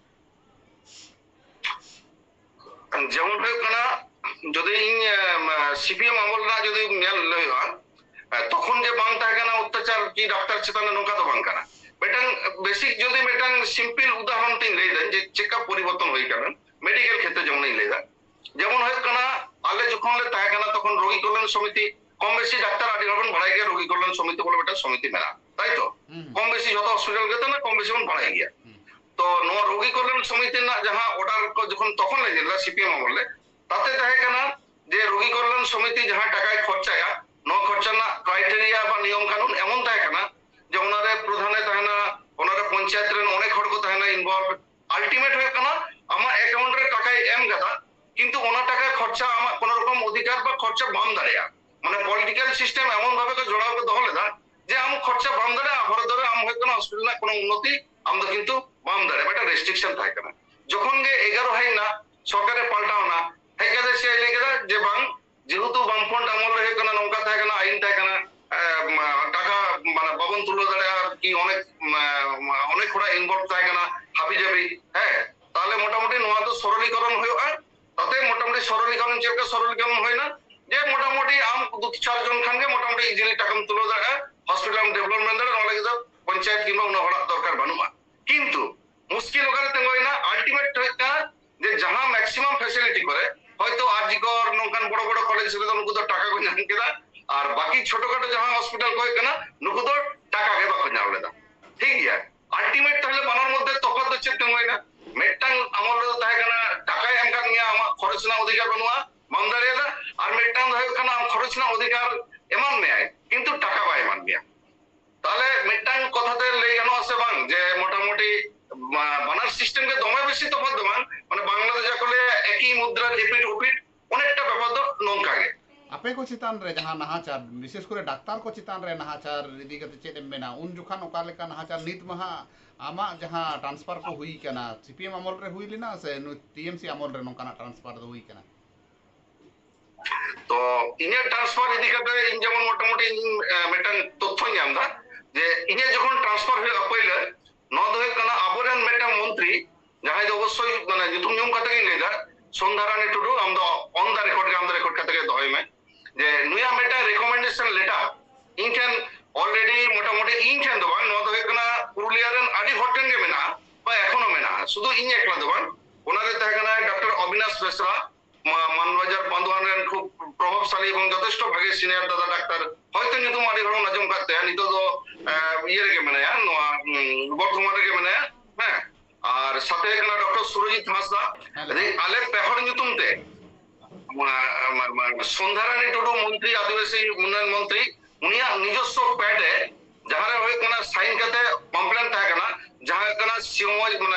ᱡᱮᱢᱚᱱ ᱦᱩᱭᱩᱜ ᱠᱟᱱᱟ, ᱡᱩᱫᱤ ᱤᱧ, ᱮᱢ, ᱥᱤ ᱯᱤ ᱮᱢ ᱟᱢᱚᱞ ᱨᱮᱱᱟᱜ ᱡᱩᱫᱤ ᱧᱮᱞ ᱦᱩᱭᱩᱜᱼᱟ, ᱮ, ᱛᱚᱠᱷᱚᱱ ᱡᱮ ᱵᱟᱝ ᱛᱟᱦᱮᱸ ᱠᱟᱱᱟ ᱚᱛᱛᱟᱪᱟᱨ ᱠᱤ ᱰᱟᱠᱛᱟᱨ ᱪᱮᱛᱟᱱ ᱨᱮ, ᱱᱚᱝᱠᱟ ᱫᱚ ᱵᱟᱝ ᱠᱟᱱᱟ᱾ ᱢᱤᱫᱴᱟᱝ ᱵᱮᱥᱤᱠ ᱡᱩᱫᱤ ᱢᱤᱫᱴᱟᱝ ᱥᱤᱢᱯᱤᱞ ᱩᱫᱟᱦᱚᱨᱚᱱ ᱛᱤᱧ ᱞᱟᱹᱭᱫᱟ ᱡᱮ ᱪᱮᱫᱠᱟ ᱯᱚᱨᱤᱵᱚᱨᱛᱚᱱ ᱦᱩᱭ ᱠᱟᱱᱟ ᱢᱮᱰᱤᱠᱮᱞ ᱠᱷᱮᱛᱨᱮ, ᱡᱮᱢᱚᱱᱤᱧ ᱞᱟᱹᱭᱫᱟ, ᱡᱮᱢᱚᱱ ᱦᱩᱭᱩᱜ ᱠᱟᱱᱟ, ᱟᱞᱮ ᱡᱚᱠᱷᱚᱱ ᱞᱮ ᱛᱟᱦᱮᱸ ᱠᱟᱱᱟ ᱛᱚᱠᱷᱚᱱ ᱨᱳᱜᱤ ᱠᱚᱞᱭᱟᱱ ᱥᱚᱢᱤᱛᱤ ᱠᱚᱢ ᱵᱮᱥᱤ ᱰᱟᱠᱛᱟᱨ ᱟᱹᱰᱤ ᱦᱚᱲ ᱵᱚᱱ ᱵᱟᱲᱟᱭ ᱜᱮᱭᱟ, ᱨᱳᱜᱤ ᱠᱚᱞᱭᱟᱱ ᱥᱚᱢᱤᱛᱤ ᱵᱚᱞᱮ ᱢᱤᱫᱴᱟᱝ ᱥᱚᱢᱤᱛᱤ ᱢᱮᱱᱟᱜᱼᱟ, ᱛᱟᱭ ᱛᱚ? ᱦᱩᱸ᱾ ᱠᱚᱢ ᱵᱮᱥᱤ ᱡᱷᱚᱛᱚ ᱦᱚᱥᱯᱤᱴᱟᱞ ᱜᱮ ᱛᱟᱦᱮᱱᱟ, ᱠᱚᱢ ᱵᱮᱥᱤ ᱵᱚᱱ ᱵᱟᱲᱟᱭ ᱜᱮᱭᱟ᱾ ᱦᱩᱸ᱾ ᱛᱚ ᱱᱚᱣᱟ ᱨᱳᱜᱤ ᱠᱚᱞᱭᱟᱱ ᱥᱚᱢᱤᱛᱤ ᱨᱮᱱᱟᱜ ᱡᱟᱦᱟᱸ ᱚᱨᱰᱟᱨ ᱠᱚ ᱡᱚᱠᱷᱚᱱ ᱛᱚᱠᱷᱚᱱ ᱞᱮ ᱧᱮᱞ ᱞᱮᱫᱟ ᱥᱤᱯᱤᱮᱢ ᱟᱢᱚᱞ ᱨᱮ, ᱛᱟᱛᱮ ᱛᱟᱦᱮᱸ ᱠᱟᱱᱟ ᱡᱮ ᱨᱳᱜᱤ ᱠᱚᱞᱭᱟᱱ ᱥᱚᱢᱤᱛᱤ ᱡᱟᱦᱟᱸ ᱴᱟᱠᱟᱭ ᱠᱷᱚᱨᱪᱟᱭᱟ, ᱱᱚᱣᱟ ᱠᱷᱚᱨᱪᱟ ᱨᱮᱱᱟᱜ ᱠᱨᱟᱭᱴᱮᱨᱤᱭᱟ ᱵᱟ ᱱᱤᱭᱚᱢ ᱠᱟᱹᱱᱩᱱ ᱮᱢᱚᱱ ᱛᱟᱦᱮᱸ ᱠᱟᱱᱟ ᱡᱮ ᱚᱱᱟᱨᱮ ᱯᱨᱚᱫᱷᱟᱱᱮ ᱛᱟᱦᱮᱱᱟ, ᱚᱱᱟᱨᱮ ᱯᱚᱧᱪᱟᱭᱮᱛ ᱨᱮᱱ ᱚᱱᱮᱠ ᱦᱚᱲ ᱠᱚ ᱛᱟᱦᱮᱱᱟ ᱤᱱᱵᱚᱞᱵᱷ᱾ ᱟᱞᱴᱤᱢᱮᱴ ᱦᱩᱭᱩᱜ ᱠᱟᱱᱟ ᱟᱢᱟᱜ ᱮᱠᱟᱣᱩᱱᱴ ᱨᱮ ᱴᱟᱠᱟᱭ ᱮᱢ ᱠᱟᱫᱟ, ᱠᱤᱱᱛᱩ ᱚᱱᱟ ᱴᱟᱠᱟ ᱠᱷᱚᱨᱪᱟ ᱟᱢᱟᱜ ᱠᱳᱱᱳ ᱨᱚᱠᱚᱢ ᱚᱫᱷᱤᱠᱟᱨ ᱵᱟ ᱠᱷᱚᱨᱪᱟ ᱵᱟᱢ ᱫᱟᱲᱮᱭᱟᱜᱼᱟ᱾ ᱢᱟᱱᱮ ᱯᱚᱞᱤᱴᱤᱠᱟᱞ ᱥᱤᱥᱴᱮᱢ ᱮᱢᱚᱱ ᱵᱷᱟᱵᱮ ᱠᱚ ᱡᱚᱲᱟᱣ ᱠᱚ ᱫᱚᱦᱚ ᱞᱮᱫᱟ ᱡᱮ ᱟᱢ ᱠᱷᱚᱨᱪᱟ ᱵᱟᱢ ᱫᱟᱲᱮᱭᱟᱜᱼᱟ, ᱦᱚᱨ ᱫᱚᱨᱮ ᱟᱢ ᱦᱩᱭᱩᱜ ᱠᱟᱱᱟ ᱦᱚᱥᱯᱤᱴᱟᱞ ᱨᱮᱱᱟᱜ ᱠᱳᱱᱳ ᱩᱱᱱᱚᱛᱤ ᱟᱢ ᱫᱚ ᱠᱤᱱᱛᱩ ᱵᱟᱢ ᱫᱟᱲᱮᱭᱟᱜᱼᱟ, ᱢᱤᱫᱴᱟᱝ ᱨᱮᱥᱴᱨᱤᱠᱥᱚᱱ ᱛᱟᱦᱮᱸ ᱠᱟᱱᱟ᱾ ᱡᱚᱠᱷᱚᱱ ᱜᱮ ᱮᱜᱟᱨᱚ ᱦᱮᱡ ᱮᱱᱟ, ᱥᱚᱨᱠᱟᱨᱮ ᱯᱟᱞᱴᱟᱣ ᱮᱱᱟ, ᱦᱮᱡ ᱠᱟᱛᱮ ᱪᱮᱫ ᱮ ᱞᱟᱹᱭ ᱠᱮᱫᱟ ᱡᱮ ᱵᱟᱝ, ᱡᱮᱦᱮᱛᱩ ᱵᱟᱢᱯᱷᱨᱚᱱᱴ ᱟᱢᱚᱞ ᱨᱮ ᱦᱩᱭᱩᱜ ᱠᱟᱱᱟ, ᱱᱚᱝᱠᱟ ᱛᱟᱦᱮᱸ ᱠᱟᱱᱟ, ᱟᱭᱤᱱ ᱛᱟᱦᱮᱸ ᱠᱟᱱᱟ, ᱮ, ᱢᱟ, ᱴᱟᱠᱟ ᱢᱟᱱᱮ ᱵᱟᱵᱚᱱ ᱛᱩᱞᱟᱹᱣ ᱫᱟᱲᱮᱭᱟᱜᱼᱟ, ᱠᱤ ᱚᱱᱮᱠ, ᱢᱟ, ᱢᱟ, ᱚᱱᱮᱠ ᱦᱚᱲᱟᱜ ᱤᱱᱵᱚᱞᱵᱷ ᱛᱟᱦᱮᱸ ᱠᱟᱱᱟ ᱦᱟᱵᱤ ᱡᱟᱵᱤ, ᱦᱮᱸ, ᱛᱟᱦᱚᱞᱮ ᱢᱚᱴᱟᱢᱩᱴᱤ ᱱᱚᱣᱟ ᱫᱚ ᱥᱚᱨᱚᱞᱤᱠᱚᱨᱚᱱ ᱦᱩᱭᱩᱜᱼᱟ᱾ ᱛᱟᱛᱮ ᱢᱚᱴᱟᱢᱩᱴᱤ ᱥᱚᱨᱚᱞᱤᱠᱚᱨᱚᱱ ᱪᱮᱫ ᱞᱮᱠᱟ ᱥᱚᱨᱚᱞᱤᱠᱚᱨᱚᱱ ᱦᱩᱭᱱᱟ ᱡᱮ ᱢᱚᱴᱟᱢᱩᱴᱤ ᱟᱢ ᱫᱩ ᱪᱟᱨ ᱡᱚᱱ ᱠᱷᱟᱱ ᱜᱮ ᱢᱚᱴᱟᱢᱩᱴᱤ ᱤᱡᱤᱞᱤ ᱴᱟᱠᱟᱢ ᱛᱩᱞᱟᱹᱣ ᱫᱟᱲᱮᱭᱟᱜᱼᱟ, ᱦᱚᱥᱯᱤᱴᱟᱞ ᱮᱢ ᱰᱮᱵᱷᱞᱚᱯᱢᱮᱱᱴ ᱫᱟᱲᱮᱭᱟᱜᱼᱟ, ᱱᱚᱣᱟ ᱞᱟᱹᱜᱤᱫ ᱫᱚ ᱯᱚᱧᱪᱟᱭᱮᱛ ᱠᱤᱝᱵᱟ ᱩᱱᱟᱹᱜ ᱦᱚᱲᱟᱜ ᱫᱚᱨᱠᱟᱨ ᱵᱟᱹᱱᱩᱜᱼᱟ᱾ ᱠᱤᱱᱛᱩ ᱢᱩᱥᱠᱤᱞ ᱚᱠᱟᱨᱮ ᱛᱤᱸᱜᱩᱭᱮᱱᱟ, ᱟᱞᱴᱤᱢᱮᱴ ᱦᱩᱭᱩᱜ ᱠᱟᱱᱟ ᱡᱮ ᱡᱟᱦᱟᱸ ᱢᱮᱠᱥᱤᱢᱟᱢ ᱯᱷᱮᱥᱤᱞᱤᱴᱤ ᱠᱚᱨᱮ ᱦᱚᱭᱛᱳ ᱟᱨ ᱡᱤ ᱠᱚᱨ ᱱᱚᱝᱠᱟᱱ ᱵᱚᱲᱚ ᱵᱚᱲᱚ ᱠᱚᱞᱮᱡᱽ ᱨᱮᱫᱚ ᱱᱩᱠᱩ ᱫᱚ ᱴᱟᱠᱟ ᱠᱚ ᱧᱟᱢ ᱠᱮᱫᱟ, ᱟᱨ ᱵᱟᱠᱤ ᱪᱷᱳᱴᱳ ᱠᱷᱟᱴᱳ ᱡᱟᱦᱟᱸ ᱦᱚᱥᱯᱤᱴᱟᱞ ᱠᱚ ᱦᱩᱭᱩᱜ ᱠᱟᱱᱟ ᱱᱩᱠᱩ ᱫᱚ ᱴᱟᱠᱟ ᱜᱮ ᱵᱟᱠᱚ ᱧᱟᱢ ᱞᱮᱫᱟ᱾ ᱴᱷᱤᱠ ᱜᱮᱭᱟ, ᱟᱞᱴᱤᱢᱮᱴ ᱛᱟᱦᱞᱮ ᱵᱟᱱᱟᱨ ᱢᱚᱫᱽᱫᱷᱮ ᱛᱚᱯᱷᱟᱛ ᱫᱚ ᱪᱮᱫ ᱛᱤᱸᱜᱩᱭᱮᱱᱟ? ᱢᱤᱫᱴᱟᱝ ᱟᱢᱚᱞ ᱨᱮᱫᱚ ᱛᱟᱦᱮᱸ ᱠᱟᱱᱟ ᱴᱟᱠᱟᱭ ᱮᱢ ᱠᱟᱫ ᱢᱮᱭᱟ, ᱟᱢᱟᱜ ᱠᱷᱚᱨᱚᱪ ᱨᱮᱱᱟᱜ ᱚᱫᱷᱤᱠᱟᱨ ᱵᱟᱹᱱᱩᱜᱼᱟ, ᱵᱟᱢ ᱫᱟᱲᱮᱭᱟᱫᱟ, ᱟᱨ ᱢᱤᱫᱴᱟᱝ ᱫᱚ ᱦᱩᱭᱩᱜ ᱠᱟᱱᱟ ᱟᱢ ᱠᱷᱚᱨᱚᱪ ᱨᱮᱱᱟᱜ ᱚᱫᱷᱤᱠᱟᱨ ᱮᱢᱟᱱ ᱢᱮᱭᱟᱭ, ᱠᱤᱱᱛᱩ ᱴᱟᱠᱟ ᱵᱟᱭ ᱮᱢᱟᱱ ᱢᱮᱭᱟ᱾ ᱛᱟᱦᱞᱮ ᱢᱤᱫᱴᱟᱝ ᱠᱚᱛᱷᱟ ᱛᱮ ᱞᱟᱹᱭ ᱜᱟᱱᱚᱜᱼᱟ ᱥᱮ ᱵᱟᱝ ᱡᱮ ᱢᱚᱴᱟᱢᱩᱴᱤ ᱵᱟ-, ᱵᱟᱱᱟᱨ ᱥᱤᱥᱴᱮᱢ ᱜᱮ ᱫᱚᱢᱮ ᱵᱮᱥᱤ ᱛᱚᱯᱷᱟᱛ ᱫᱚ ᱵᱟᱝ, ᱢᱟᱱᱮ ᱵᱟᱝᱞᱟ ᱫᱚ ᱡᱟᱦᱟᱸ ᱠᱚ ᱞᱟᱹᱭᱟ ᱮᱠᱤ ᱢᱩᱫᱽᱨᱟ ᱮᱯᱤᱴ ᱳᱯᱤᱴ, ᱚᱱᱮᱠᱴᱟ ᱵᱮᱯᱟᱨ ᱫᱚ ᱱᱚᱝᱠᱟ ᱜᱮ᱾ ᱟᱯᱮ ᱠᱚ ᱪᱮᱛᱟᱱ ᱨᱮ ᱡᱟᱦᱟᱸ ᱱᱟᱦᱟᱪᱟᱨ, ᱵᱤᱥᱮᱥ ᱠᱚᱨᱮ ᱰᱟᱠᱛᱟᱨ ᱠᱚ ᱪᱮᱛᱟᱱ ᱨᱮ ᱱᱟᱦᱟᱪᱟᱨ ᱤᱫᱤ ᱠᱟᱛᱮ ᱪᱮᱫ ᱮᱢ ᱢᱮᱱᱟ? ᱩᱱ ᱡᱚᱠᱷᱟᱱ ᱚᱠᱟ ᱞᱮᱠᱟ ᱱᱟᱦᱟᱪᱟᱨ, ᱱᱤᱛ ᱢᱟᱦᱟ ᱟᱢᱟᱜ ᱡᱟᱦᱟᱸ ᱴᱨᱟᱱᱥᱯᱷᱟᱨ ᱠᱚ ᱦᱩᱭ ᱠᱟᱱᱟ, ᱥᱤ ᱯᱤ ᱮᱢ ᱟᱢᱚᱞ ᱨᱮ ᱦᱩᱭ ᱞᱮᱱᱟ ᱥᱮ ᱱᱩᱭ ᱴᱤ ᱮᱢ ᱥᱤ ᱟᱢᱚᱞ ᱨᱮ ᱱᱚᱝᱠᱟᱱᱟᱜ ᱴᱨᱟᱱᱥᱯᱷᱟᱨ ᱫᱚ ᱦᱩᱭ ᱠᱟᱱᱟ? ᱛᱚ ᱤᱧᱟᱹᱜ ᱴᱨᱟᱱᱥᱯᱷᱟᱨ ᱤᱫᱤ ᱠᱟᱛᱮ ᱤᱧ ᱡᱮᱢᱚᱱ ᱢᱚᱴᱟᱢᱩᱴᱤ ᱤᱧ, ᱮ, ᱢᱤᱫᱴᱟᱝ ᱛᱚᱛᱛᱷᱚᱧ ᱧᱟᱢ ᱮᱫᱟ ᱡᱮ ᱤᱧᱟᱹᱜ ᱡᱚᱠᱷᱚᱱ ᱴᱨᱟᱱᱥᱯᱷᱟᱨ ᱦᱩᱭᱩᱜᱼᱟ ᱯᱳᱭᱞᱳ, ᱱᱚᱣᱟ ᱫᱚ ᱦᱩᱭᱩᱜ ᱠᱟᱱᱟ ᱟᱵᱚᱨᱮᱱ ᱢᱤᱫᱴᱟᱝ ᱢᱚᱱᱛᱨᱤ, ᱡᱟᱦᱟᱸᱭ ᱫᱚ ᱚᱵᱚᱥᱥᱳᱭ ᱢᱟᱱᱮ ᱧᱩᱛᱩᱢ ᱧᱩᱢ ᱠᱟᱛᱮ ᱜᱤᱧ ᱞᱟᱹᱭ ᱮᱫᱟ, ᱥᱚᱱᱫᱷᱟᱨᱟᱱᱤ ᱴᱩᱰᱩ, ᱟᱢ ᱫᱚ ᱚᱱ ᱫᱟ ᱨᱮᱠᱚᱨᱰ ᱜᱮ, ᱟᱢ ᱫᱚ ᱨᱮᱠᱚᱨᱰ ᱠᱟᱛᱮ ᱜᱮ ᱫᱚᱦᱚᱭ ᱢᱮ, ᱡᱮ ᱱᱩᱭᱟᱜ ᱢᱤᱫᱴᱟᱝ ᱨᱮᱠᱚᱢᱮᱱᱰᱮᱥᱚᱱ ᱞᱮᱴᱟᱨ ᱤᱧ ᱴᱷᱮᱱ ᱚᱞᱨᱮᱰᱤ, ᱢᱚᱴᱟᱢᱩᱴᱤ ᱤᱧ ᱴᱷᱮᱱ ᱫᱚ ᱵᱟᱝ, ᱱᱚᱣᱟ ᱫᱚ ᱦᱩᱭᱩᱜ ᱠᱟᱱᱟ ᱯᱩᱨᱩᱞᱤᱭᱟ ᱨᱮᱱ ᱟᱹᱰᱤ ᱦᱚᱲ ᱴᱷᱮᱱ ᱜᱮ ᱢᱮᱱᱟᱜᱼᱟ ᱵᱟ ᱮᱠᱷᱚᱱᱳ ᱢᱮᱱᱟᱜᱼᱟ, ᱥᱩᱫᱷᱩ ᱤᱧ ᱮᱠᱞᱟ ᱫᱚ ᱵᱟᱝ, ᱚᱱᱟᱨᱮ ᱛᱟᱦᱮᱸ ᱠᱟᱱᱟᱭ ᱰᱚᱠᱴᱚᱨ ᱚᱵᱤᱱᱟᱥ ᱵᱮᱥᱨᱟ, ᱢᱟᱱᱵᱟᱡᱟᱨ ᱵᱟᱸᱫᱷᱣᱟᱱ ᱨᱮᱱ ᱠᱷᱩᱵ ᱯᱨᱚᱵᱷᱟᱵᱽᱥᱟᱞᱤ ᱮᱵᱚᱝ ᱡᱚᱛᱷᱮᱥᱴᱚ ᱵᱷᱟᱜᱮ ᱥᱤᱱᱤᱭᱟᱨ ᱫᱟᱫᱟ ᱰᱟᱠᱛᱟᱨ, ᱦᱚᱭᱛᱳ ᱧᱩᱛᱩᱢ ᱟᱹᱰᱤ ᱦᱚᱲ ᱵᱚᱱ ᱟᱸᱡᱚᱢ ᱠᱟᱫ ᱛᱟᱭᱟ, ᱱᱤᱛᱚᱜ ᱫᱚ ᱤᱭᱟᱹ ᱨᱮᱜᱮ ᱢᱮᱱᱟᱭᱟ, ᱱᱚᱣᱟ ᱵᱚᱨᱫᱷᱚᱢᱟᱱ ᱨᱮᱜᱮ ᱢᱮᱱᱟᱭᱟ᱾ ᱦᱮᱸ, ᱟᱨ ᱥᱟᱛᱮ ᱠᱟᱱᱟ ᱰᱚᱠᱴᱚᱨ ᱥᱩᱨᱚᱡᱤᱛ ᱦᱟᱸᱥᱫᱟ᱾ ᱟᱞᱮ ᱯᱮ ᱦᱚᱲ ᱧᱩᱛᱩᱢ ᱛᱮ ᱥᱚᱱᱫᱷᱟᱨᱟᱱᱤ ᱴᱩᱰᱩ, ᱢᱚᱱᱛᱨᱤ, ᱟᱹᱫᱤᱵᱟᱹᱥᱤ ᱩᱱᱱᱚᱭᱚᱱ ᱢᱚᱱᱛᱨᱤ, ᱩᱱᱤᱭᱟᱜ ᱱᱤᱡᱚᱥᱥᱚ ᱯᱮᱰ ᱮ ᱡᱟᱦᱟᱸ ᱨᱮ ᱦᱩᱭᱩᱜ ᱠᱟᱱᱟ ᱥᱟᱭᱤᱱ ᱠᱟᱛᱮ ᱠᱚᱢᱯᱞᱮᱱ ᱛᱟᱦᱮᱸ ᱠᱟᱱᱟ, ᱡᱟᱦᱟᱸ ᱦᱩᱭᱩᱜ ᱠᱟᱱᱟ ᱥᱤ ᱮᱢ ᱳ,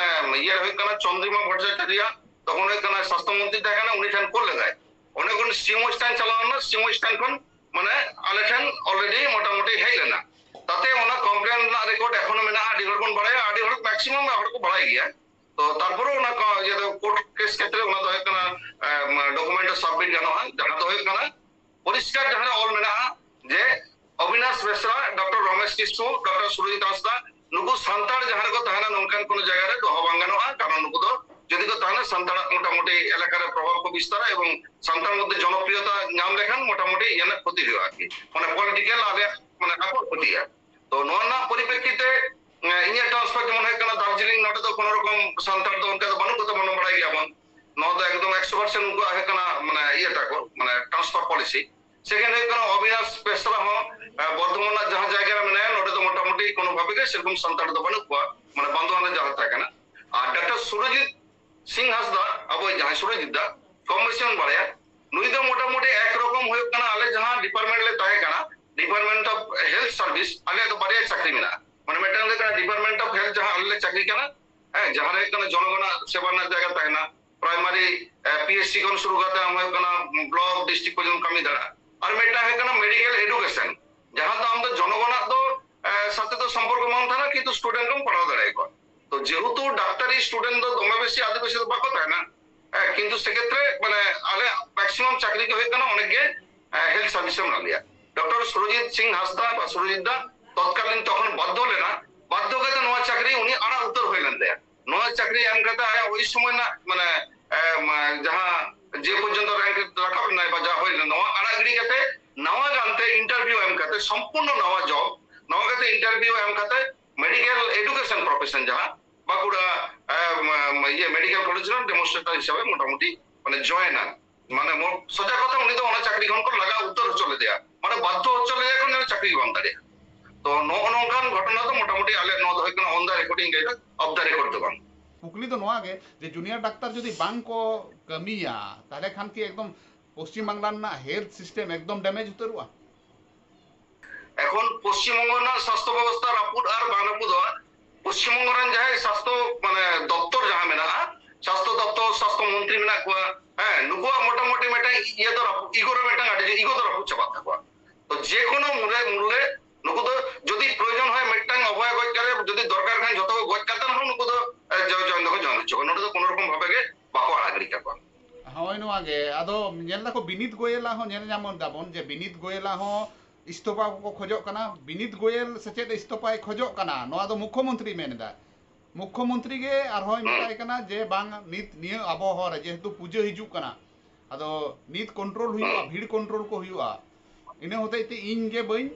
ᱢᱟᱱᱮ ᱤᱭᱟᱹ ᱨᱮ ᱦᱩᱭᱩᱜ ᱠᱟᱱᱟ ᱪᱚᱱᱫᱨᱤᱢᱟ ᱵᱷᱚᱴᱴᱟᱪᱟᱨᱭᱟ, ᱛᱚᱠᱷᱚᱱ ᱦᱩᱭᱩᱜ ᱠᱟᱱᱟ ᱥᱟᱥᱛᱷᱚ ᱢᱚᱱᱛᱨᱤ ᱛᱟᱦᱮᱸ ᱠᱟᱱᱟ, ᱩᱱᱤ ᱴᱷᱮᱱ ᱠᱳᱞ ᱞᱮᱫᱟᱭ᱾ ᱚᱸᱰᱮ ᱠᱷᱚᱱ ᱥᱤ ᱮᱢ ᱳ ᱴᱷᱮᱱ ᱪᱟᱞᱟᱣ ᱞᱮᱱᱟ, ᱥᱤ ᱮᱢ ᱳ ᱴᱷᱮᱱ ᱠᱷᱚᱱ ᱢᱟᱱᱮ ᱟᱞᱮ ᱴᱷᱮᱱ ᱚᱞᱨᱮᱰᱤ ᱢᱚᱴᱟᱢᱩᱴᱤ ᱦᱮᱡ ᱞᱮᱱᱟ᱾ ᱛᱟᱛᱮ ᱚᱱᱟ ᱠᱚᱢᱯᱞᱮᱱ ᱨᱮᱱᱟᱜ ᱨᱮᱠᱚᱨᱰ ᱮᱠᱷᱚᱱᱳ ᱢᱮᱱᱟᱜᱼᱟ, ᱟᱹᱰᱤ ᱦᱚᱲ ᱵᱚᱱ ᱵᱟᱲᱟᱭᱟ, ᱟᱹᱰᱤ ᱦᱚᱲ ᱢᱮᱠᱥᱤᱢᱟᱢ ᱦᱚᱲ ᱠᱚ ᱵᱟᱲᱟᱭ ᱜᱮᱭᱟ᱾ ᱛᱚ ᱛᱟᱨᱯᱚᱨᱮ ᱚᱱᱟ ᱠᱚ ᱤᱭᱟᱹ ᱫᱚ ᱠᱳᱨᱴ ᱠᱮᱥ ᱠᱷᱮᱛᱨᱮ ᱚᱱᱟ ᱫᱚ ᱦᱩᱭᱩᱜ ᱠᱟᱱᱟ ᱰᱚᱠᱩᱢᱮᱱᱴ ᱥᱟᱵᱢᱤᱴ ᱜᱟᱱᱚᱜᱼᱟ, ᱡᱟᱦᱟᱸ ᱫᱚ ᱦᱩᱭᱩᱜ ᱠᱟᱱᱟ ᱯᱚᱨᱤᱥᱠᱟᱨ ᱡᱟᱦᱟᱸ ᱨᱮ ᱚᱞ ᱢᱮᱱᱟᱜᱼᱟ ᱡᱮ ᱚᱵᱤᱱᱟᱥ ᱵᱮᱥᱨᱟ, ᱰᱚᱠᱴᱚᱨ ᱨᱚᱢᱮᱥ ᱠᱤᱥᱠᱩ, ᱰᱚᱠᱴᱚᱨ ᱥᱩᱨᱚᱡᱤᱛ ᱦᱟᱸᱥᱫᱟ, ᱱᱩᱠᱩ ᱥᱟᱱᱛᱟᱲ ᱡᱟᱦᱟᱸ ᱨᱮᱠᱚ ᱛᱟᱦᱮᱱᱟ ᱱᱚᱝᱠᱟᱱ ᱠᱳᱱᱳ ᱡᱟᱭᱜᱟ ᱨᱮ ᱫᱚᱦᱚ ᱵᱟᱝ ᱜᱟᱱᱚᱜᱼᱟ, ᱠᱟᱨᱚᱱ ᱱᱩᱠᱩ ᱫᱚ ᱡᱩᱫᱤ ᱠᱚ ᱛᱟᱦᱮᱱᱟ ᱥᱟᱱᱛᱟᱲᱟᱜ ᱢᱚᱴᱟᱢᱩᱴᱤ ᱮᱞᱟᱠᱟ ᱨᱮ ᱯᱨᱚᱵᱷᱟᱵ ᱠᱚ ᱵᱤᱥᱛᱟᱨᱟ ᱮᱵᱚᱝ ᱥᱟᱱᱛᱟᱲ ᱢᱚᱫᱽᱫᱷᱮ ᱡᱚᱱᱚᱯᱨᱤᱭᱚᱛᱟ ᱧᱟᱢ ᱞᱮᱠᱷᱟᱱ ᱢᱚᱴᱟᱢᱩᱴᱤ ᱤᱭᱟᱹ ᱨᱮᱱᱟᱜ ᱠᱷᱚᱛᱤ ᱦᱩᱭᱩᱜᱼᱟ ᱟᱨᱠᱤ, ᱢᱟᱱᱮ ᱯᱚᱞᱤᱴᱤᱠᱟᱞ ᱟᱞᱮᱭᱟᱜ ᱢᱟᱱᱮ ᱟᱠᱚᱣᱟᱜ ᱠᱷᱚᱛᱤᱜᱼᱟ᱾ ᱛᱚ ᱱᱚᱣᱟ ᱨᱮᱱᱟᱜ ᱯᱚᱨᱤᱯᱨᱮᱠᱠᱷᱤᱛᱮ ᱮ, ᱤᱧᱟᱹᱜ ᱴᱨᱟᱱᱥᱯᱷᱟᱨ ᱡᱮᱢᱚᱱ ᱦᱩᱭᱩᱜ ᱠᱟᱱᱟ ᱫᱟᱨᱡᱤᱞᱤᱝ, ᱱᱚᱰᱮ ᱫᱚ ᱠᱳᱱᱳ ᱨᱚᱠᱚᱢ ᱥᱟᱱᱛᱟᱲ ᱫᱚ ᱚᱱᱠᱟ ᱫᱚ ᱵᱟᱹᱱᱩᱜ ᱠᱚ ᱛᱟᱵᱚᱱᱟ, ᱵᱟᱲᱟᱭ ᱜᱮᱭᱟᱵᱚᱱ᱾ ᱱᱚᱣᱟ ᱫᱚ ᱮᱠᱫᱚᱢ ᱮᱠᱥᱚ ᱯᱟᱨᱥᱮᱱᱴ ᱩᱱᱠᱩᱣᱟᱜ ᱦᱩᱭᱩᱜ ᱠᱟᱱᱟ ᱢᱟᱱᱮ ᱤᱭᱟᱹ ᱛᱟᱠᱚ, ᱢᱟᱱᱮ ᱴᱨᱟᱱᱥᱯᱷᱟᱨ ᱯᱚᱞᱤᱥᱤ᱾ ᱥᱮᱠᱮᱱᱰ ᱦᱩᱭᱩᱜ ᱠᱟᱱᱟ ᱚᱵᱤᱱᱟᱥ ᱵᱮᱥᱨᱟ ᱦᱚᱸ, ᱮ, ᱵᱚᱨᱫᱷᱚᱢᱟᱱ ᱨᱮᱱᱟᱜ ᱡᱟᱦᱟᱸ ᱡᱟᱭᱜᱟ ᱨᱮ ᱢᱮᱱᱟᱭᱟ, ᱱᱚᱰᱮ ᱫᱚ ᱢᱚᱴᱟᱢᱩᱴᱤ ᱠᱳᱱᱳ ᱵᱷᱟᱵᱮ ᱜᱮ ᱥᱮᱨᱚᱠᱚᱢ ᱥᱟᱱᱛᱟᱲ ᱫᱚ ᱵᱟᱹᱱᱩᱜ ᱠᱚᱣᱟ, ᱢᱟᱱᱮ ᱵᱟᱸᱫᱷᱣᱟᱱ ᱨᱮ ᱡᱟᱦᱟᱸ ᱛᱟᱦᱮᱸ ᱠᱟᱱᱟ᱾ ᱟᱨ ᱰᱟᱠᱛᱟᱨ ᱥᱩᱨᱚᱡᱤᱛ ᱥᱤᱝ ᱦᱟᱸᱥᱫᱟ, ᱟᱵᱚᱭᱤᱡ ᱡᱟᱦᱟᱸᱭ ᱥᱩᱨᱚᱡᱤᱛ ᱫᱟ, ᱠᱚᱢ ᱵᱮᱥᱤ ᱵᱚᱱ ᱵᱟᱲᱟᱭᱟ, ᱱᱩᱭ ᱫᱚ ᱢᱚᱴᱟᱢᱩᱴᱤ ᱮᱠᱨᱚᱠᱚᱢ ᱦᱩᱭᱩᱜ ᱠᱟᱱᱟ, ᱟᱞᱮ ᱡᱟᱦᱟᱸ ᱰᱤᱯᱟᱨᱴᱢᱮᱱᱴ ᱞᱮ ᱛᱟᱦᱮᱸ ᱠᱟᱱᱟ, ᱰᱤᱯᱟᱨᱴᱢᱮᱱᱴ ᱚᱯ ᱦᱮᱞᱛᱷ ᱥᱟᱨᱵᱷᱤᱥ, ᱟᱞᱮᱭᱟᱜ ᱫᱚ ᱵᱟᱨᱭᱟ ᱪᱟᱹᱠᱨᱤ ᱢᱮᱱᱟᱜᱼᱟ᱾ ᱢᱟᱱᱮ ᱢᱤᱫᱴᱟᱝ ᱫᱚ ᱦᱩᱭᱩᱜ ᱠᱟᱱᱟ ᱰᱤᱯᱟᱨᱴᱢᱮᱱᱴ ᱚᱯ ᱦᱮᱞᱛᱷ ᱡᱟᱦᱟᱸ ᱟᱞᱮ ᱞᱮ ᱪᱟᱹᱠᱨᱤ ᱠᱟᱱᱟ, ᱦᱮᱸ, ᱡᱟᱦᱟᱸ ᱨᱮ ᱦᱩᱭᱩᱜ ᱠᱟᱱᱟ ᱡᱚᱱᱚᱜᱚᱱᱟᱜ ᱥᱮᱵᱟ ᱨᱮᱱᱟᱜ ᱡᱟᱭᱜᱟ ᱛᱟᱦᱮᱱᱟ, ᱯᱨᱟᱭᱢᱟᱨᱤ, ᱮ, ᱯᱤ ᱮᱭᱤᱪ ᱥᱤ ᱠᱷᱚᱱ ᱥᱩᱨᱩ ᱠᱟᱛᱮ ᱟᱢ ᱦᱩᱭᱩᱜ ᱠᱟᱱᱟ ᱵᱞᱚᱠ, ᱰᱤᱥᱴᱨᱤᱠᱴ ᱯᱚᱨᱡᱚᱱᱛᱚ ᱠᱟᱹᱢᱤ ᱫᱟᱲᱮᱭᱟᱜᱼᱟ᱾ ᱟᱨ ᱢᱤᱫᱴᱟᱝ ᱦᱩᱭᱩᱜ ᱠᱟᱱᱟ ᱢᱮᱰᱤᱠᱮᱞ ᱮᱰᱩᱠᱮᱥᱚᱱ, ᱡᱟᱦᱟᱸ ᱫᱚ ᱟᱢ ᱫᱚ ᱡᱚᱱᱚᱜᱚᱱᱟᱜ ᱫᱚ, ᱮ, ᱥᱟᱛᱮ ᱫᱚ ᱥᱚᱢᱯᱚᱨᱠᱚ ᱵᱟᱝ ᱛᱟᱦᱮᱱᱟ, ᱠᱤᱱᱛᱩ ᱥᱴᱩᱰᱮᱱᱴ ᱠᱚᱢ ᱯᱟᱲᱦᱟᱣ ᱫᱟᱲᱮᱭᱟᱠᱚᱣᱟ᱾ ᱛᱚ ᱡᱮᱦᱮᱛᱩ ᱰᱟᱠᱛᱟᱨᱤ ᱥᱴᱩᱰᱮᱱᱴ ᱫᱚ ᱫᱚᱢᱮ ᱵᱮᱥᱤ ᱟᱹᱫᱤᱵᱟᱹᱥᱤ ᱫᱚ ᱵᱟᱠᱚ ᱛᱟᱦᱮᱱᱟ, ᱦᱮᱸ, ᱠᱤᱱᱛᱩ ᱥᱮᱠᱷᱮᱛᱨᱮ ᱢᱟᱱᱮ ᱟᱞᱮ ᱢᱮᱠᱥᱤᱢᱟᱢ ᱪᱟᱹᱠᱨᱤ ᱜᱮ ᱦᱩᱭᱩᱜ ᱠᱟᱱᱟ ᱚᱱᱮᱠ ᱜᱮ, ᱮ, ᱦᱮᱞᱛᱷ ᱥᱟᱨᱵᱷᱤᱥ ᱨᱮ ᱢᱮᱱᱟᱜ ᱞᱮᱭᱟ᱾ ᱰᱚᱠᱴᱚᱨ ᱥᱩᱨᱚᱡᱤᱛ ᱥᱤᱝ ᱦᱟᱸᱥᱫᱟ ᱵᱟ ᱥᱩᱨᱚᱡᱤᱛ ᱫᱟ ᱛᱚᱛᱠᱟᱞᱤᱱ ᱛᱚᱠᱷᱚᱱ ᱵᱟᱫᱽᱫᱷᱚ ᱞᱮᱱᱟ, ᱵᱟᱫᱽᱫᱷᱚ ᱠᱟᱛᱮ ᱱᱚᱣᱟ ᱪᱟᱹᱠᱨᱤ ᱩᱱᱤ ᱟᱲᱟᱜ ᱩᱛᱟᱹᱨ ᱦᱩᱭ ᱞᱮᱱ ᱛᱟᱭᱟ᱾ ᱱᱚᱣᱟ ᱪᱟᱹᱠᱨᱤ ᱮᱢ ᱠᱟᱛᱮ ᱟᱭᱟᱜ ᱳᱭ ᱥᱚᱢᱚᱭ ᱨᱮᱱᱟᱜ ᱢᱟᱱᱮ, ᱮ, ᱢᱟ-, ᱡᱟᱦᱟᱸ ᱡᱮ ᱯᱚᱨᱡᱚᱱᱛᱚ ᱨᱮᱝᱠ ᱨᱟᱠᱟᱵ ᱞᱮᱱᱟᱭ ᱵᱟ ᱡᱟ ᱦᱩᱭ ᱞᱮᱱᱟ, ᱱᱚᱣᱟ ᱟᱲᱟᱜ ᱜᱤᱰᱤ ᱠᱟᱛᱮ ᱱᱟᱣᱟ ᱜᱟᱱᱛᱮ ᱤᱱᱴᱟᱨᱵᱷᱤᱭᱩ ᱮᱢ ᱠᱟᱛᱮ ᱥᱚᱢᱯᱩᱨᱱᱚ ᱱᱟᱣᱟ ᱡᱚᱵ, ᱱᱟᱣᱟ ᱠᱟᱛᱮ ᱤᱱᱴᱟᱨᱵᱷᱤᱭᱩ ᱮᱢ ᱠᱟᱛᱮ ᱢᱮᱰᱤᱠᱮᱞ ᱮᱰᱩᱠᱮᱥᱚᱱ ᱯᱨᱚᱯᱷᱮᱥᱚᱱ ᱡᱟᱦᱟᱸ ᱵᱟᱸᱠᱩᱲᱟ, ᱮ, ᱢᱟ-, ᱢᱟ-, ᱤᱭᱟᱹ ᱢᱮᱰᱤᱠᱮᱞ ᱠᱚᱞᱮᱡᱽ ᱨᱮᱱ ᱰᱮᱢᱚᱱᱥᱴᱨᱮᱴᱚᱨ ᱦᱤᱥᱟᱹᱵᱮ ᱢᱚᱴᱟᱢᱩᱴᱤ ᱢᱟᱱᱮ ᱡᱚᱭᱮᱱᱟ, ᱢᱟᱱᱮ ᱢᱚ-, ᱥᱚᱡᱟ ᱠᱟᱛᱷᱟ, ᱩᱱᱤ ᱫᱚ ᱚᱱᱟ ᱪᱟᱹᱠᱨᱤ ᱠᱷᱚᱱ ᱠᱚ ᱞᱟᱜᱟ ᱩᱛᱟᱹᱨ ᱦᱚᱪᱚ ᱞᱮᱫᱮᱭᱟ, ᱢᱟᱱᱮ ᱵᱟᱫᱽᱫᱷᱚ ᱦᱚᱪᱚ ᱞᱮᱫᱮᱭᱟ ᱠᱚ, ᱩᱱᱤ ᱫᱚ ᱪᱟᱹᱠᱨᱤ ᱜᱮ ᱵᱟᱝ ᱫᱟᱲᱮᱭᱟᱜᱼᱟ᱾ ᱛᱚ ᱱᱚᱜᱼᱚ ᱱᱚᱝᱠᱟᱱ ᱜᱷᱚᱴᱚᱱᱟ ᱫᱚ ᱢᱚᱴᱟᱢᱩᱴᱤ ᱟᱞᱮ ᱱᱚᱣᱟ ᱫᱚ ᱦᱩᱭᱩᱜ ᱠᱟᱱᱟ on the record ᱤᱧ ᱞᱟᱹᱭᱫᱟ, off the record ᱫᱚ ᱵᱟᱝ᱾ ᱠᱩᱠᱞᱤ ᱫᱚ ᱱᱚᱣᱟ ᱜᱮ ᱡᱮ ᱡᱩᱱᱤᱭᱟᱨ ᱰᱟᱠᱛᱟᱨ ᱡᱩᱫᱤ ᱵᱟᱝ ᱠᱚ ᱠᱟᱹᱢᱤᱭᱟ, ᱛᱟᱦᱞᱮ ᱠᱷᱟᱱ ᱠᱤ ᱮᱠᱫᱚᱢ ᱯᱚᱥᱪᱤᱢ ᱵᱟᱝᱞᱟ ᱨᱮᱱᱟᱜ ᱦᱮᱞᱛᱷ ᱥᱤᱥᱴᱮᱢ ᱮᱠᱫᱚᱢ ᱰᱮᱢᱮᱡᱽ ᱩᱛᱟᱹᱨᱚᱜᱼᱟ? ᱮᱠᱷᱚᱱ ᱯᱚᱥᱪᱤᱢᱵᱚᱝᱜᱚ ᱨᱮᱱᱟᱜ ᱥᱟᱥᱛᱷᱚ ᱵᱮᱵᱚᱥᱛᱷᱟ ᱨᱟᱹᱯᱩᱫ ᱟᱨ ᱵᱟᱝ ᱨᱟᱹᱯᱩᱫᱚᱜᱼᱟ, ᱯᱚᱥᱪᱤᱢᱵᱚᱝᱜᱚ ᱨᱮᱱ ᱡᱟᱦᱟᱸᱭ ᱥᱟᱥᱛᱷᱚ, ᱢᱟᱱᱮ, ᱫᱚᱯᱛᱚᱨ ᱡᱟᱦᱟᱸ ᱢᱮᱱᱟᱜᱼᱟ, ᱥᱟᱥᱛᱷᱚ ᱫᱚᱯᱛᱚᱨ, ᱥᱟᱥᱛᱷᱚ ᱢᱚᱱᱛᱨᱤ ᱢᱮᱱᱟᱜ ᱠᱚᱣᱟ, ᱦᱮᱸ, ᱱᱩᱠᱩᱣᱟᱜ ᱢᱚᱴᱟᱢᱩᱴᱤ ᱢᱤᱫᱴᱟᱝ ᱤᱭᱟᱹ ᱫᱚ ᱨᱟᱹᱯᱩᱫ, ᱤᱜᱳ ᱨᱮ ᱢᱤᱫᱴᱟᱝ ᱟᱹᱰᱤ ᱡᱳᱨ ᱤᱜᱳ ᱫᱚ ᱨᱟᱹᱯᱩᱫ ᱪᱟᱵᱟᱜ ᱛᱟᱠᱚᱣᱟ᱾ ᱛᱚ ᱡᱮ ᱠᱳᱱᱳ ᱢᱩᱞᱮ ᱢᱩᱞᱞᱮ ᱱᱩᱠᱩ ᱫᱚ ᱡᱩᱫᱤ ᱯᱨᱚᱭᱳᱡᱚᱱ ᱦᱚᱭ ᱢᱤᱫᱴᱟᱝ ᱚᱵᱷᱚᱭᱟ ᱜᱚᱡ ᱠᱟᱛᱮ, ᱡᱩᱫᱤ ᱫᱚᱨᱠᱟᱨ ᱠᱷᱟᱱ ᱡᱷᱚᱛᱚ ᱠᱚ ᱜᱚᱡ ᱠᱟᱛᱮ ᱨᱮᱦᱚᱸ ᱱᱩᱠᱩ ᱫᱚ, ᱮ, ᱡᱚ-, ᱡᱚᱭᱮᱱ ᱫᱚᱠᱚ ᱡᱚᱭᱮᱱ ᱦᱚᱪᱚ ᱠᱚᱣᱟ᱾ ᱱᱚᱰᱮ ᱫᱚ ᱠᱳᱱᱳ ᱨᱚᱠᱚᱢ ᱵᱷᱟᱵᱮ ᱜᱮ ᱵᱟᱠᱚ ᱟᱲᱟᱜ ᱜᱤᱰᱤ ᱠᱟᱠᱚᱣᱟ᱾ ᱦᱳᱭ, ᱱᱚᱣᱟ ᱜᱮ᱾ ᱟᱫᱚ ᱧᱮᱞ ᱫᱟᱠᱚ ᱵᱤᱱᱤᱛ ᱜᱳᱭᱮᱞᱟᱜ ᱦᱚᱸ, ᱧᱮᱞ ᱧᱟᱢ ᱫᱟᱵᱚᱱ ᱡᱮ ᱵᱤᱱᱤᱛ ᱜᱳᱭᱮᱞᱟᱜ ᱦᱚᱸ ᱤᱥᱛᱚᱯᱷᱟ ᱠᱚᱠᱚ ᱠᱷᱚᱡᱚᱜ ᱠᱟᱱᱟ᱾ ᱵᱤᱱᱤᱛ ᱜᱳᱭᱮᱞ ᱥᱮ ᱪᱮᱫ ᱤᱥᱛᱚᱯᱷᱟᱭ ᱠᱷᱚᱡᱚᱜ ᱠᱟᱱᱟ, ᱱᱚᱣᱟ ᱫᱚ ᱢᱩᱠᱠᱷᱚᱢᱚᱱᱛᱨᱤ ᱢᱮᱱ ᱮᱫᱟ᱾ ᱢᱩᱠᱠᱷᱚᱢᱚᱱᱛᱨᱤ ᱜᱮ ᱟᱨᱦᱚᱸᱭ ᱦᱩᱸ᱾ ᱢᱮᱛᱟᱭ ᱠᱟᱱᱟ ᱡᱮ ᱵᱟᱝ, ᱱᱤᱛ ᱱᱤᱭᱟᱹ ᱟᱵᱚᱦᱟᱣᱟ ᱨᱮ ᱡᱮᱦᱮᱛᱩ ᱯᱩᱡᱟᱹ ᱦᱤᱡᱩᱜ ᱠᱟᱱᱟ, ᱟᱫᱚ ᱱᱤᱛ ᱠᱚᱱᱴᱨᱳᱞ ᱦᱩᱭᱩᱜᱼᱟ, ᱦᱩᱸ᱾ ᱵᱷᱤᱲ ᱠᱚᱱᱴᱨᱳᱞ ᱠᱚ ᱦᱩᱭᱩᱜᱼᱟ᱾ ᱤᱱᱟᱹ ᱦᱚᱛᱮᱡ ᱛᱮ ᱤᱧ ᱜᱮ ᱵᱟᱹᱧ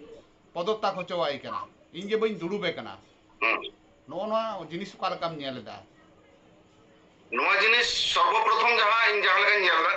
ᱯᱚᱫᱚᱛᱛᱟᱜ ᱦᱚᱪᱚᱣᱟᱭ ᱠᱟᱱᱟ, ᱤᱧ ᱜᱮ ᱵᱟᱹᱧ ᱫᱩᱲᱩᱵᱮ ᱠᱟᱱᱟ᱾ ᱦᱩᱸ᱾ ᱱᱚᱜᱼᱚ ᱱᱚᱣᱟ ᱡᱤᱱᱤᱥ ᱚᱠᱟ ᱞᱮᱠᱟᱢ ᱧᱮᱞ ᱮᱫᱟ? ᱱᱚᱣᱟ ᱡᱤᱱᱤᱥ ᱥᱚᱨᱵᱚᱯᱨᱚᱛᱷᱚᱢ ᱡᱟᱦᱟᱸ ᱤᱧ ᱡᱟᱦᱟᱸ ᱞᱮᱠᱟᱧ ᱧᱮᱞ ᱮᱫᱟ,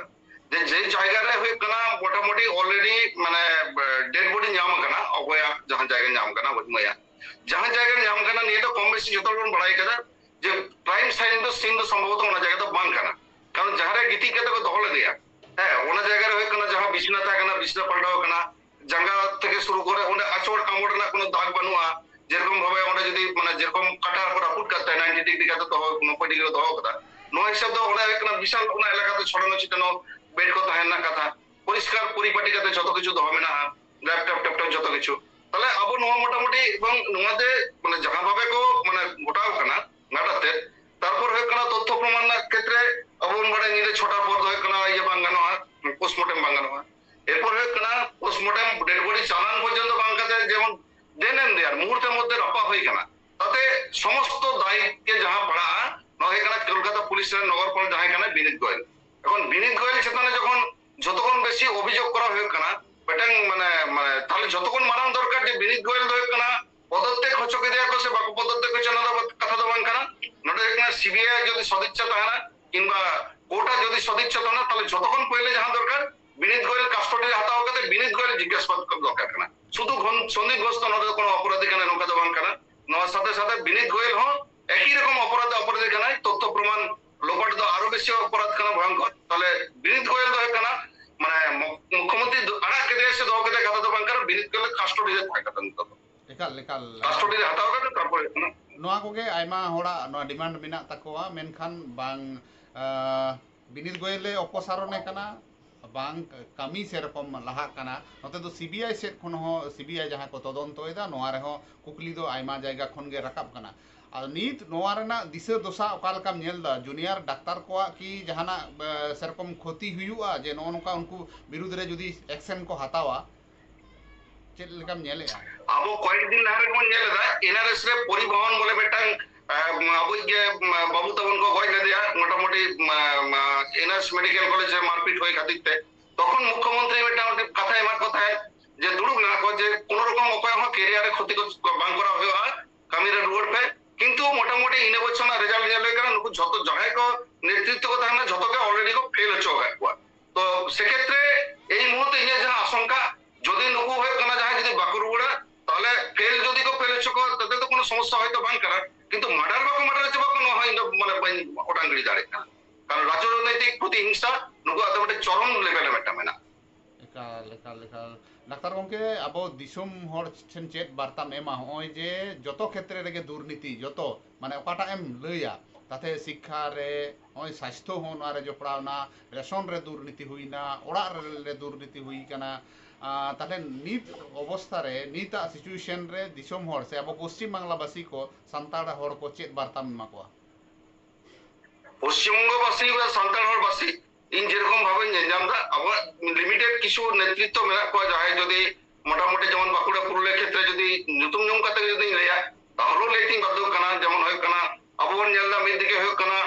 ᱡᱮ, ᱡᱮ ᱡᱟᱭᱜᱟ ᱨᱮ ᱦᱩᱭᱩᱜ ᱠᱟᱱᱟ ᱢᱚᱴᱟᱢᱩᱴᱤ already ᱢᱟᱱᱮ, ᱮ, dead body ᱧᱟᱢ ᱟᱠᱟᱱᱟ, ᱚᱠᱚᱭᱟᱜ ᱡᱟᱦᱟᱸ ᱡᱟᱭᱜᱟ ᱧᱟᱢ ᱟᱠᱟᱱᱟ, ᱦᱚᱲᱢᱚᱭᱟᱜ ᱡᱟᱦᱟᱸ ᱡᱟᱭᱜᱟ ᱧᱟᱢ ᱟᱠᱟᱱᱟ, ᱱᱤᱭᱟᱹ ᱫᱚ ᱠᱚᱢ ᱵᱮᱥᱤ ᱡᱚᱛᱚ ᱦᱚᱲ ᱵᱚᱱ ᱵᱟᱲᱟᱭ ᱠᱟᱫᱟ ᱡᱮ crime scene ᱫᱚ, scene ᱫᱚ ᱥᱚᱢᱵᱷᱚᱵᱚᱛᱚ ᱚᱱᱟ ᱡᱟᱭᱜᱟ ᱫᱚ ᱵᱟᱝ ᱠᱟᱱᱟ᱾ ᱠᱟᱨᱚᱱ ᱡᱟᱦᱟᱸ ᱨᱮ ᱜᱤᱛᱤᱡ ᱠᱟᱛᱮ ᱠᱚ ᱫᱚᱦᱚ ᱞᱮᱫᱮᱭᱟ, ᱦᱮᱸ, ᱚᱱᱟ ᱡᱟᱭᱜᱟ ᱨᱮ ᱦᱩᱭᱩᱜ ᱠᱟᱱᱟ ᱡᱟᱦᱟᱸ ᱵᱤᱪᱷᱱᱟ ᱛᱟᱦᱮᱸ ᱠᱟᱱᱟ, ᱵᱤᱪᱷᱱᱟ ᱯᱟᱞᱴᱟᱣ ᱟᱠᱟᱱᱟ, ᱡᱟᱸᱜᱟ ᱛᱷᱮᱠᱮ ᱥᱩᱨᱩ ᱠᱚᱨᱮ ᱚᱸᱰᱮ ᱟᱪᱚᱲ ᱠᱟᱢᱚᱲ ᱨᱮᱱᱟᱜ ᱠᱳᱱᱳ ᱫᱟᱜᱽ ᱵᱟᱹᱱᱩᱜᱼᱟ᱾ ᱡᱮᱨᱚᱠᱚᱢ ᱵᱷᱟᱵᱮ ᱚᱸᱰᱮ ᱡᱩᱫᱤ, ᱢᱟᱱᱮ, ᱡᱮᱨᱚᱠᱚᱢ ᱠᱟᱴᱟ ᱠᱚ ᱨᱟᱹᱯᱩᱫ ᱠᱟᱫ ᱛᱟᱭᱟ, ninety degree ᱠᱟᱛᱮ ᱫᱚᱦᱚ, ᱱᱚᱵᱵᱳᱭ degree ᱨᱮ ᱫᱚᱦᱚ ᱠᱟᱫᱟ, ᱱᱚᱣᱟ ᱦᱤᱥᱟᱹᱵ ᱫᱚ ᱚᱸᱰᱮ ᱦᱩᱭᱩᱜ ᱠᱟᱱᱟ ᱵᱤᱥᱟᱞ ᱚᱱᱟ ᱮᱞᱟᱠᱟ ᱫᱚ ᱪᱷᱚᱲᱟᱱᱚ ᱪᱷᱤᱴᱟᱱᱚ bed ᱠᱚ ᱛᱟᱦᱮᱸ ᱨᱮᱱᱟᱜ ᱠᱟᱛᱷᱟ, ᱯᱚᱨᱤᱥᱠᱟᱨ ᱯᱚᱨᱤᱯᱟᱴᱤ ᱠᱟᱛᱮ ᱡᱷᱚᱛᱚ ᱠᱤᱪᱷᱩ ᱫᱚᱦᱚ ᱢᱮᱱᱟᱜᱼᱟ, laptop ᱴᱮᱯᱴᱚᱯ ᱡᱷᱚᱛᱚ ᱠᱤᱪᱷᱩ᱾ ᱛᱟᱦᱞᱮ ᱟᱵᱚ ᱱᱚᱣᱟ ᱢᱚᱴᱟᱢᱩᱴᱤ, ᱮᱵᱚᱝ ᱱᱚᱣᱟ ᱫᱚ, ᱢᱟᱱᱮ, ᱡᱟᱦᱟᱸ ᱵᱷᱟᱵᱮ ᱠᱚ, ᱢᱟᱱᱮ, ᱜᱷᱚᱴᱟᱣ ᱠᱟᱱᱟ ᱜᱷᱟᱴᱟᱛᱮ, ᱛᱟᱨᱯᱚᱨ ᱦᱩᱭᱩᱜ ᱠᱟᱱᱟ ᱛᱚᱛᱛᱷᱚ ᱯᱨᱚᱢᱟᱱ ᱨᱮᱱᱟᱜ ᱠᱷᱮᱛᱨᱮ ᱟᱵᱚ ᱵᱚᱱ ᱵᱟᱲᱟᱭᱟ ᱧᱤᱫᱟᱹ ᱪᱷᱚᱴᱟ ᱯᱚᱨ ᱫᱚ ᱦᱩᱭᱩᱜ ᱠᱟᱱᱟ ᱤᱭᱟᱹ ᱵᱟᱝ ᱜᱟᱱᱚᱜᱼᱟ, ᱯᱳᱥᱴᱢᱚᱨᱴᱮᱢ ᱵᱟᱝ ᱜᱟᱱᱚᱜᱼᱟ᱾ ᱮᱨᱯᱚᱨ ᱦᱩᱭᱩᱜ ᱠᱟᱱᱟ ᱯᱳᱥᱴᱢᱚᱨᱴᱮᱢ, ᱰᱮᱰ ᱵᱚᱰᱤ ᱪᱟᱞᱟᱱ ᱯᱚᱨᱡᱚᱱᱛᱚ ᱵᱟᱝ ᱠᱟᱛᱮ ᱡᱮᱢᱚᱱ then and there ᱢᱩᱦᱩᱨᱛᱮ ᱢᱚᱫᱽᱫᱷᱮ ᱨᱟᱯᱟᱜ ᱦᱩᱭ ᱠᱟᱱᱟ, ᱛᱟᱛᱮ ᱥᱚᱢᱚᱥᱛᱚ ᱫᱟᱭ ᱜᱮ ᱡᱟᱦᱟᱸ ᱯᱟᱲᱟᱜᱼᱟ, ᱱᱚᱣᱟ ᱦᱩᱭᱩᱜ ᱠᱟᱱᱟ ᱠᱳᱞᱠᱟᱛᱟ ᱯᱩᱞᱤᱥ ᱨᱮᱱ ᱱᱚᱜᱚᱨᱯᱟᱞ ᱡᱟᱦᱟᱸᱭ ᱠᱟᱱᱟᱭ ᱵᱤᱱᱤᱛ ᱜᱳᱭᱮᱞ᱾ ᱮᱠᱷᱚᱱ ᱵᱤᱱᱤᱛ ᱜᱳᱭᱮᱞ ᱪᱮᱛᱟᱱ ᱨᱮ ᱡᱚᱠᱷᱚᱱ ᱡᱷᱚᱛᱚ ᱠᱷᱚᱱ ᱵᱮᱥᱤ ᱚᱵᱷᱤᱡᱳᱜᱽ ᱠᱚᱨᱟ ᱦᱩᱭᱩᱜ ᱠᱟᱱᱟ, ᱢᱤᱫᱴᱟᱝ ᱢᱟᱱᱮ, ᱢᱟᱱᱮ, ᱛᱟᱦᱞᱮ ᱡᱷᱚᱛᱚ ᱠᱷᱚᱱ ᱢᱟᱨᱟᱝ ᱫᱚᱨᱠᱟᱨ ᱡᱮ ᱵᱤᱱᱤᱛ ᱜᱳᱭᱮᱞ ᱫᱚ ᱦᱩᱭᱩᱜ ᱠᱟᱱᱟ ᱯᱚᱫᱚᱛᱛᱮᱠ ᱦᱚᱪᱚ ᱠᱮᱫᱮᱭᱟ ᱠᱚ ᱥᱮ ᱵᱟᱠᱚ ᱯᱚᱫᱚᱛᱛᱮᱠ ᱦᱚᱪᱚ, ᱚᱱᱟ ᱫᱚ ᱠᱟᱛᱷᱟ ᱫᱚ ᱵᱟᱝ ᱠᱟᱱᱟ᱾ ᱱᱚᱰᱮ ᱦᱩᱭᱩᱜ ᱠᱟᱱᱟ ᱥᱤᱵᱤᱟᱭ ᱡᱩᱫᱤ ᱥᱚᱫᱤᱪᱪᱷᱟ ᱛᱟᱦᱮᱱᱟ ᱠᱤᱝᱵᱟ ᱠᱳᱨᱴ ᱟᱜ ᱡᱩᱫᱤ ᱥᱚᱫᱤᱪᱪᱷᱟ ᱛᱟᱦᱮᱱᱟ, ᱛᱟᱦᱚᱞᱮ ᱡᱷᱚᱛᱚ ᱠᱷᱚᱱ ᱯᱳᱭᱞᱳ ᱡᱟᱦᱟᱸ ᱫᱚᱨᱠᱟᱨ, ᱵᱤᱱᱤᱛ ᱜᱳᱭᱮᱞ ᱠᱟᱥᱴᱚᱰᱤ ᱨᱮ ᱦᱟᱛᱟᱣ ᱠᱟᱛᱮ ᱵᱤᱱᱤᱛ ᱜᱳᱭᱮᱞ ᱡᱤᱜᱽᱜᱟᱥᱟᱵᱟᱫ ᱠᱚ ᱫᱚᱨᱠᱟᱨ ᱠᱟᱱᱟ᱾ ᱥᱩᱫᱷᱩ ᱜᱷᱚᱱ-, ᱥᱚᱱᱫᱤᱯ ᱜᱷᱳᱥ ᱫᱚ ᱱᱚᱰᱮ ᱫᱚ ᱠᱳᱱᱳ ᱚᱯᱚᱨᱟᱫᱷᱤ ᱠᱟᱱᱟ, ᱱᱚᱝᱠᱟ ᱫᱚ ᱵᱟᱝ ᱠᱟᱱᱟ᱾ ᱱᱚᱣᱟ ᱥᱟᱛᱷᱮ ᱥᱟᱛᱷᱮ ᱵᱤᱱᱤᱛ ᱜᱳᱭᱮᱞ ᱦᱚᱸ ᱮᱠᱤ ᱨᱚᱠᱚᱢ ᱚᱯᱚᱨᱟᱫᱷ ᱚᱯᱚᱨᱟᱫᱷᱤ ᱠᱟᱱᱟᱭ, ᱛᱚᱛᱛᱷᱚ ᱯᱨᱚᱢᱟᱱ ᱞᱳᱯᱟᱴ ᱫᱚ ᱟᱨᱚ ᱵᱮᱥᱤ ᱚᱯᱚᱨᱟᱫᱷ ᱠᱟᱱᱟ, ᱵᱷᱚᱭᱚᱝᱠᱚᱨ᱾ ᱛᱟᱦᱚᱞᱮ ᱵᱤᱱᱤᱛ ᱜᱳᱭᱮᱞ ᱫᱚ ᱦᱩᱭᱩᱜ ᱠᱟᱱᱟ, ᱢᱟᱱᱮ, ᱢᱩ-, ᱢᱩᱠᱷᱭᱚᱢᱚᱱᱛᱨᱤ ᱫᱚ ᱟᱲᱟᱜ ᱠᱮᱫᱮᱭᱟ ᱥᱮ ᱫᱚᱦᱚ ᱠᱮᱫᱮᱭᱟ ᱠᱟᱛᱷᱟ ᱫᱚ ᱵᱟᱝ ᱠᱟᱱᱟ, ᱵᱤᱱᱤᱛ ᱜᱳᱭᱮᱞ ᱠᱟᱥᱴᱚᱰᱤ ᱨᱮ ᱛᱟᱦᱮᱸ ᱠᱟᱛᱷᱟ ᱱᱤᱛᱚᱜ ᱫᱚ᱾ ᱮᱠᱟᱞ, ᱮᱠᱟᱞ᱾ ᱠᱟᱥᱴᱚᱰᱤ ᱨᱮ ᱦᱟᱛᱟᱣ ᱠᱟᱛᱮ ᱛᱟᱨᱯᱚᱨᱮ ᱦᱩᱭᱩᱜ ᱠᱟᱱᱟ᱾ ᱱᱚᱣᱟ ᱠᱚᱜᱮ ᱟᱭᱢᱟ ᱦᱚᱲᱟᱜ ᱱᱚᱣᱟ ᱰᱤᱢᱟᱱᱰ ᱢᱮᱱᱟᱜ ᱛᱟᱠᱚᱣᱟ, ᱢᱮᱱᱠᱷᱟᱱ ᱵᱟᱝ, ᱟᱸ, ᱵᱤᱱᱤᱛ ᱜᱳᱭᱮᱞ ᱮ ᱚᱯᱚᱥᱟᱨᱚᱱᱮ ᱠᱟᱱᱟ, ᱵᱟᱝ ᱠᱟᱹᱢᱤ ᱥᱮᱨᱚᱠᱚᱢ ᱞᱟᱦᱟᱜ ᱠᱟᱱᱟ᱾ ᱱᱚᱛᱮ ᱫᱚ ᱥᱤ ᱵᱤ ᱟᱭ ᱥᱮᱫ ᱠᱷᱚᱱ ᱦᱚᱸ, ᱥᱤ ᱵᱤ ᱟᱭ ᱡᱟᱦᱟᱸ ᱠᱚ ᱛᱚᱫᱚᱱᱛᱚᱭᱮᱫᱟ, ᱱᱚᱣᱟ ᱨᱮᱦᱚᱸ ᱠᱩᱠᱞᱤ ᱫᱚ ᱟᱭᱢᱟ ᱡᱟᱭᱜᱟ ᱠᱷᱚᱱ ᱜᱮ ᱨᱟᱠᱟᱵ ᱠᱟᱱᱟ᱾ ᱟᱨ ᱱᱤᱛ ᱱᱚᱣᱟ ᱨᱮᱱᱟᱜ ᱫᱤᱥᱟᱹ ᱫᱚᱥᱟ ᱚᱠᱟ ᱞᱮᱠᱟᱢ ᱧᱮᱞ ᱮᱫᱟ? ᱡᱩᱱᱤᱭᱟᱨ ᱰᱟᱠᱛᱟᱨ ᱠᱚᱣᱟᱜ ᱠᱤ ᱡᱟᱦᱟᱱᱟᱜ, ᱮ, ᱥᱮᱨᱚᱠᱚᱢ ᱠᱷᱚᱛᱤ ᱦᱩᱭᱩᱜᱼᱟ, ᱡᱮ ᱱᱚᱜᱼᱚ ᱱᱚᱝᱠᱟ ᱩᱱᱠᱩ ᱵᱤᱨᱩᱫᱽ ᱨᱮ ᱡᱩᱫᱤ ᱮᱠᱥᱮᱱ ᱠᱚ ᱦᱟᱛᱟᱣᱟ? ᱪᱮᱫ ᱞᱮᱠᱟᱢ ᱧᱮᱞᱮᱜᱼᱟ? ᱟᱵᱚ ᱠᱚᱭᱮᱠ ᱫᱤᱱ ᱞᱟᱦᱟ ᱨᱮᱵᱚᱱ ᱧᱮᱞ ᱮᱫᱟ, ᱮᱱ ᱟᱨ ᱮᱥ ᱨᱮ ᱯᱚᱨᱤᱵᱚᱦᱚᱱ ᱵᱚᱞᱮ ᱢᱤᱫᱴᱟᱝ, ᱮ, ᱟᱵᱚᱭᱤᱡ ᱜᱮ, ᱢᱟ, ᱵᱟᱹᱵᱩ ᱛᱟᱵᱚᱱ ᱠᱚ ᱜᱚᱡ ᱞᱮᱫᱮᱭᱟ, ᱢᱚᱴᱟᱢᱩᱴᱤ, ᱢᱟ, ᱢᱟ, ᱮᱱ ᱟᱨ ᱮᱥ ᱢᱮᱰᱤᱠᱮᱞ ᱠᱚᱞᱮᱡᱽ ᱨᱮ ᱢᱟᱨᱯᱤᱴ ᱦᱩᱭ ᱠᱷᱟᱹᱛᱤᱨ ᱛᱮ᱾ ᱛᱚᱠᱷᱚᱱ ᱢᱩᱠᱷᱭᱚᱢᱚᱱᱛᱨᱤ ᱢᱤᱫᱴᱟᱝ, ᱢᱤᱫᱴᱟᱝ ᱠᱟᱛᱷᱟᱭ ᱮᱢᱟᱫ ᱠᱚ ᱛᱟᱦᱮᱸᱫ ᱡᱮ ᱫᱩᱲᱩᱵ ᱢᱮᱱᱟᱜ ᱠᱚ, ᱡᱮ ᱠᱳᱱᱳ ᱨᱚᱠᱚᱢ ᱚᱠᱚᱭᱟᱜ ᱦᱚᱸ ᱠᱮᱨᱤᱭᱟᱨ ᱨᱮ ᱠᱷᱚᱛᱤ ᱠᱚ ᱵᱟᱝ ᱠᱚᱨᱟᱣ ᱦᱩᱭᱩᱜᱼᱟ, ᱠᱟᱹᱢᱤ ᱨᱮ ᱨᱩᱣᱟᱹᱲ ᱯᱮ᱾ ᱠᱤᱱᱛᱩ ᱢᱚᱴᱟᱢᱩᱴᱤ ᱤᱱᱟᱹ ᱵᱚᱪᱷᱚᱨ ᱨᱮᱱᱟᱜ ᱨᱮᱡᱟᱞᱴ ᱧᱮᱞ ᱦᱩᱭ ᱠᱟᱱᱟ, ᱱᱩᱠᱩ ᱡᱷᱚᱛᱚ ᱡᱟᱦᱟᱸᱭ ᱠᱚ ᱱᱮᱛᱨᱤᱛᱵ ᱠᱚ ᱛᱟᱦᱮᱸ ᱠᱟᱱᱟ, ᱡᱷᱚᱛᱚ ᱜᱮ ᱚᱞᱨᱮᱰᱤ ᱠᱚ ᱯᱷᱮᱞ ᱦᱚᱪᱚ ᱟᱠᱟᱫ ᱠᱚᱣᱟ᱾ ᱛᱚ ᱥᱮᱠᱷᱮᱛᱨᱮ ᱮᱭ ᱢᱩᱦᱩᱨᱛᱮ ᱤᱧᱟᱹᱜ ᱡᱟᱦᱟᱸ ᱟᱥᱚᱝᱠᱟ, ᱡᱩᱫᱤ ᱱᱩᱠᱩ ᱦᱩᱭᱩᱜ ᱠᱟᱱᱟ ᱡᱟᱦᱟᱸᱭ ᱡᱩᱫᱤ ᱵᱟᱠᱚ ᱨᱩᱣᱟᱹᱲᱟ, ᱛᱟᱦᱚᱞᱮ ᱯᱷᱮᱞ ᱡᱩᱫᱤ ᱠᱚ ᱯᱷᱮᱞ ᱦᱚᱪᱚ ᱠᱚᱣᱟ, ᱛᱟᱛᱮ ᱫᱚ ᱠᱳᱱᱳ ᱥᱚᱢᱚᱥᱥᱟ ᱦᱚᱭᱛᱳ ᱵᱟᱝ ᱠᱟᱱᱟ, ᱠᱤᱱᱛᱩ ᱢᱟᱨᱰᱟᱨ ᱵᱟᱠᱚ ᱢᱟᱨᱰᱟᱨ ᱦᱚᱪᱚ ᱠᱚᱣᱟ, ᱱᱚᱣᱟ ᱦᱚᱸ ᱤᱧ ᱫᱚ ᱢᱟᱱᱮ ᱵᱟᱹᱧ ᱚᱴᱟᱝ ᱜᱤᱰᱤ ᱫᱟᱲᱮᱭᱟᱜ ᱠᱟᱱᱟ᱾ ᱠᱟᱨᱚᱱ ᱨᱟᱡᱽᱱᱳᱭᱛᱤᱠ ᱯᱨᱚᱛᱤᱦᱤᱝᱥᱟ ᱱᱩᱠᱩᱣᱟᱜ ᱫᱚ ᱢᱤᱫᱴᱮᱱ ᱪᱚᱨᱚᱢ ᱞᱮᱵᱮᱞ ᱨᱮ ᱢᱤᱫᱴᱟᱝ ᱢᱮᱱᱟᱜᱼᱟ᱾ ᱮᱠᱟᱞ, ᱮᱠᱟᱞ, ᱮᱠᱟᱞ᱾ ᱰᱟᱠᱛᱟᱨ ᱜᱚᱢᱠᱮ, ᱟᱵᱚ ᱫᱤᱥᱚᱢ ᱦᱚᱲ ᱴᱷᱮᱱ ᱪᱮᱫ ᱵᱟᱨᱛᱟᱢ ᱮᱢᱟ, ᱦᱚᱸᱜᱼᱚᱭ ᱡᱮ ᱡᱚᱛᱚ ᱠᱷᱮᱛᱨᱮ ᱨᱮᱜᱮ ᱫᱩᱨᱱᱤᱛᱤ, ᱡᱚᱛᱚ, ᱢᱟᱱᱮ, ᱚᱠᱟᱴᱟᱜ ᱮᱢ ᱞᱟᱹᱭᱟ, ᱛᱟᱛᱮ ᱥᱤᱠᱠᱷᱟ ᱨᱮ, ᱱᱚᱜᱼᱚᱭ ᱥᱟᱥᱛᱷᱚ ᱦᱚᱸ ᱱᱚᱣᱟ ᱨᱮ ᱡᱚᱯᱲᱟᱣ ᱮᱱᱟ, ᱨᱮᱥᱚᱱ ᱨᱮ ᱫᱩᱨᱱᱤᱛᱤ ᱦᱩᱭᱱᱟ, ᱚᱲᱟᱜ ᱨᱮ, ᱨᱮ ᱫᱩᱨᱱᱤᱛᱤ ᱦᱩᱭ ᱠᱟᱱᱟ᱾ ᱟᱸ, ᱛᱟᱦᱞᱮ ᱱᱤᱛ ᱚᱵᱚᱥᱛᱷᱟ ᱨᱮ, ᱱᱤᱛᱟᱜ ᱥᱤᱪᱩᱭᱮᱥᱚᱱ ᱨᱮ ᱫᱤᱥᱚᱢ ᱦᱚᱲ ᱥᱮ ᱟᱵᱚ ᱯᱚᱥᱪᱤᱢ ᱵᱟᱝᱞᱟ ᱵᱟᱥᱤ ᱠᱚ, ᱥᱟᱱᱛᱟᱲ ᱦᱚᱲ ᱠᱚ ᱪᱮᱫ ᱵᱟᱨᱛᱟᱢ ᱮᱢᱟ ᱠᱚᱣᱟ? ᱯᱚᱥᱪᱤᱢ ᱵᱚᱝᱜᱚ ᱵᱟᱥᱤ ᱵᱟ ᱥᱟᱱᱛᱟᱲ ᱦᱚᱲ ᱵᱟᱥᱤ, ᱤᱧ ᱡᱮᱨᱚᱠᱚᱢ ᱵᱷᱟᱵᱮᱧ ᱧᱮᱞ ᱧᱟᱢ ᱮᱫᱟ, ᱟᱵᱚᱣᱟᱜ ᱞᱤᱢᱤᱴᱮᱰ ᱠᱤᱪᱷᱩ ᱱᱮᱛᱨᱤᱛᱛᱚ ᱢᱮᱱᱟᱜ ᱠᱚᱣᱟ, ᱡᱟᱦᱟᱸᱭ ᱡᱩᱫᱤ ᱢᱚᱴᱟᱢᱩᱴᱤ ᱡᱮᱢᱚᱱ ᱵᱟᱸᱠᱩᱲᱟ ᱯᱩᱨᱩᱞᱤᱭᱟᱹ ᱠᱷᱮᱛᱨᱮ ᱡᱩᱫᱤ ᱧᱩᱛᱩᱢ ᱧᱩᱢ ᱠᱟᱛᱮ ᱡᱩᱫᱤᱧ ᱞᱟᱹᱭᱟ, ᱛᱟᱦᱚᱞᱮ ᱞᱟᱹᱭ ᱛᱤᱧ ᱵᱟᱫᱽᱫᱷᱚ ᱠᱟᱱᱟ᱾ ᱡᱮᱢᱚᱱ ᱦᱩᱭᱩᱜ ᱠᱟᱱᱟ, ᱟᱵᱚ ᱵᱚᱱ ᱧᱮᱞ ᱮᱫᱟ, ᱢᱤᱫ ᱫᱤᱠᱮ ᱦᱩᱭᱩᱜ ᱠᱟᱱᱟ,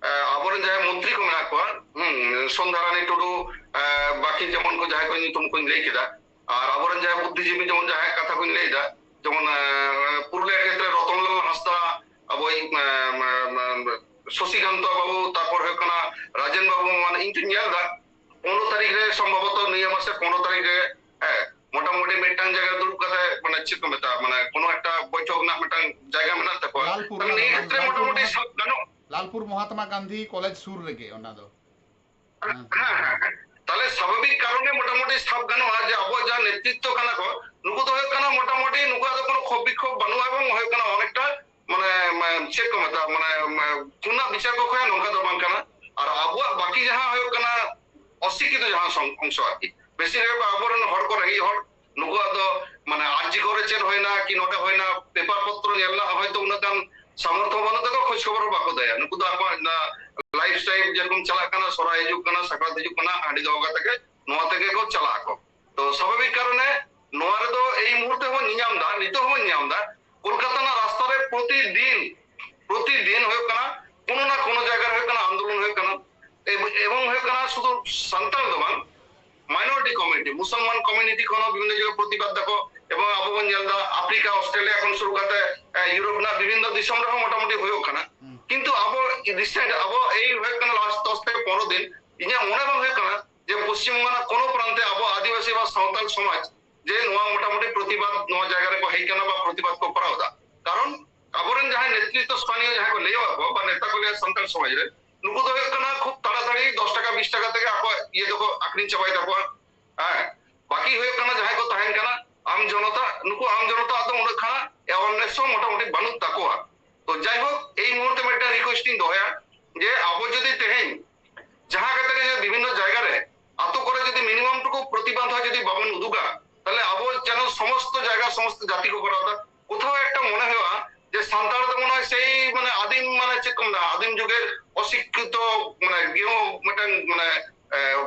ᱮ, ᱟᱵᱚᱨᱮᱱ ᱡᱟᱦᱟᱸᱭ ᱢᱚᱱᱛᱨᱤ ᱠᱚ ᱢᱮᱱᱟᱜ ᱠᱚᱣᱟ, ᱦᱩᱸ, ᱥᱚᱱᱫᱷᱟᱨᱟᱱᱤ ᱴᱩᱰᱩ, ᱮ, ᱵᱟᱠᱤ ᱡᱮᱢᱚᱱ ᱠᱚ ᱡᱟᱦᱟᱸᱭ ᱠᱚ ᱧᱩᱛᱩᱢ ᱠᱚᱧ ᱞᱟᱹᱭ ᱠᱮᱫᱟ, ᱟᱨ ᱟᱵᱚᱨᱮᱱ ᱡᱟᱦᱟᱸᱭ ᱵᱩᱫᱽᱫᱷᱤᱡᱤᱵᱤ ᱡᱮᱢᱚᱱ ᱡᱟᱦᱟᱸᱭ ᱠᱟᱛᱷᱟ ᱠᱚᱧ ᱞᱟᱹᱭ ᱮᱫᱟ, ᱡᱮᱢᱚᱱ, ᱮ, ᱯᱩᱨᱩᱞᱤᱭᱟᱹ ᱠᱷᱮᱛᱨᱮ ᱨᱚᱛᱚᱱᱞᱟᱞ ᱦᱟᱸᱥᱫᱟ, ᱟᱵᱚᱭᱤᱡ, ᱮ, ᱮ, ᱮ, ᱥᱚᱥᱤᱠᱟᱱᱛᱚ ᱵᱟᱹᱵᱩ, ᱛᱟᱨᱯᱚᱨ ᱦᱩᱭᱩᱜ ᱠᱟᱱᱟ ᱨᱟᱡᱮᱱ ᱵᱟᱹᱵᱩ, ᱢᱟᱱᱮ ᱤᱧ ᱛᱚᱧ ᱧᱮᱞ ᱮᱫᱟ ᱯᱚᱱᱨᱚ ᱛᱟᱹᱨᱤᱠᱷ ᱨᱮ, ᱥᱚᱢᱵᱷᱚᱵᱚᱛᱚ ᱱᱤᱭᱟᱹ ᱢᱟᱥᱮ ᱯᱚᱱᱨᱚ ᱛᱟᱹᱨᱤᱠᱷ ᱨᱮ, ᱦᱮᱸ, ᱢᱚᱴᱟᱢᱩᱴᱤ ᱢᱤᱫᱴᱟᱝ ᱡᱟᱭᱜᱟ ᱨᱮ ᱫᱩᱲᱩᱵ ᱠᱟᱛᱮ, ᱢᱟᱱᱮ ᱪᱮᱫ ᱠᱚ ᱢᱮᱛᱟᱜᱼᱟ, ᱢᱟᱱᱮ ᱠᱳᱱᱳ ᱮᱠᱴᱟ ᱵᱚᱭᱴᱷᱚᱠ ᱨᱮᱱᱟᱜ ᱢᱤᱫᱴᱟᱝ ᱡᱟᱭᱜᱟ ᱢᱮᱱᱟᱜ ᱛᱟᱠᱚᱣᱟ᱾ ᱞᱟᱞᱯᱩᱨ, ᱛᱟᱦᱞᱮ ᱱᱤᱭᱟᱹ ᱞᱟᱞ-, ᱠᱷᱮᱛᱨᱮ ᱞᱟᱞᱯᱩᱨ ᱢᱚᱴᱟᱢᱩᱴᱤ ᱢᱚᱦᱟ-, ᱥᱟᱵ ᱜᱟᱱᱚᱜ᱾ ᱞᱟᱞᱯᱩᱨ ᱢᱚᱦᱟᱛᱢᱟ ᱜᱟᱱᱫᱷᱤ ᱠᱚᱞᱮᱡᱽ ᱥᱩᱨ ᱨᱮᱜᱮ ᱚᱱᱟ ᱫᱚ᱾ ᱦᱮᱸ᱾ ᱦᱮᱸ, ᱦᱮᱸ, ᱦᱮᱸ᱾ ᱛᱟᱦᱞᱮ ᱥᱟᱵᱷᱟᱵᱤᱠ ᱠᱟᱨᱚᱱᱮ ᱢᱚᱴᱟᱢᱩᱴᱤ ᱥᱟᱵ ᱜᱟᱱᱚᱜᱼᱟ ᱡᱮ ᱟᱵᱚᱣᱟᱜ ᱡᱟᱦᱟᱸ ᱱᱮᱛᱨᱤᱛᱛᱚ ᱠᱟᱱᱟ ᱠᱚ, ᱱᱩᱠᱩ ᱫᱚ ᱦᱩᱭᱩᱜ ᱠᱟᱱᱟ ᱢᱚᱴᱟᱢᱩᱴᱤ ᱱᱩᱠᱩᱣᱟᱜ ᱫᱚ ᱠᱳᱱᱳ ᱠᱷᱚᱵ ᱵᱤᱠᱷᱳᱵ ᱵᱟᱹᱱᱩᱜᱼᱟ, ᱮᱵᱚᱝ ᱦᱩᱭᱩᱜ ᱠᱟᱱᱟ ᱚᱱᱮᱠᱴᱟ ᱢᱟᱱᱮ, ᱢᱟᱱᱮ, ᱪᱮᱫ ᱠᱚ ᱢᱮᱛᱟᱜᱼᱟ, ᱢᱟᱱᱮ, ᱢᱟᱱᱮ, ᱯᱩᱱᱟᱜ ᱵᱤᱪᱟᱨ ᱠᱚ ᱠᱷᱚᱭᱟ, ᱱᱚᱝᱠᱟ ᱫᱚ ᱵᱟᱝ ᱠᱟᱱᱟ᱾ ᱟᱨ ᱟᱵᱚᱣᱟᱜ ᱵᱟᱹᱠᱤ ᱡᱟᱦᱟᱸ ᱦᱩᱭᱩᱜ ᱠᱟᱱᱟ ᱚᱥᱤᱠᱠᱷᱤᱛᱚ ᱡᱟᱦᱟᱸ ᱥᱚᱝ-, ᱚᱝᱥᱚ ᱟᱨᱠᱤ, ᱵᱮᱥᱤᱨ ᱵᱷᱟᱜᱽ ᱟᱵᱚᱨᱮᱱ ᱦᱚᱲ ᱠᱚ ᱨᱮᱸᱜᱮᱡ ᱦᱚᱲ, ᱱᱩᱠᱩᱣᱟᱜ ᱫᱚ ᱢᱟᱱᱮ ᱟᱨᱡᱤ ᱠᱚᱨᱮ ᱪᱮᱫ ᱦᱩᱭᱱᱟ ᱠᱤ ᱱᱚᱰᱮ ᱦᱩᱭᱱᱟ, ᱯᱮᱯᱟᱨ ᱯᱚᱛᱨᱚ ᱧᱮᱞ ᱨᱮᱱᱟᱜ ᱦᱚᱭᱛᱳ ᱩᱱᱟᱹᱜ ᱜᱟᱱ ᱥᱟᱢᱚᱨᱛᱷᱚ ᱵᱟᱹᱱᱩᱜ ᱛᱟᱠᱚᱣᱟ, ᱠᱷᱳᱡᱽ ᱠᱷᱚᱵᱚᱨ ᱦᱚᱸ ᱵᱟᱠᱚ ᱫᱚᱦᱚᱭᱟ᱾ ᱱᱩᱠᱩ ᱫᱚ ᱟᱠᱚᱣᱟᱜ ᱞᱟᱭᱤᱯᱷ ᱥᱴᱟᱭᱤᱞ ᱡᱮᱨᱚᱠᱚᱢ ᱪᱟᱞᱟᱜ ᱠᱟᱱᱟ, ᱥᱚᱨᱦᱟᱭ ᱦᱤᱡᱩᱜ ᱠᱟᱱᱟ, ᱥᱟᱠᱨᱟᱛ ᱦᱤᱡᱩᱜ ᱠᱟᱱᱟ, ᱦᱟᱺᱰᱤ ᱫᱚᱦᱚ ᱠᱟᱛᱮ ᱜᱮ ᱱᱚᱣᱟ ᱛᱮᱜᱮ ᱠᱚ ᱪᱟᱞᱟᱜ ᱟᱠᱚ᱾ ᱛᱚ ᱥᱟᱵᱷᱟᱵᱤᱠ ᱠᱟᱨᱚᱱᱮ ᱱᱚᱣᱟ ᱨᱮᱫᱚ ᱮᱭ ᱢᱩᱦᱩᱨᱛᱮ ᱦᱚᱸ ᱧᱮᱧᱟᱢ ᱮᱫᱟ, ᱱᱤᱛᱚᱜ ᱦᱚᱸ ᱧᱮᱧᱟᱢ ᱮᱫᱟ, ᱠᱳᱞᱠᱟᱛᱟ ᱨᱮᱱᱟᱜ ᱨᱟᱥᱛᱟ ᱨᱮ ᱯᱨᱚᱛᱤᱫᱤᱱ, ᱯᱨᱚᱛᱤᱫᱤᱱ ᱦᱩᱭᱩᱜ ᱠᱟᱱᱟ ᱠᱳᱱᱳ ᱱᱟ ᱠᱳᱱᱳ ᱡᱟᱭᱜᱟ ᱨᱮ ᱦᱩᱭᱩᱜ ᱠᱟᱱᱟ ᱟᱱᱫᱳᱞᱚᱱ ᱦᱩᱭᱩᱜ ᱠᱟᱱᱟ᱾ ᱮᱵ-, ᱮᱵᱚᱝ ᱦᱩᱭᱩᱜ ᱠᱟᱱᱟ ᱥᱩᱫᱷᱩ ᱥᱟᱱᱛᱟᱲ ᱫᱚ ᱵᱟᱝ, ᱢᱟᱭᱱᱚᱨᱤᱴᱤ ᱠᱚᱢᱤᱭᱩᱱᱤᱴᱤ, ᱢᱩᱥᱚᱞᱢᱟᱱ ᱠᱚᱢᱤᱭᱩᱱᱤᱴᱤ ᱠᱷᱚᱱ ᱦᱚᱸ ᱵᱤᱵᱷᱤᱱᱱᱚ ᱡᱟᱭᱜᱟ ᱯᱨᱚᱛᱤᱵᱟᱫ ᱫᱟᱠᱚ᱾ ᱮᱵᱚᱝ ᱟᱵᱚ ᱵᱚᱱ ᱧᱮᱞ ᱮᱫᱟ ᱟᱯᱷᱨᱤᱠᱟ, ᱚᱥᱴᱨᱮᱞᱤᱭᱟ ᱠᱷᱚᱱ ᱥᱩᱨᱩ ᱠᱟᱛᱮ, ᱮ, ᱤᱭᱩᱨᱳᱯ ᱨᱮᱱᱟᱜ ᱵᱤᱵᱷᱤᱱᱱᱚ ᱫᱤᱥᱚᱢ ᱨᱮᱦᱚᱸ ᱢᱚᱴᱟᱢᱩᱴᱤ ᱦᱩᱭᱩᱜ ᱠᱟᱱᱟ᱾ ᱦᱩᱸ᱾ ᱠᱤᱱᱛᱩ ᱟᱵᱚ ᱨᱤᱥᱮᱱᱴ, ᱟᱵᱚ ᱮᱭ ᱦᱩᱭᱩᱜ ᱠᱟᱱᱟ ᱞᱟᱥᱴ ᱫᱚᱥ ᱛᱷᱮᱠᱮ ᱯᱚᱱᱨᱚ ᱫᱤᱱ, ᱤᱧᱟᱹᱜ ᱢᱚᱱᱮ ᱵᱟᱝ ᱦᱩᱭᱩᱜ ᱠᱟᱱᱟ ᱡᱮ ᱯᱚᱥᱪᱤᱢ ᱵᱚᱝᱜᱚ ᱨᱮᱱᱟᱜ ᱠᱳᱱᱳ ᱯᱨᱟᱱᱛᱮ ᱟᱵᱚ ᱟᱹᱫᱤᱵᱟᱹᱥᱤ ᱵᱟ ᱥᱟᱶᱛᱟᱞ ᱥᱚᱢᱟᱡᱽ ᱡᱮ ᱱᱚᱣᱟ ᱢᱚᱴᱟᱢᱩᱴᱤ ᱯᱨᱚᱛᱤᱵᱟᱫ, ᱱᱚᱣᱟ ᱡᱟᱭᱜᱟ ᱨᱮᱠᱚ ᱦᱮᱡ ᱠᱟᱱᱟ ᱵᱟ ᱯᱨᱚᱛᱤᱵᱟᱫ ᱠᱚ ᱠᱚᱨᱟᱣ ᱮᱫᱟ᱾ ᱠᱟᱨᱚᱱ ᱟᱵᱚᱨᱮᱱ ᱡᱟᱦᱟᱸᱭ ᱱᱮᱛᱨᱤᱛᱛᱚ ᱥᱛᱷᱟᱱᱤᱭᱚ ᱡᱟᱦᱟᱸᱭ ᱠᱚ ᱞᱟᱹᱭᱚᱜ ᱟᱠᱚ ᱵᱟ ᱱᱮᱛᱟ ᱠᱚ ᱞᱟᱹᱭᱟ ᱥᱟᱱᱛᱟᱲ ᱥᱚᱢᱟᱡᱽ ᱨᱮ, ᱱᱩᱠᱩ ᱫᱚ ᱦᱩᱭᱩᱜ ᱠᱟᱱᱟ ᱠᱷᱩᱵ ᱛᱟᱲᱟᱛᱟᱲᱤ ᱫᱚᱥ ᱴᱟᱠᱟ ᱵᱤᱥ ᱴᱟᱠᱟ ᱛᱮᱜᱮ ᱟᱠᱚᱣᱟᱜ ᱤᱭᱟᱹ ᱫᱚᱠᱚ ᱟᱠᱷᱨᱤᱧ ᱪᱟᱵᱟᱭ ᱛᱟᱠᱚᱣᱟ᱾ ᱦᱮᱸ, ᱵᱟᱹᱠᱤ ᱦᱩᱭᱩᱜ ᱠᱟᱱᱟ ᱡᱟᱦᱟᱸᱭ ᱠᱚ ᱛᱟᱦᱮᱱ ᱠᱟᱱᱟ ᱟᱢ ᱡᱚᱱᱚᱛᱟ, ᱱᱩᱠᱩ ᱟᱢ ᱡᱚᱱᱚᱛᱟ ᱫᱚ ᱩᱱᱟᱹᱜ ᱠᱷᱟᱱᱟ awareness ᱦᱚᱸ ᱢᱚᱴᱟᱢᱩᱴᱤ ᱵᱟᱹᱱᱩᱜ ᱛᱟᱠᱚᱣᱟ᱾ ᱛᱚ ᱡᱟᱭᱦᱳᱠ, ᱮᱭ ᱢᱩᱦᱩᱨᱛᱮ ᱢᱤᱫᱴᱟᱝ ᱨᱤᱠᱩᱭᱮᱥᱴ ᱤᱧ ᱫᱚᱦᱚᱭᱟ ᱡᱮ ᱟᱵᱚ ᱡᱩᱫᱤ ᱛᱮᱦᱮᱧ ᱡᱟᱦᱟᱸ ᱠᱟᱛᱮ ᱜᱮ ᱡᱩᱫᱤ ᱵᱤᱵᱷᱤᱱᱱᱚ ᱡᱟᱭᱜᱟ ᱨᱮ ᱟᱛᱳ ᱠᱚᱨᱮ ᱡᱩᱫᱤ ᱢᱤᱱᱤᱢᱟᱢ ᱴᱩᱠᱩ ᱯᱨᱚᱛᱤᱵᱟᱫ ᱦᱚᱸ ᱡᱩᱫᱤ ᱵᱟᱵᱚᱱ ᱩᱫᱩᱜᱟ, ᱛᱟᱦᱞᱮ ᱟᱵᱚ ᱡᱮᱱᱚ ᱥᱚᱢᱚᱥᱛᱚ ᱡᱟᱭᱜᱟ ᱥᱚᱢᱚᱥᱛᱚ ᱡᱟᱹᱛᱤ ᱠᱚ ᱠᱚᱨᱟᱣ ᱮᱫᱟ, ᱠᱳᱛᱷᱟᱣ ᱮᱠᱴᱟ ᱢᱚᱱᱮ ᱦᱩᱭᱩᱜᱼᱟ ᱡᱮ ᱥᱟᱱᱛᱟᱲ ᱫᱚ ᱢᱚᱱᱮ ᱦᱚᱭ ᱥᱮᱭ ᱢᱟᱱᱮ ᱟᱹᱫᱤᱢ ᱢᱟᱱᱮ ᱪᱮᱫ ᱠᱚ ᱢᱮᱱᱟ, ᱟᱹᱫᱤᱢ ᱡᱩᱜᱮᱨ ᱚᱥᱤᱠᱠᱷᱤᱛᱚ ᱢᱟᱱᱮ ᱜᱮᱭᱚ ᱢᱤᱫᱴᱟᱝ ᱢᱟᱱᱮ, ᱮ,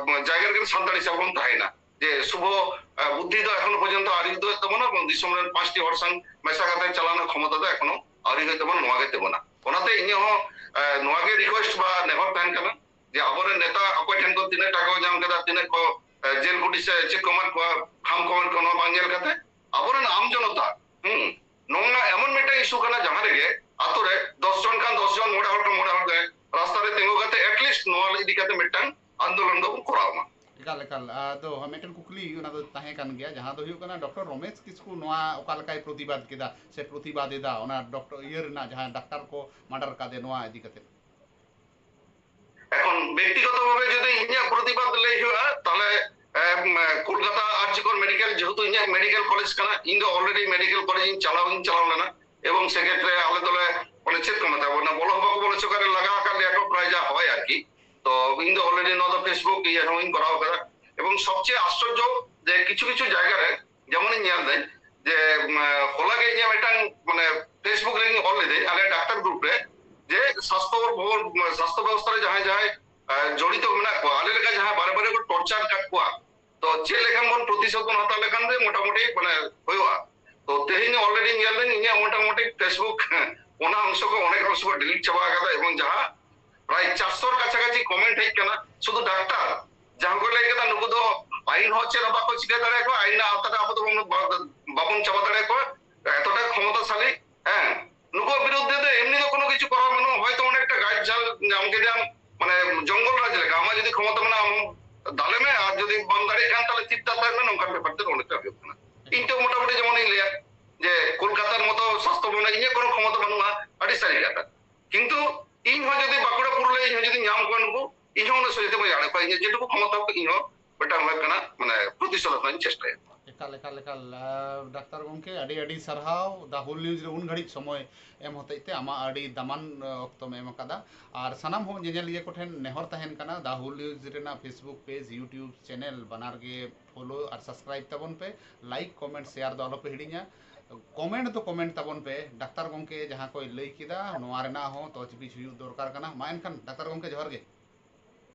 ᱡᱟᱭᱜᱟ ᱨᱮᱜᱮ ᱥᱟᱱᱛᱟᱲ ᱦᱤᱥᱟᱹᱵ ᱵᱚᱱ ᱛᱟᱦᱮᱸᱭᱮᱱᱟ᱾ ᱡᱮ ᱥᱩᱵᱷᱚ, ᱮ, ᱵᱩᱫᱽᱫᱷᱤ ᱫᱚ ᱮᱠᱷᱚᱱᱳ ᱯᱚᱨᱡᱚᱱᱛᱚ ᱟᱹᱣᱨᱤ ᱩᱫᱩᱜ ᱛᱟᱵᱚᱱᱟ ᱮᱵᱚᱝ ᱫᱤᱥᱚᱢ ᱨᱮᱱ ᱯᱟᱸᱪᱴᱤ ᱦᱚᱲ ᱥᱟᱝ ᱢᱮᱥᱟ ᱠᱟᱛᱮ ᱪᱟᱞᱟᱣ ᱨᱮᱱᱟᱜ ᱠᱷᱚᱢᱚᱛᱟ ᱫᱚ ᱮᱠᱷᱚᱱᱳ ᱟᱹᱣᱨᱤ ᱦᱩᱭᱩᱜ ᱛᱟᱵᱚᱱᱟ, ᱱᱚᱣᱟ ᱜᱮ ᱛᱟᱵᱚᱱᱟ᱾ ᱚᱱᱟᱛᱮ ᱤᱧᱟᱹᱜ ᱦᱚᱸ, ᱮ, ᱱᱚᱣᱟ ᱜᱮ ᱨᱤᱠᱩᱭᱮᱥᱴ ᱵᱟ ᱱᱮᱦᱚᱨ ᱛᱟᱦᱮᱱ ᱠᱟᱱᱟ ᱡᱮ ᱟᱵᱚᱨᱮᱱ ᱱᱮᱛᱟ ᱚᱠᱚᱭ ᱴᱷᱮᱱ ᱠᱚ ᱛᱤᱱᱟᱹᱜ ᱴᱟᱠᱟ ᱠᱚ ᱧᱟᱢ ᱠᱮᱫᱟ, ᱛᱤᱱᱟᱹᱜ ᱠᱚ, ᱮ, ᱡᱮᱞ ᱠᱩᱴᱤ ᱥᱮ ᱪᱮᱫ ᱠᱚ ᱮᱢᱟᱫ ᱠᱚᱣᱟ, ᱯᱷᱟᱨᱢ ᱠᱚ ᱮᱢᱟᱫ ᱠᱚᱣᱟ, ᱱᱚᱣᱟ ᱵᱟᱝ ᱧᱮᱞ ᱠᱟᱛᱮ ᱟᱵᱚᱨᱮᱱ ᱟᱢ ᱡᱚᱱᱚᱛᱟ, ᱦᱩᱸ, ᱱᱚᱣᱟ ᱮᱢᱚᱱ ᱢᱤᱫᱴᱟᱝ ᱤᱥᱩ ᱠᱟᱱᱟ ᱡᱟᱦᱟᱸ ᱨᱮᱜᱮ ᱟᱛᱳ ᱨᱮ ᱫᱚᱥ ᱡᱚᱱ ᱠᱷᱟᱱ ᱫᱚᱥ ᱡᱚᱱ, ᱢᱚᱬᱮ ᱦᱚᱲ ᱠᱷᱟᱱ ᱢᱚᱬᱮ ᱦᱚᱲ ᱜᱮ ᱨᱟᱥᱛᱟ ᱨᱮ ᱛᱤᱸᱜᱩ ᱠᱟᱛᱮ at least ᱱᱚᱣᱟ ᱤᱫᱤ ᱠᱟᱛᱮ ᱢᱤᱫᱴᱟᱝ ᱟᱱᱫᱳᱞᱚᱱ ᱫᱚᱵᱚᱱ ᱠᱚᱨᱟᱣ ᱢᱟ᱾ ᱮᱠᱟᱞ, ᱮᱠᱟᱞ᱾ ᱟᱫᱚ ᱢᱤᱫᱴᱮᱱ ᱠᱩᱠᱞᱤ ᱚᱱᱟ ᱫᱚ ᱛᱟᱦᱮᱸ ᱠᱟᱱ ᱜᱮᱭᱟ, ᱡᱟᱦᱟᱸ ᱫᱚ ᱦᱩᱭᱩᱜ ᱠᱟᱱᱟ, ᱰᱚᱠᱴᱚᱨ ᱨᱚᱢᱮᱥ ᱠᱤᱥᱠᱩ ᱱᱚᱣᱟ ᱚᱠᱟ ᱞᱮᱠᱟᱭ ᱯᱨᱚᱛᱤᱵᱟᱫ ᱠᱮᱫᱟ ᱥᱮ ᱯᱨᱚᱛᱤᱵᱟᱫ ᱮᱫᱟ ᱚᱱᱟ ᱰᱚᱠᱴᱚᱨ ᱤᱭᱟᱹ ᱨᱮᱱᱟᱜ, ᱡᱟᱦᱟᱸ ᱰᱟᱠᱛᱟᱨ ᱠᱚ ᱢᱟᱨᱰᱟᱨ ᱠᱟᱫᱮ, ᱱᱚᱣᱟ ᱤᱫᱤ ᱠᱟᱛᱮ? ᱮᱠᱷᱚᱱ ᱵᱮᱠᱛᱤᱜᱚᱛᱚ ᱵᱷᱟᱵᱮ ᱡᱩᱫᱤ ᱤᱧᱟᱹᱜ ᱯᱨᱚᱛᱤᱵᱟᱫ ᱞᱟᱹᱭ ᱦᱩᱭᱩᱜᱼᱟ, ᱛᱟᱦᱞᱮ, ᱮᱢ, ᱠᱳᱞᱠᱟᱛᱟ ᱟᱨ ᱡᱤᱠᱚᱨ ᱢᱮᱰᱤᱠᱮᱞ, ᱡᱮᱦᱮᱛᱩ ᱤᱧᱟᱹᱜ ᱢᱮᱰᱤᱠᱮᱞ ᱠᱚᱞᱮᱡᱽ ᱠᱟᱱᱟ, ᱤᱧ ᱫᱚ already ᱢᱮᱰᱤᱠᱮᱞ ᱠᱚᱞᱮᱡᱽ ᱤᱧ ᱪᱟᱞᱟᱣ, ᱤᱧ ᱪᱟᱞᱟᱣ ᱞᱮᱱᱟ᱾ ᱮᱵᱚᱝ ᱥᱮᱠᱷᱮᱛᱨᱮ ᱟᱞᱮ ᱫᱚᱞᱮ, ᱢᱟᱱᱮ, ᱪᱮᱫ ᱠᱚ ᱢᱮᱛᱟᱜᱼᱟ, ᱚᱱᱟ ᱵᱚᱞᱚ ᱦᱚᱸ ᱵᱟᱠᱚ ᱵᱚᱞᱚ ᱦᱚᱪᱚ ᱠᱟᱜ ᱞᱮ, ᱞᱟᱜᱟ ᱟᱠᱟᱫ ᱞᱮᱭᱟ ᱠᱚ ᱯᱨᱟᱭ ᱡᱟ ᱦᱚᱭ ᱟᱨᱠᱤ᱾ ᱛᱚ ᱤᱧ ᱫᱚ already ᱱᱚᱣᱟ ᱫᱚ Facebook ᱤᱭᱟᱹ ᱦᱚᱸᱧ ᱠᱚᱨᱟᱣ ᱠᱟᱫᱟ᱾ ᱮᱵᱚᱝ ᱥᱚᱵᱪᱮᱭᱮ ᱟᱥᱪᱚᱨᱡᱚ ᱡᱮ ᱠᱤᱪᱷᱩ ᱠᱤᱪᱷᱩ ᱡᱟᱭᱜᱟ ᱨᱮ ᱡᱮᱢᱚᱱᱤᱧ ᱧᱮᱞ ᱫᱟᱹᱧ ᱡᱮ, ᱩᱢ, ᱦᱚᱞᱟ ᱜᱮ ᱤᱧᱟᱹᱜ ᱢᱤᱫᱴᱟᱝ, ᱢᱟᱱᱮ, Facebook ᱨᱮᱧ ᱚᱞ ᱞᱮᱫᱟᱹᱧ ᱟᱞᱮ ᱰᱟᱠᱛᱟᱨ ᱜᱨᱩᱯ ᱨᱮ, ᱡᱮ ᱥᱟᱥᱛᱷᱚ ᱵᱷᱚᱵᱚᱱ, ᱥᱟᱥᱛᱷᱚ ᱵᱮᱵᱚᱥᱛᱷᱟ ᱨᱮ ᱡᱟᱦᱟᱸᱭ ᱡᱟᱦᱟᱸᱭ, ᱟᱸ, ᱡᱚᱲᱤᱛᱚ ᱢᱮᱱᱟᱜ ᱠᱚᱣᱟ, ᱟᱞᱮ ᱞᱮᱠᱟ ᱡᱟᱦᱟᱸᱭ ᱵᱟᱨᱮ ᱵᱟᱨᱮ ᱠᱚ ᱴᱚᱨᱪᱟᱨ ᱠᱟᱫ ᱠᱚᱣᱟ, ᱛᱚ ᱪᱮᱫ ᱞᱮᱠᱟᱱ ᱵᱚᱱ ᱯᱨᱚᱛᱤᱥᱳᱫᱷ ᱵᱚᱱ ᱦᱟᱛᱟᱣ ᱞᱮᱠᱷᱟᱱ ᱜᱮ ᱢᱚᱴᱟᱢᱩᱴᱤ, ᱢᱟᱱᱮ, ᱦᱩᱭᱩᱜᱼᱟ? ᱛᱚ ᱛᱮᱦᱮᱧ already ᱧᱮᱞ ᱫᱟᱹᱧ ᱤᱧᱟᱹᱜ ᱢᱚᱴᱟᱢᱩᱴᱤ Facebook ᱚᱱᱟ ᱚᱝᱥᱚ ᱠᱚ ᱚᱱᱮᱠ ᱚᱝᱥᱚ ᱠᱚ delete ᱪᱟᱵᱟ ᱟᱠᱟᱫᱟ, ᱮᱵᱚᱝ ᱡᱟᱦᱟᱸ ᱯᱨᱟᱭ ᱪᱟᱨᱥᱚ ᱠᱟᱪᱷᱟ ᱠᱟᱪᱷᱤ comment ᱦᱮᱡ ᱠᱟᱱᱟ ᱥᱩᱫᱷᱩ ᱰᱟᱠᱛᱟᱨ, ᱡᱟᱦᱟᱸ ᱠᱚ ᱞᱟᱹᱭ ᱠᱮᱫᱟ ᱱᱩᱠᱩ ᱫᱚ ᱟᱭᱤᱱ ᱦᱚᱸ ᱪᱮᱫ ᱦᱚᱸ ᱵᱟᱠᱚ ᱪᱤᱠᱟᱹ ᱫᱟᱲᱮᱭᱟᱠᱚᱣᱟ, ᱟᱭᱤᱱ ᱨᱮᱱᱟᱜ ᱟᱣᱛᱟ ᱨᱮ ᱟᱵᱚ ᱫᱚ ᱵᱟᱵᱚᱱ, ᱵᱟᱵᱚᱱ ᱪᱟᱵᱟ ᱫᱟᱲᱮᱭᱟᱠᱚᱣᱟ, ᱮᱛᱚᱴᱟ ᱠᱷᱚᱢᱚᱛᱟᱥᱟᱞᱤ, ᱦᱮᱸ, ᱱᱩᱠᱩᱣᱟᱜ ᱵᱤᱨᱩᱫᱷ ᱨᱮ ᱫᱚ ᱮᱢᱱᱤ ᱫᱚ ᱠᱳᱱᱳ ᱠᱤᱪᱷᱩ ᱠᱚᱨᱟᱣ ᱵᱟᱹᱱᱩᱜᱼᱟ᱾ ᱦᱚᱭᱛᱳ ᱚᱱᱮᱠᱴᱟ ᱜᱟᱪ ᱡᱷᱟᱞ ᱧᱟᱢ ᱠᱮᱫᱟᱢ, ᱢᱟᱱᱮ ᱡᱚᱝᱜᱚᱞ ᱨᱟᱡᱽ ᱞᱮᱠᱟ, ᱟᱢᱟᱜ ᱡᱩᱫᱤ ᱠᱷᱚᱢᱚᱛᱟ ᱢᱮᱱᱟᱜᱼᱟ ᱟᱢ ᱫᱟᱞᱮ ᱢᱮ, ᱟᱨ ᱡᱩᱫᱤ ᱵᱟᱢ ᱫᱟᱲᱮᱭᱟᱜ ᱠᱷᱟᱱ ᱛᱟᱦᱞᱮ ᱪᱤᱯ ᱛᱟᱞ ᱛᱟᱦᱮᱱ ᱢᱮ, ᱱᱚᱝᱠᱟᱱ ᱵᱮᱯᱟᱨ ᱛᱮ ᱚᱱᱮᱠᱴᱟ ᱦᱩᱭᱩᱜ ᱠᱟᱱᱟ᱾ ᱤᱧ ᱛᱚ ᱢᱚᱴᱟᱢᱩᱴᱤ ᱡᱮᱢᱚᱱᱤᱧ ᱞᱟᱹᱭᱟ ᱡᱮ ᱠᱳᱞᱠᱟᱛᱟᱨ ᱢᱚᱛᱚ ᱥᱟᱥᱛᱷᱚ ᱵᱷᱚᱵᱚᱱ ᱨᱮ ᱤᱧᱟᱹᱜ ᱠᱳᱱᱳ ᱠᱷᱚᱢᱚᱛᱟ ᱵᱟᱹᱱᱩᱜᱼᱟ, ᱟᱹᱰᱤ ᱥᱟᱹᱨᱤ ᱠᱟᱛᱷᱟ᱾ ᱠᱤᱱᱛᱩ ᱤᱧ ᱦᱚᱸ ᱡᱩᱫᱤ ᱵᱟᱸᱠᱩᱲᱟ ᱯᱩᱨᱩᱞᱤᱭᱟᱹ ᱤᱧ ᱦᱚᱸ ᱡᱩᱫᱤ ᱧᱟᱢ ᱠᱚᱣᱟ ᱱᱩᱠᱩ, ᱤᱧ ᱦᱚᱸ ᱩᱱᱟᱹᱜ ᱥᱚᱡᱷᱮ ᱛᱮ ᱵᱟᱹᱧ ᱟᱲᱟᱜ ᱠᱚᱣᱟ᱾ ᱤᱧᱟᱹᱜ ᱡᱮᱴᱩᱠᱩ ᱠᱷᱚᱢᱚᱛᱟ ᱤᱧ ᱦᱚᱸ ᱢᱤᱫᱴᱟᱝ ᱦᱩᱭᱩᱜ ᱠᱟᱱᱟ, ᱢᱟᱱᱮ, ᱯᱨᱚᱛᱤᱥᱳᱫᱷ ᱦᱟᱛᱟᱣ ᱤᱧ ᱪᱮᱥᱴᱟᱭᱟ᱾ ᱮᱠᱟᱞ, ᱮᱠᱟᱞ, ᱮᱠᱟᱞ᱾ ᱟᱨ ᱰᱟᱠᱛᱟᱨ ᱜᱚᱢᱠᱮ, ᱟᱹᱰᱤ ᱟᱹᱰᱤ ᱥᱟᱨᱦᱟᱣ ᱫᱟ ᱦᱩᱞ ᱱᱤᱭᱩᱡᱽ ᱨᱮ ᱩᱱ ᱜᱷᱟᱹᱲᱤᱡ ᱥᱚᱢᱚᱭ ᱮᱢ ᱦᱚᱛᱮᱡ ᱛᱮ᱾ ᱟᱢᱟᱜ ᱟᱹᱰᱤ ᱫᱟᱢᱟᱱ, ᱟᱸ, ᱚᱠᱛᱚᱢ ᱮᱢ ᱟᱠᱟᱫᱟ᱾ ᱟᱨ ᱥᱟᱱᱟᱢ ᱦᱚᱸ ᱧᱮᱧᱮᱞᱤᱭᱟᱹ ᱠᱚᱴᱷᱮᱱ ᱱᱮᱦᱚᱨ ᱛᱟᱦᱮᱱ ᱠᱟᱱᱟ, ᱫᱟ ᱦᱩᱞ ᱱᱤᱭᱩᱡᱽ ᱨᱮᱱᱟᱜ Facebook page, YouTube channel ᱵᱟᱱᱟᱨ ᱜᱮ follow ᱟᱨ subscribe ᱛᱟᱵᱚᱱ ᱯᱮ᱾ Like, comment, share ᱫᱚ ᱟᱞᱚ ᱯᱮ ᱦᱤᱲᱤᱧᱟ᱾ Comment ᱫᱚ comment ᱛᱟᱵᱚᱱ ᱯᱮ, ᱰᱟᱠᱛᱟᱨ ᱜᱚᱢᱠᱮ ᱡᱟᱦᱟᱸ ᱠᱚᱭ ᱞᱟᱹᱭ ᱠᱮᱫᱟ, ᱱᱚᱣᱟ ᱨᱮᱱᱟᱜ ᱦᱚᱸ ᱛᱚᱡᱽᱵᱤᱡᱽ ᱦᱩᱭᱩᱜ ᱫᱚᱨᱠᱟᱨ ᱠᱟᱱᱟ᱾ ᱢᱟ ᱮᱱᱠᱷᱟᱱ ᱰᱟᱠᱛᱟᱨ ᱜᱚᱢᱠᱮ, ᱡᱚᱦᱟᱨ ᱜᱮ᱾